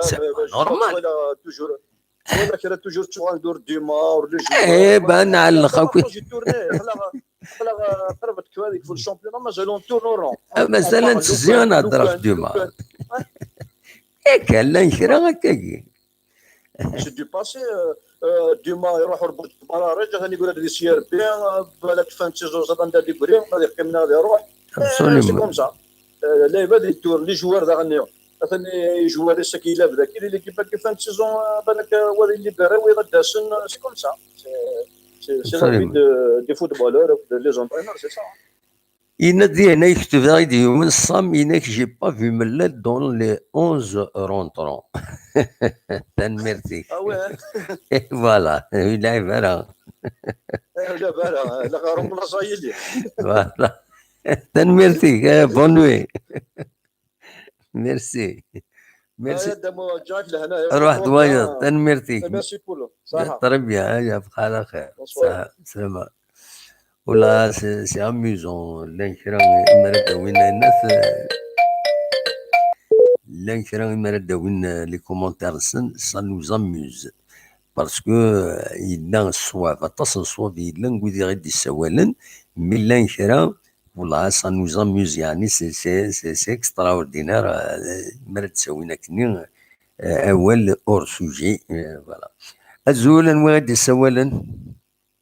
C'est pas normal. Wala kra toujours ttuɣal dur Duma ur les joueurs. Eh ben, nɛelleq akk. Aql-aɣ qrib ad tekfa deg le championnat, mazal on tourne en rond. Mazal ad nettezzi ad nehder ɣef Duma. Akka, llan kra akkagi. C'est du passé. Duma iruḥ ur barrage, atan yeggra-d di C R B, balak fin de saison ẓaṭ anda d-yegri, ad yeqqim neɣ ad iruḥ. C'est comme ça. Lɛibad yettur, les joueurs daɣen, atan les joueurs-is akk yella bdaki, l'équipe akk fin de saison, balak wa ad yellibéri, wiyaḍ ad d-asen, c'est comme ça. C'est la vie des footballeurs, des entraîneurs, c'est ça. Yenna-d dihin, yekteb-aɣ-id yiwen Sam, yenna-k j'ai pas vu Mellal dans les onze rentrants. Tanemmirt-ik. Ah ouais. Voilà, ur yelɛib ara. Ur yelɛib ara, la remplace yili. Voilà. Tanemmirt-ik, bonne nuit. Merci. Merci. Ruḥ d wayeḍ, tanemmirt-ik. Très bien, yabqa ala xir. Slama. Wala, c'est amusant. Llan kra imi ara d-awin ayennat, llan kra imi ara d-awin les commentaires-nsen, ça nous amuse. Parce que yella ṣṣwab, aṭas n ṣṣwab yellan deg wid i ɣ-d-issawalen, mi llan kra, wala, ça nous amuse, yeɛni c'est extraordinaire. Imi ara d-ttawin akkenni awal hors sujet. Voilà. Azul, anwa i d-issawalen?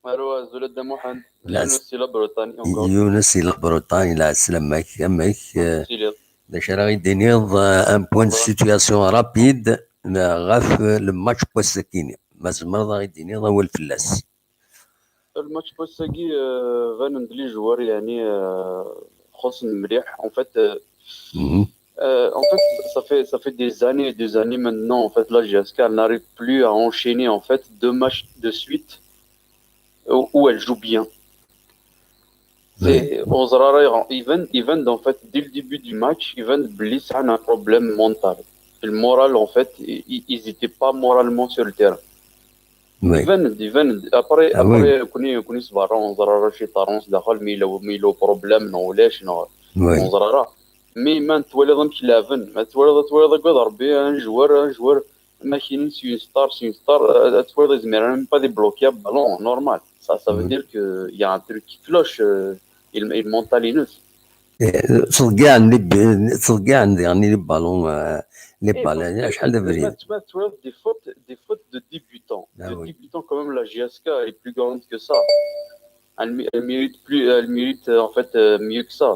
Alo, azul a Dda Muḥend. Yunes si la Bretagne encore. Yunes si la Bretagne, lɛeslama-k, amek? D acu ara ɣ-d-tiniḍ, un point de situation rapide ɣef le match n wass-akini? Ma tzemreḍ a ɣ-d-tiniḍ awal fell-as. Le match n wass-agi, banen-d les joueurs, yeɛni xuṣṣen mliḥ. En fait, en fait, ça fait, ça fait des années et des années maintenant, en fait, la J S K, elle n'arrive plus à enchaîner, en fait, deux matchs de suite où, où elle joue bien. C'est, on se rara, even, even, en fait, dès le début du match, even, belli sɛan un problème mental. Le moral, en fait, ils n'étaient pas moralement sur le terrain. Even, even, après, après, كوني كوني صبر، on se rara شي طارون داخل، mais il a, mais il a problème, non, ولاش، non, on se rara. Mais ma twaliḍ amek lɛeben, ma twaliḍ, twaliḍ agad Rebbi, un joueur, un joueur, ma kinin c'est une star, c'est une star, ad twaliḍ izmer même pas débloquer ballon, normal. Ça, ça veut dire que y a un truc qui cloche, il, il mental-ines. Ttḍeggiɛen les, ttḍeggiɛen diɣen les ballons, les ballons, acḥal d abrid. Ma twaliḍ des fautes, des fautes de débutants. De débutants, quand même, la J S K est plus grande que ça. Elle, elle mérite plus, elle mérite, en fait, mieux que ça.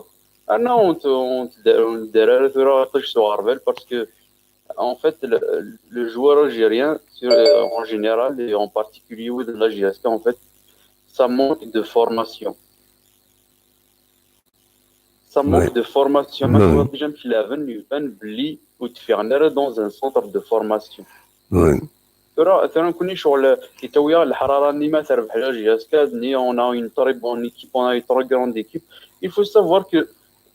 Ah non, on te, on te, on te derrière, tu auras pas sur Arvel parce que, en fait, le, le joueur algérien, sur, en général, et en particulier de la J S K, en fait, ça manque de formation. Ça manque de formation. Ma twaḍ déjà amek lɛeben, iban belli ur d-fiɣen ara dans un centre de formation. Tura, tura nekkni ccɣel yettawi-aɣ leḥrara-nni ma terbeḥ la J S K, ni on a une très bonne équipe, on a une très grande équipe. Il faut savoir que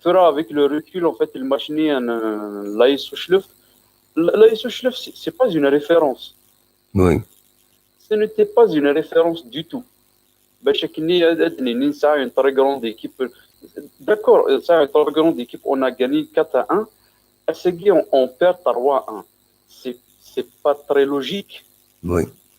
tura, avec le recul, en fait, le match-nni, l'A S Uclef, l'A S Uclef, c'est pas une référence. Oui. Ce n'était pas une référence du tout. Bac akken ad d-nini nesɛa une très grande équipe. D'accord, nesɛa une très grande équipe, on a gagné quatre à un. Ass-agi, on, on perd trois un. C'est, c'est pas très logique. Oui.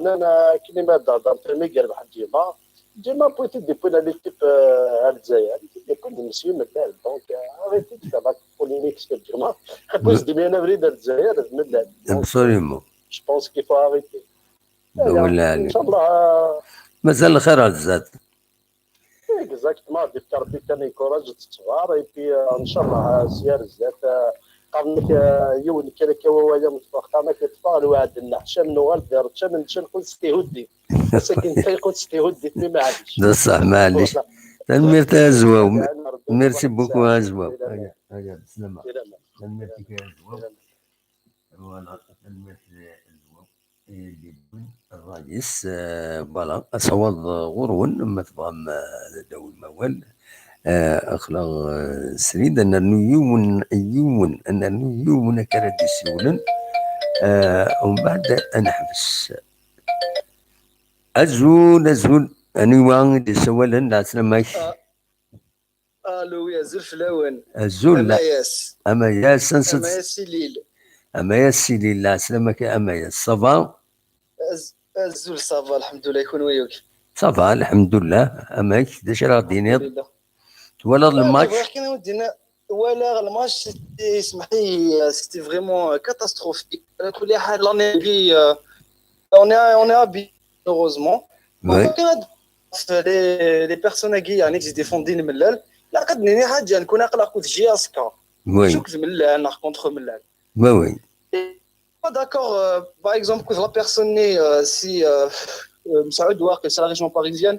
Anan, akken ma d-hedder Tami gar Mḥend Jima, Jima, wwin-t-id, wwin l'équipe, euh, ar Lezzayer, wwin-t-id, wwin-t-id, monsieur Mellal. Donc, euh, arrêtez de faire la polémique sur Jima. Wwin-t-id, mi abrid ar Lezzayer d Mellal. Donc, Absolument. Je pense qu'il faut arrêter. Wala Inchallah. Mazal lxir ar zdat. Exactement, ad yefk Rebbi kan encourage, tettbar, et puis, euh, inchallah, euh, si ar zdat, euh, qqaren-ak, eh, yiwen kan akka wawal, am teffeɣ, qqaren-ak yeṭṭef-aɣ lweɛd-nneɣ, ḥcam nuɣal d ireččam, nečča lqut s tihuddi. Ass-agi nečča lqut s tihuddi, mi maɛlic. D ṣṣeḥ, maɛlic. Tanemmirt a Azwaw. Merci beaucoup a Azwaw. Aya, aya, slama. Tanemmirt-ik a Azwaw. Voilà, tanemmirt a Azwaw. Ṛṛay-is, eh, voilà, asawaḍ, eh, ɣur-wen, ma tebɣam, eh, ad d-tawim awal. Eh, aql-aɣ, eh, srid, ad nernu yiwen, yiwen, ad nernu yiwen akka ara d-isiwlen. Eh, umbeɛd ad neḥbes. Azul, azul, aniwa i d-isawalen, lɛeslama-k? Ah, Allo, oui, azul fell-awen. Azul. Amayas. Amayas, ansa-t? Amayas Silil. Amayas Silil, lɛeslama-k a Amayas. Ça va? Az-, azul, ça va, lḥemdullah, kunwi yakk? Ça va, lḥemdullah. Amek, d acu ara ɣ-d-tiniḍ? Lḥemdullah. Twalaḍ le match? Bɣiɣ kan ad d-iniɣ, walaɣ le match, c'était, c'était vraiment, euh, catastrophique. Ala kulli ḥal, l'année, euh, on est, on est habitué, heureusement. Oui. Enfin, les, les personnes-agi, يعني, qui défendent Mellal, la qad nini ḥaǧa, nkun aql-aɣ akked J S K. Oui. Juk d Mellal, neɣ contre Mellal. Oui, oui. Et pas d'accord, euh, par exemple, que la personne n'est, euh, si, euh, euh, Messaoud Waqqi, c'est la région parisienne,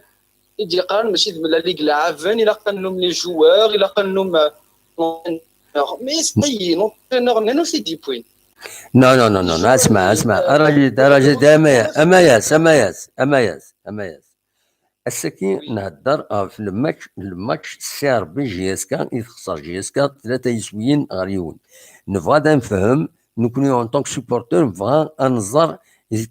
i d-yeqqaren mačči d Mellal i ilɛaben, ilaq ad nlum les joueurs, ilaq ad nlum, euh, l'entraîneur. Mais ça y est, l'entraîneur-nni, c'est dix points. Non, non, non, non, non, asma, asma, arajid, arajid, Amayas, Amayas, Amayas, Amayas, Amayas. Ass-agi nhedder ɣef le match, le match C R B J S K i texṣer J S K tlata yiswiyen ɣer yiwen. Nebɣa ad nefhem, nekkni en tant que supporter, nebɣa ad nẓer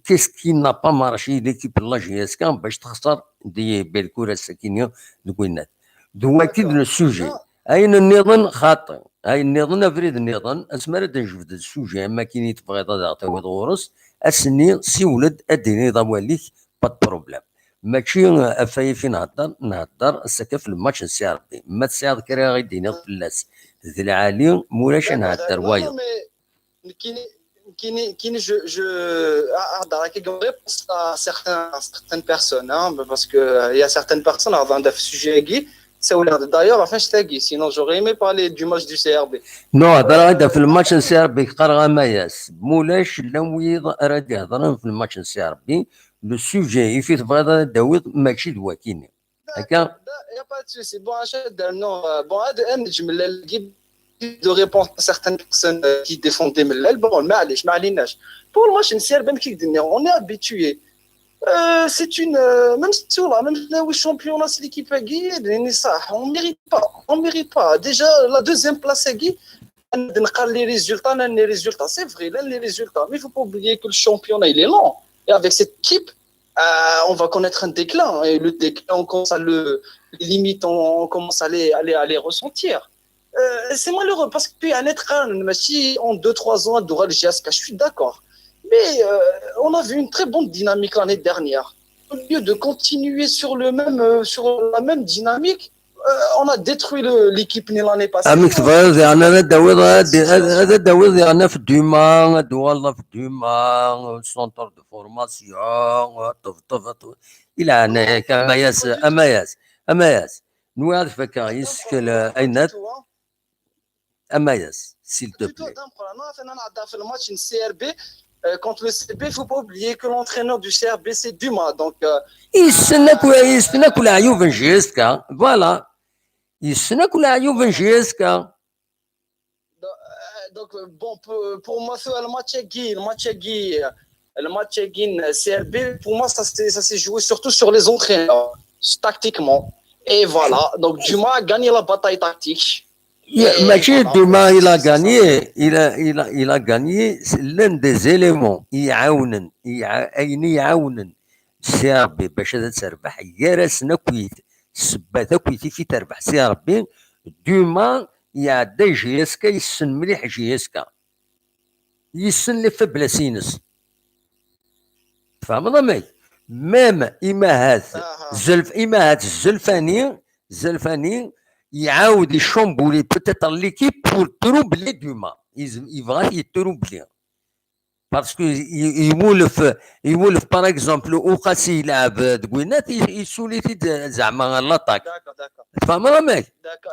qu'est-ce qui n'a pas marché l'équipe n la J S K bac texṣer di Belkul ass-agi-nni deg winnat. D wagi d le sujet. Ayen nniḍen xaṭi. Ayen nniḍen, abrid nniḍen, asmi ara d-nejbed le sujet am akken i tebɣiḍ ad aɣ-tawiḍ ɣur-s, ass-nni siwel-d, ad d-tiniḍ awal-ik, pas de problème. Mačči ɣef waya i nhedder, nhedder ass-agi ɣef le match n C R B. Ma tesɛiḍ kra i d-tiniḍ fell-as, d lɛali, ma ulac ad nhedder wayeḍ. Nekkini, nekkini, nekkini, je, je, à, à, en réponse à certains, à certaines personnes, hein, parce que, euh, il y a certaines personnes, avant de sujet, ça, d'ailleurs, enfin, je t'ai dit, sinon j'aurais aimé parler du match du C R B. Non, هذا في الماتش نسي ربي قرا ما ياس. مولاش لم يض راه يهضر في الماتش نسي ربي. Le sujet يفيت بغيض داوود ماشي دواكيني. D'accord, il n'y a pas de souci. Bon, عشان هذا، non, euh, bon, هذا أنا نجم ل-، ل-، de répondre à certaines personnes, euh, qui défendent Mellal. Bon, معليش، ما عليناش. Pour le match نسي ربي كي قلنا, on est habitué. Euh, c'est une, euh, même si on l'a, même si le championnat, c'est l'équipe qui est, mais ça, on mérite pas, on mérite pas. Déjà, la deuxième place, c'est qui? نقال les résultats, les résultats, c'est vrai, là, les résultats. Mais il faut pas oublier que le championnat, il est long. Et avec cette équipe, euh, on va connaître un déclin. Et le déclin, on commence à le, les limites, on, on commence à les, à les, à les ressentir. Euh, c'est malheureux parce que puis, un être, ماشي en deux, trois ans, دوغا J S K, je suis d'accord. Mais, euh, on a vu une très bonne dynamique l'année dernière. Au lieu de continuer sur le même, euh, sur la même dynamique, euh, on a détruit le, l'équipe l'année passée. Amek tebɣiḍ, yeɛni ad d-tawiḍ, ad, ad, ad d-tawiḍ yeɛni ɣef Duma, ad d-tuɣaleḍ ɣef Duma, centre de formation, ṭebṭeb, ṭebṭeb. I leɛnaya-k, Amayas, Amayas, Amayas. Nwiɣ ad fakeɣ yis-k, euh, ayennat. Amayas, s'il te plaît. Plutôt d'un problème. Non, أنا نهضر في الماتش نتاع C R B, euh, contre le C R B, il faut pas oublier que l'entraîneur du C R B, c'est Duma. Donc, euh, yessen akk, yessen akk leɛyub n J S K. Voilà. Yessen akk leɛyub n J S K. Donc, euh, donc, euh, bon, pour, pour moi, c'est le match-agi, le match-agi, euh, le match-agi, euh, C R B, pour moi, ça s'est, ça s'est joué surtout sur les entraîneurs, tactiquement. Et voilà, donc Duma a gagné la bataille tactique. Yeah, et ماشي voilà, Duma, il a gagné, il a, il a, il a gagné, c'est l'un des éléments, يعاونن, يع-, ayen يعاونن C R B باش ad terbeḥ gar-asen akkit, ssebba takit i terbeḥ C R B, Duma iɛedda J S K, yessen mliḥ J S K. Yessen les faiblesses-ines. Tfehmeḍ amek? Même imahat, aha, zelf-, imahat zelfani, zelfani, iɛawed ichambouler peut-être l'équipe pour troubler Duma. Iz-, yebɣa ad yi-troubler. Parce que i-, iwulef, iwulef, par exemple, Uqasi yelɛeb deg winnat, i-, yessuli-t-id zeɛma l'attaque. D'accord, d'accord. Tfehmeḍ amek? D'accord.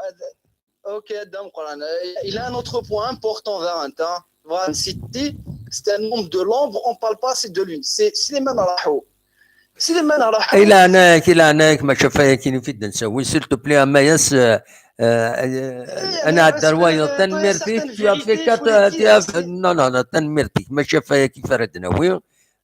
Ok, Adam Quran. Il y a un autre point important, Varanta. Varane City, c'est un homme de l'ombre, on parle pas, c'est de lui. C'est Slimane Rahou. Slimane Rahou. Ila nek, ila nek, ma chafa yakin fi den sawi, s'il te plaît, Amayas, euh, euh, euh, ana adar wayeḍ, tanemmirt-ik, tu as fait quatre, tu as fait, non, non, non, tanemmirt-ik, ma chafa yakin faradnawi,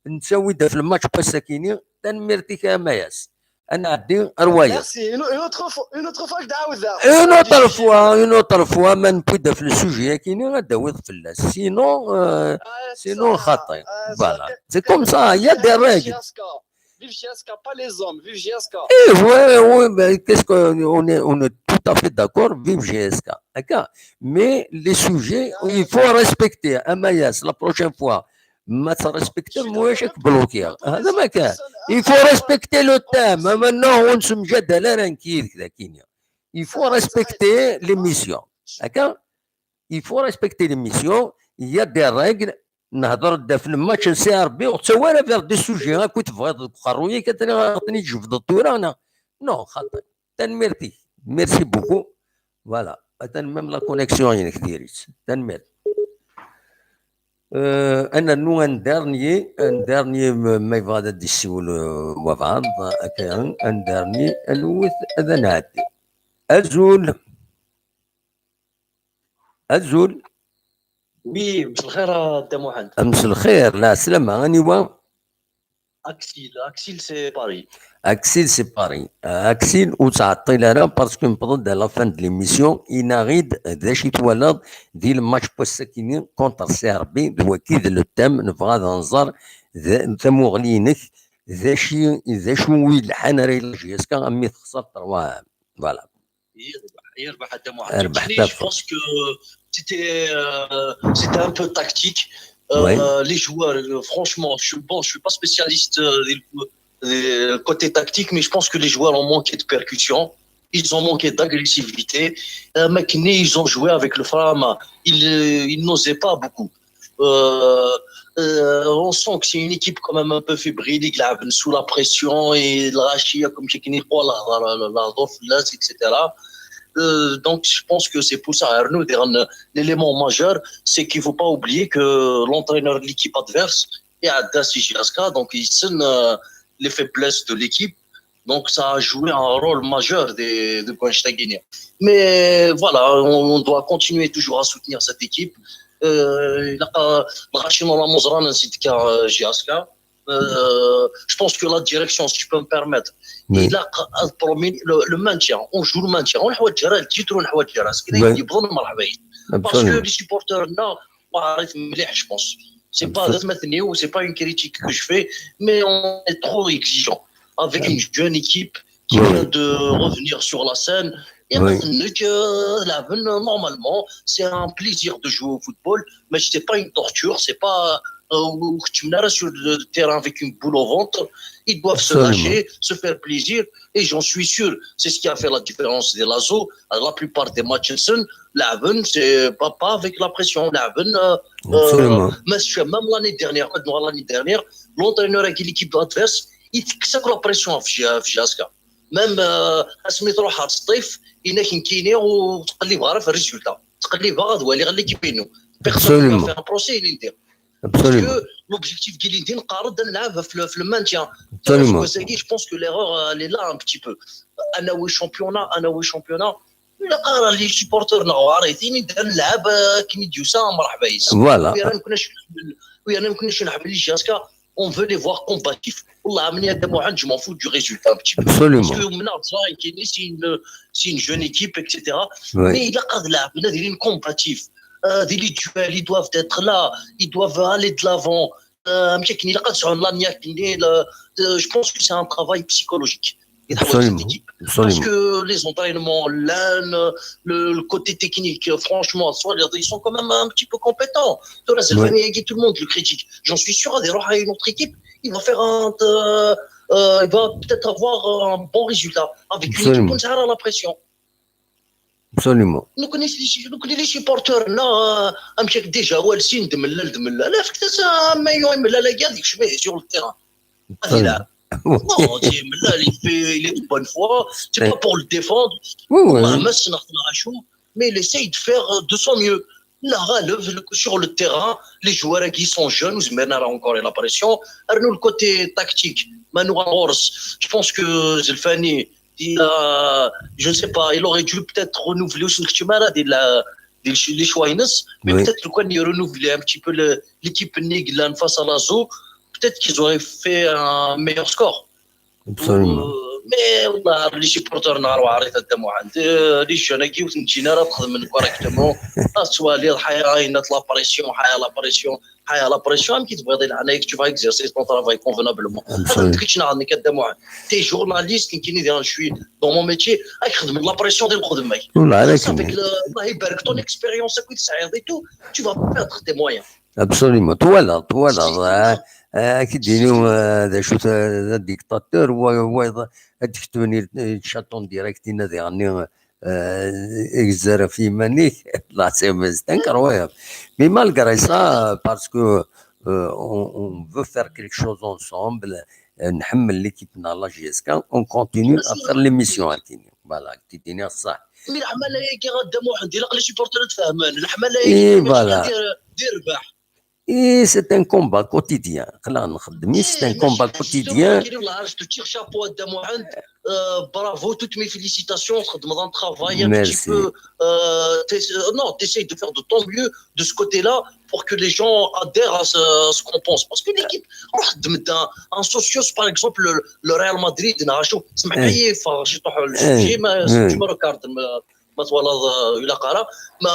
nsawi da fi le match passakini, tanemmirt-ik, Amayas. Ad nɛeddi ar wayeḍ. Merci. Une, une autre fois, une autre fois, je t'aide. Une autre fois, une autre fois, ma newwi-d ɣef le sujet-agi-nni, ad d-tawiḍ fell-as. Sinon, euh, sinon, xaṭi. Voilà. C'est comme ça, il y a des règles. Vive J S K, pas les hommes, vive J S K. Eh, ouais, ouais, mais qu'est-ce que, on est, on est tout à fait d'accord, vive J S K. D'accord. Mais les sujets, il faut respecter. Amayas, la prochaine fois, ma tt-respektiḍ, ma ulac ad k-blokkiɣ. Hada ma kan. Il faut respecter le thème. Maintenant, ur nettemjadal ara nekk yid-k dagi. Il faut respecter l'émission. D'accord ? Il faut respecter l'émission. Il y a des règles. Nehder-d ɣef le match n C R B, ur ttawi ara vers des sujets akk i tebɣiḍ deg uqerruy-ik, ad ten-, ad ten-id-tjebdeḍ tura, neɣ? Non, xaṭi. Tanemmirt-ik. Merci beaucoup. Voilà. Atan même la connexion-inek diri-tt. Tanemmirt. Euh, ad nernu un dernier, un dernier, ma, ma yebɣa ad d-yessiwel, euh, wabɛaḍ, akka, un dernier, ad nwet, ad nɛeddi. Azul. Azul. Oui, مساء الخير a Dda Muḥend. مساء الخير, la slama, aniwa? Axel, Axel, c'est Paris. Axel, c'est Paris. Euh, Axel, ur ttɛeṭṭil ara, parce que newweḍ-d à la fin de l'émission, ini-aɣ-d d acu i twalaḍ di le match n wass-akini contre C R B, d wagi d le thème, nebɣa ad nẓer d, tamuɣli-inek, d acu, d acu i yelḥan ara yili J S K, a mi texṣer trois un. Voilà. يربح، يربح الدموع. ربح. Je pense que c'était, euh, c'était un peu tactique. Euh, les joueurs, euh, franchement, je suis, bon, je suis pas spécialiste, euh, du, du côté tactique, mais je pense que les joueurs ont manqué de percussion. Ils ont manqué d'agressivité. Euh, mais ils ont joué avec le flamme. Ils, euh, ils n'osaient pas beaucoup. Euh, euh, on sent que c'est une équipe quand même un peu fébrile, ils jouent sous la pression et le rachia, comme je dis, la, la, la, la, la, et cetera. Euh, donc, je pense que c'est pour ça, Arnaud, un, un élément majeur, c'est qu'il faut pas oublier que l'entraîneur de l'équipe adverse est à J S K, donc il sent, euh, les faiblesses de l'équipe. Donc, ça a joué un rôle majeur de, de Guinchta Guinée. Mais voilà, on, on doit continuer toujours à soutenir cette équipe. Euh, il a pas lâché normalement Zran, ainsi que, euh, J S K. Euh, je pense que la direction, si je peux me permettre, il a promis le, le maintien. On joue le maintien. On joue le titre, on joue le. Parce que les supporters, non, je pense. C'est pas, c'est pas une critique que je fais, mais on est trop exigeant avec une jeune équipe qui vient de revenir sur la scène. Et maintenant, euh, la, normalement, c'est un plaisir de jouer au football, mais c'est pas une torture, c'est pas, euh, où tu me sur le terrain avec une boule au ventre. Ils doivent se lâcher, se faire plaisir, et j'en suis sûr, c'est ce qui a fait la différence de l'Azo. La plupart des matchs, c'est pas, pas avec la pression. Même l'année dernière, l'entraîneur avec l'équipe adverse, il a la pression à J S K. Même, euh, asmi truḥ ɣer Sṭif, inak nekkini ur ttqellibeɣ ara ɣef le résultat. Ttqellibeɣ ad waliɣ l'équipe-inu. Personne ne peut faire un procès, il est. Parce que l'objectif n yilindi, neqqar-d ad nlɛeb ɣef le, ɣef le maintien. Absolument. Je pense que l'erreur, elle est là un petit peu. Anawi championnat, anawi championnat. Ilaq ara les supporters-nneɣ, ad nlɛeb akken i d-yusa, mreḥba yes. Voilà. Wi ara nekkni ad nḥemmel, wi ara nekkni ad nḥemmel J S K, on veut les voir combatifs. Wallah, a Dda Muḥend, je m'en fous du résultat un petit peu. Absolument. Parce que umneɣ-d ẓra nekkini, c'est une, c'est une jeune équipe, et cetera. Mais ilaq ad lɛeben, ad ilin combatifs. Euh, des duels, ils doivent être là, ils doivent aller de l'avant. Euh, amek akken ilaq ad sɛun l'aniya-nni, euh, je pense que c'est un travail psychologique. Absolument. Parce que les entraînements, le, le côté technique, euh, franchement, ils sont quand même un petit peu compétents. Tout le monde le critique. J'en suis sûr, il y aura une autre équipe, il va faire un, euh, euh, il va peut-être avoir un bon résultat avec une équipe qui a la pression. Absolument. Nekkni les supporters-nneɣ, amek akka déjà, walsin d mellal d mellal. Afk-as amayu i mellal-agi ad yekcem sur le terrain. Ad ilɛeb. Non, c'est mellal, il fait, il est de bonne foi. C'est pas pour le défendre. Wallah, ma ssneɣ-t neɣ acu. mais il essaye de faire de son mieux. Là, sur le terrain, les joueurs qui sont jeunes, ils mettent encore la pression. Arnaud, le côté tactique, Manu Ramos, je pense que Zelfani, il a, je ne sais pas, il aurait dû peut-être renouveler aussi le, les choix, mais peut-être qu'il renouveler un petit peu l'équipe Niglan face à l'Azo, peut-être qu'ils auraient fait un meilleur score. Absolument. Mais والله les supporters نهار وعريت هذا محمد، les jeunes كي وتنجينا راه تخدم correctement. السوالي حيا عينات la pression، حيا la pression، حيا la pression. كي تبغي يضيع عليك، tu vas exercer ton travail convenablement. هذا كيتش نهار كدا محمد. T'es journaliste، كي ني دير je suis dans mon métier، راك خدم la pression ديال الخدمه. والله عليك. الله يبارك، ton expérience كي تسعيض et tout، tu vas perdre tes moyens. Absolument. Twalaḍ, twalaḍ. Akidini d acu, d dictateur, wayeḍ ad d-ketben chat en direct, inna diɣenni igzer ɣef yiman-ik. C'est incroyable. Mais malgré ça, parce que on veut faire quelque chose ensemble, nḥemmel l'équipe n la J S K, on continue à faire l'émission akini. Voilà, akidini ṣṣeḥ. Mais leḥmala-agi a Dda Muḥend, ilaq les supporters ad fehmen. Leḥmala-agi, voilà. D-, d-irbeḥ. Et c'est un combat quotidien. Aql-aɣ nxeddem, c'est un combat quotidien. Je te tire chapeau a Dda Muḥend. Bravo, toutes mes félicitations. Txedmeḍ un travail un petit peu. Non, t'essayes de faire de ton mieux de ce côté-là pour que les gens adhèrent à ce, ce qu'on pense. Parce que l'équipe, un, un socios, par exemple, le, le Real Madrid, c'est pas grave. ما تولى ولا قرا ما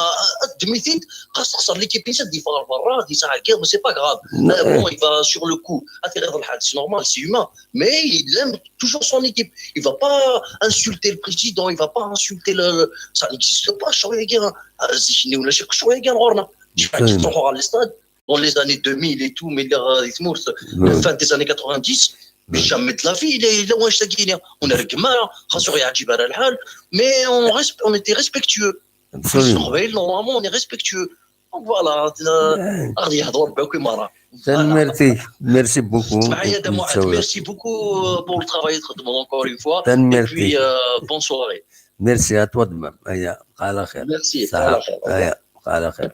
تدميتين. خاص تخسر l'équipe نسا دي فار برا دي ساعه كير. C'est pas grave. Bon, il va sur le coup, c'est normal, c'est humain, mais il aime toujours son équipe. Il va pas insulter le président, il va pas insulter le, ça n'existe pas. شو يا كير؟ زيشني ولا شي شو يا كير غورنا. شي واحد تروحوا على الاستاد dans les années deux mille et tout, mais la fin des années quatre-vingt-dix, jamais de la vie, il est, il est, on a le mal, mais on, on était respectueux. Normalement, on est respectueux. Donc voilà, غادي يهضروا بكل مره. Merci, merci beaucoup. Merci beaucoup pour le travail, encore une fois. Et puis, bonne soirée. Merci à toi de même. Aya, على خير. Merci, على خير. Aya, على خير.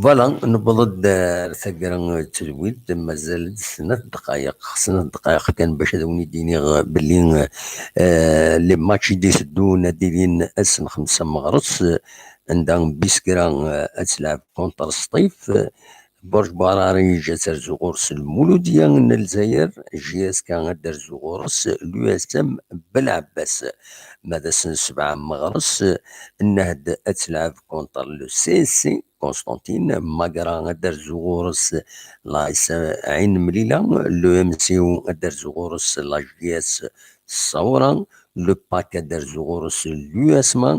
Voilà, newweḍ-d ar taggara n tedwilt, mazal-d snat ddqayeq, snat ddqayeq kan bac ad wen-id-iniɣ belli les matchs i d-iteddun ad d-ilin ass n xemsa meɣres, anda Biskra ad telɛeb contre Sṭif, Burj Buɛrariǧ ad terzu ɣur-s Lmuludya n Lezzayer, J S K ad terzu ɣur-s l'U S M Belɛebbas. Ma d ass n sebɛa meɣres, Nnehd ad telɛeb contre le C S C Constantine, Magra ad terzu ɣur-s l'A S Ɛin Mlila, le M C O ad terzu ɣur-s la J S Ṣawra, le Pak ad terzu ɣur-s l'U S M A,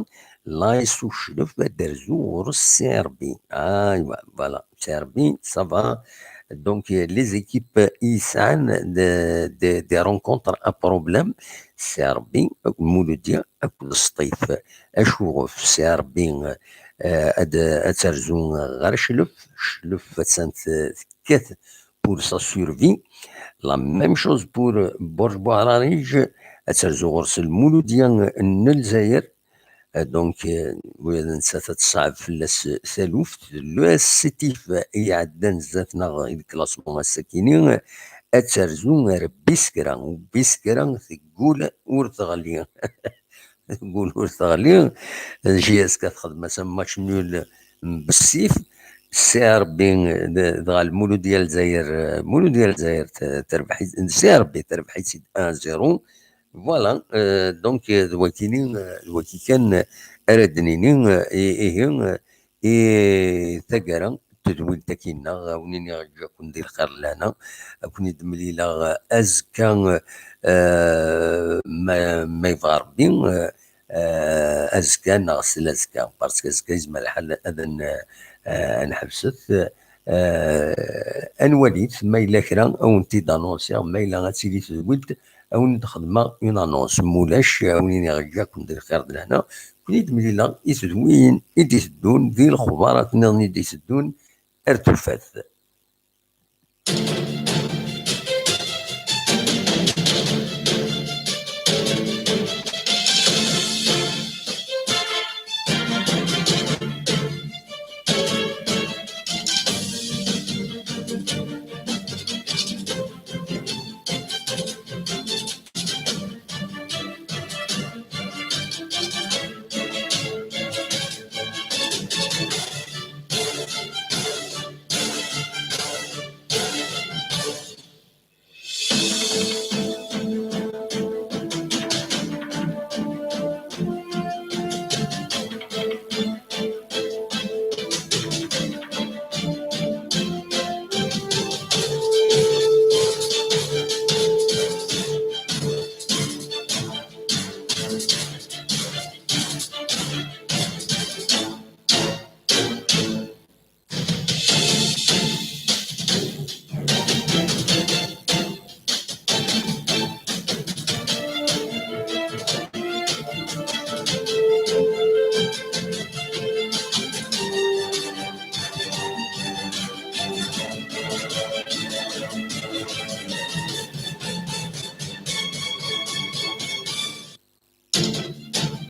l'A S Uclef ad terzu ɣur-s C R B. Aywa, voilà, C R B, ça va. Donc, les équipes i yesɛan des, des, des rencontres à problème, C R B, Lmuludya, akked Sṭif. Acuɣef C R B ad terzu ɣer Cclef, Cclef attan tekkat pour sa survie. La même chose pour Burj Buɛrariǧ, ad terzu ɣur-s Lmuludya n Lezzayer. Donc, nettat ad teṣɛeb fell-as taluft. L'U S Sṭif iɛeddan zdat-neɣ di classement ass-akini, ad terzu ar Biskra, u Biskra teggul ur teɣli. Teggul ur teɣli. J S K txedm-as match nul n bessif. C R B dɣa Lmuludya Lezzayer, Lmuludya Lezzayer terbeḥ-itt, C R B terbeḥ-itt un zéro. Voilà, donc d wakini, d waki kan ara d-nini, ihi, i taggara n tedwilt-agi-nneɣ, a wen-iniɣ ǧǧa-ken di lxir d lehna, a ken-id-mlileɣ azekka, ma, ma yebɣa Rebbi, azekka neɣ s lazekka, parce que azekka yezmer lḥal ad n-, ad nḥebset. Ad nwalit ma yella kra a wen-t-id-anunsiɣ, ma yella ad tili tedwilt a wen-d-xedmeɣ une annonce, ma ulac a wen-iniɣ ǧǧa-ken di lxir d lehna, ken-id-mlileɣ i tedwiyin i d-iteddun di lexbarat nniḍen i d-iteddun ar tufat.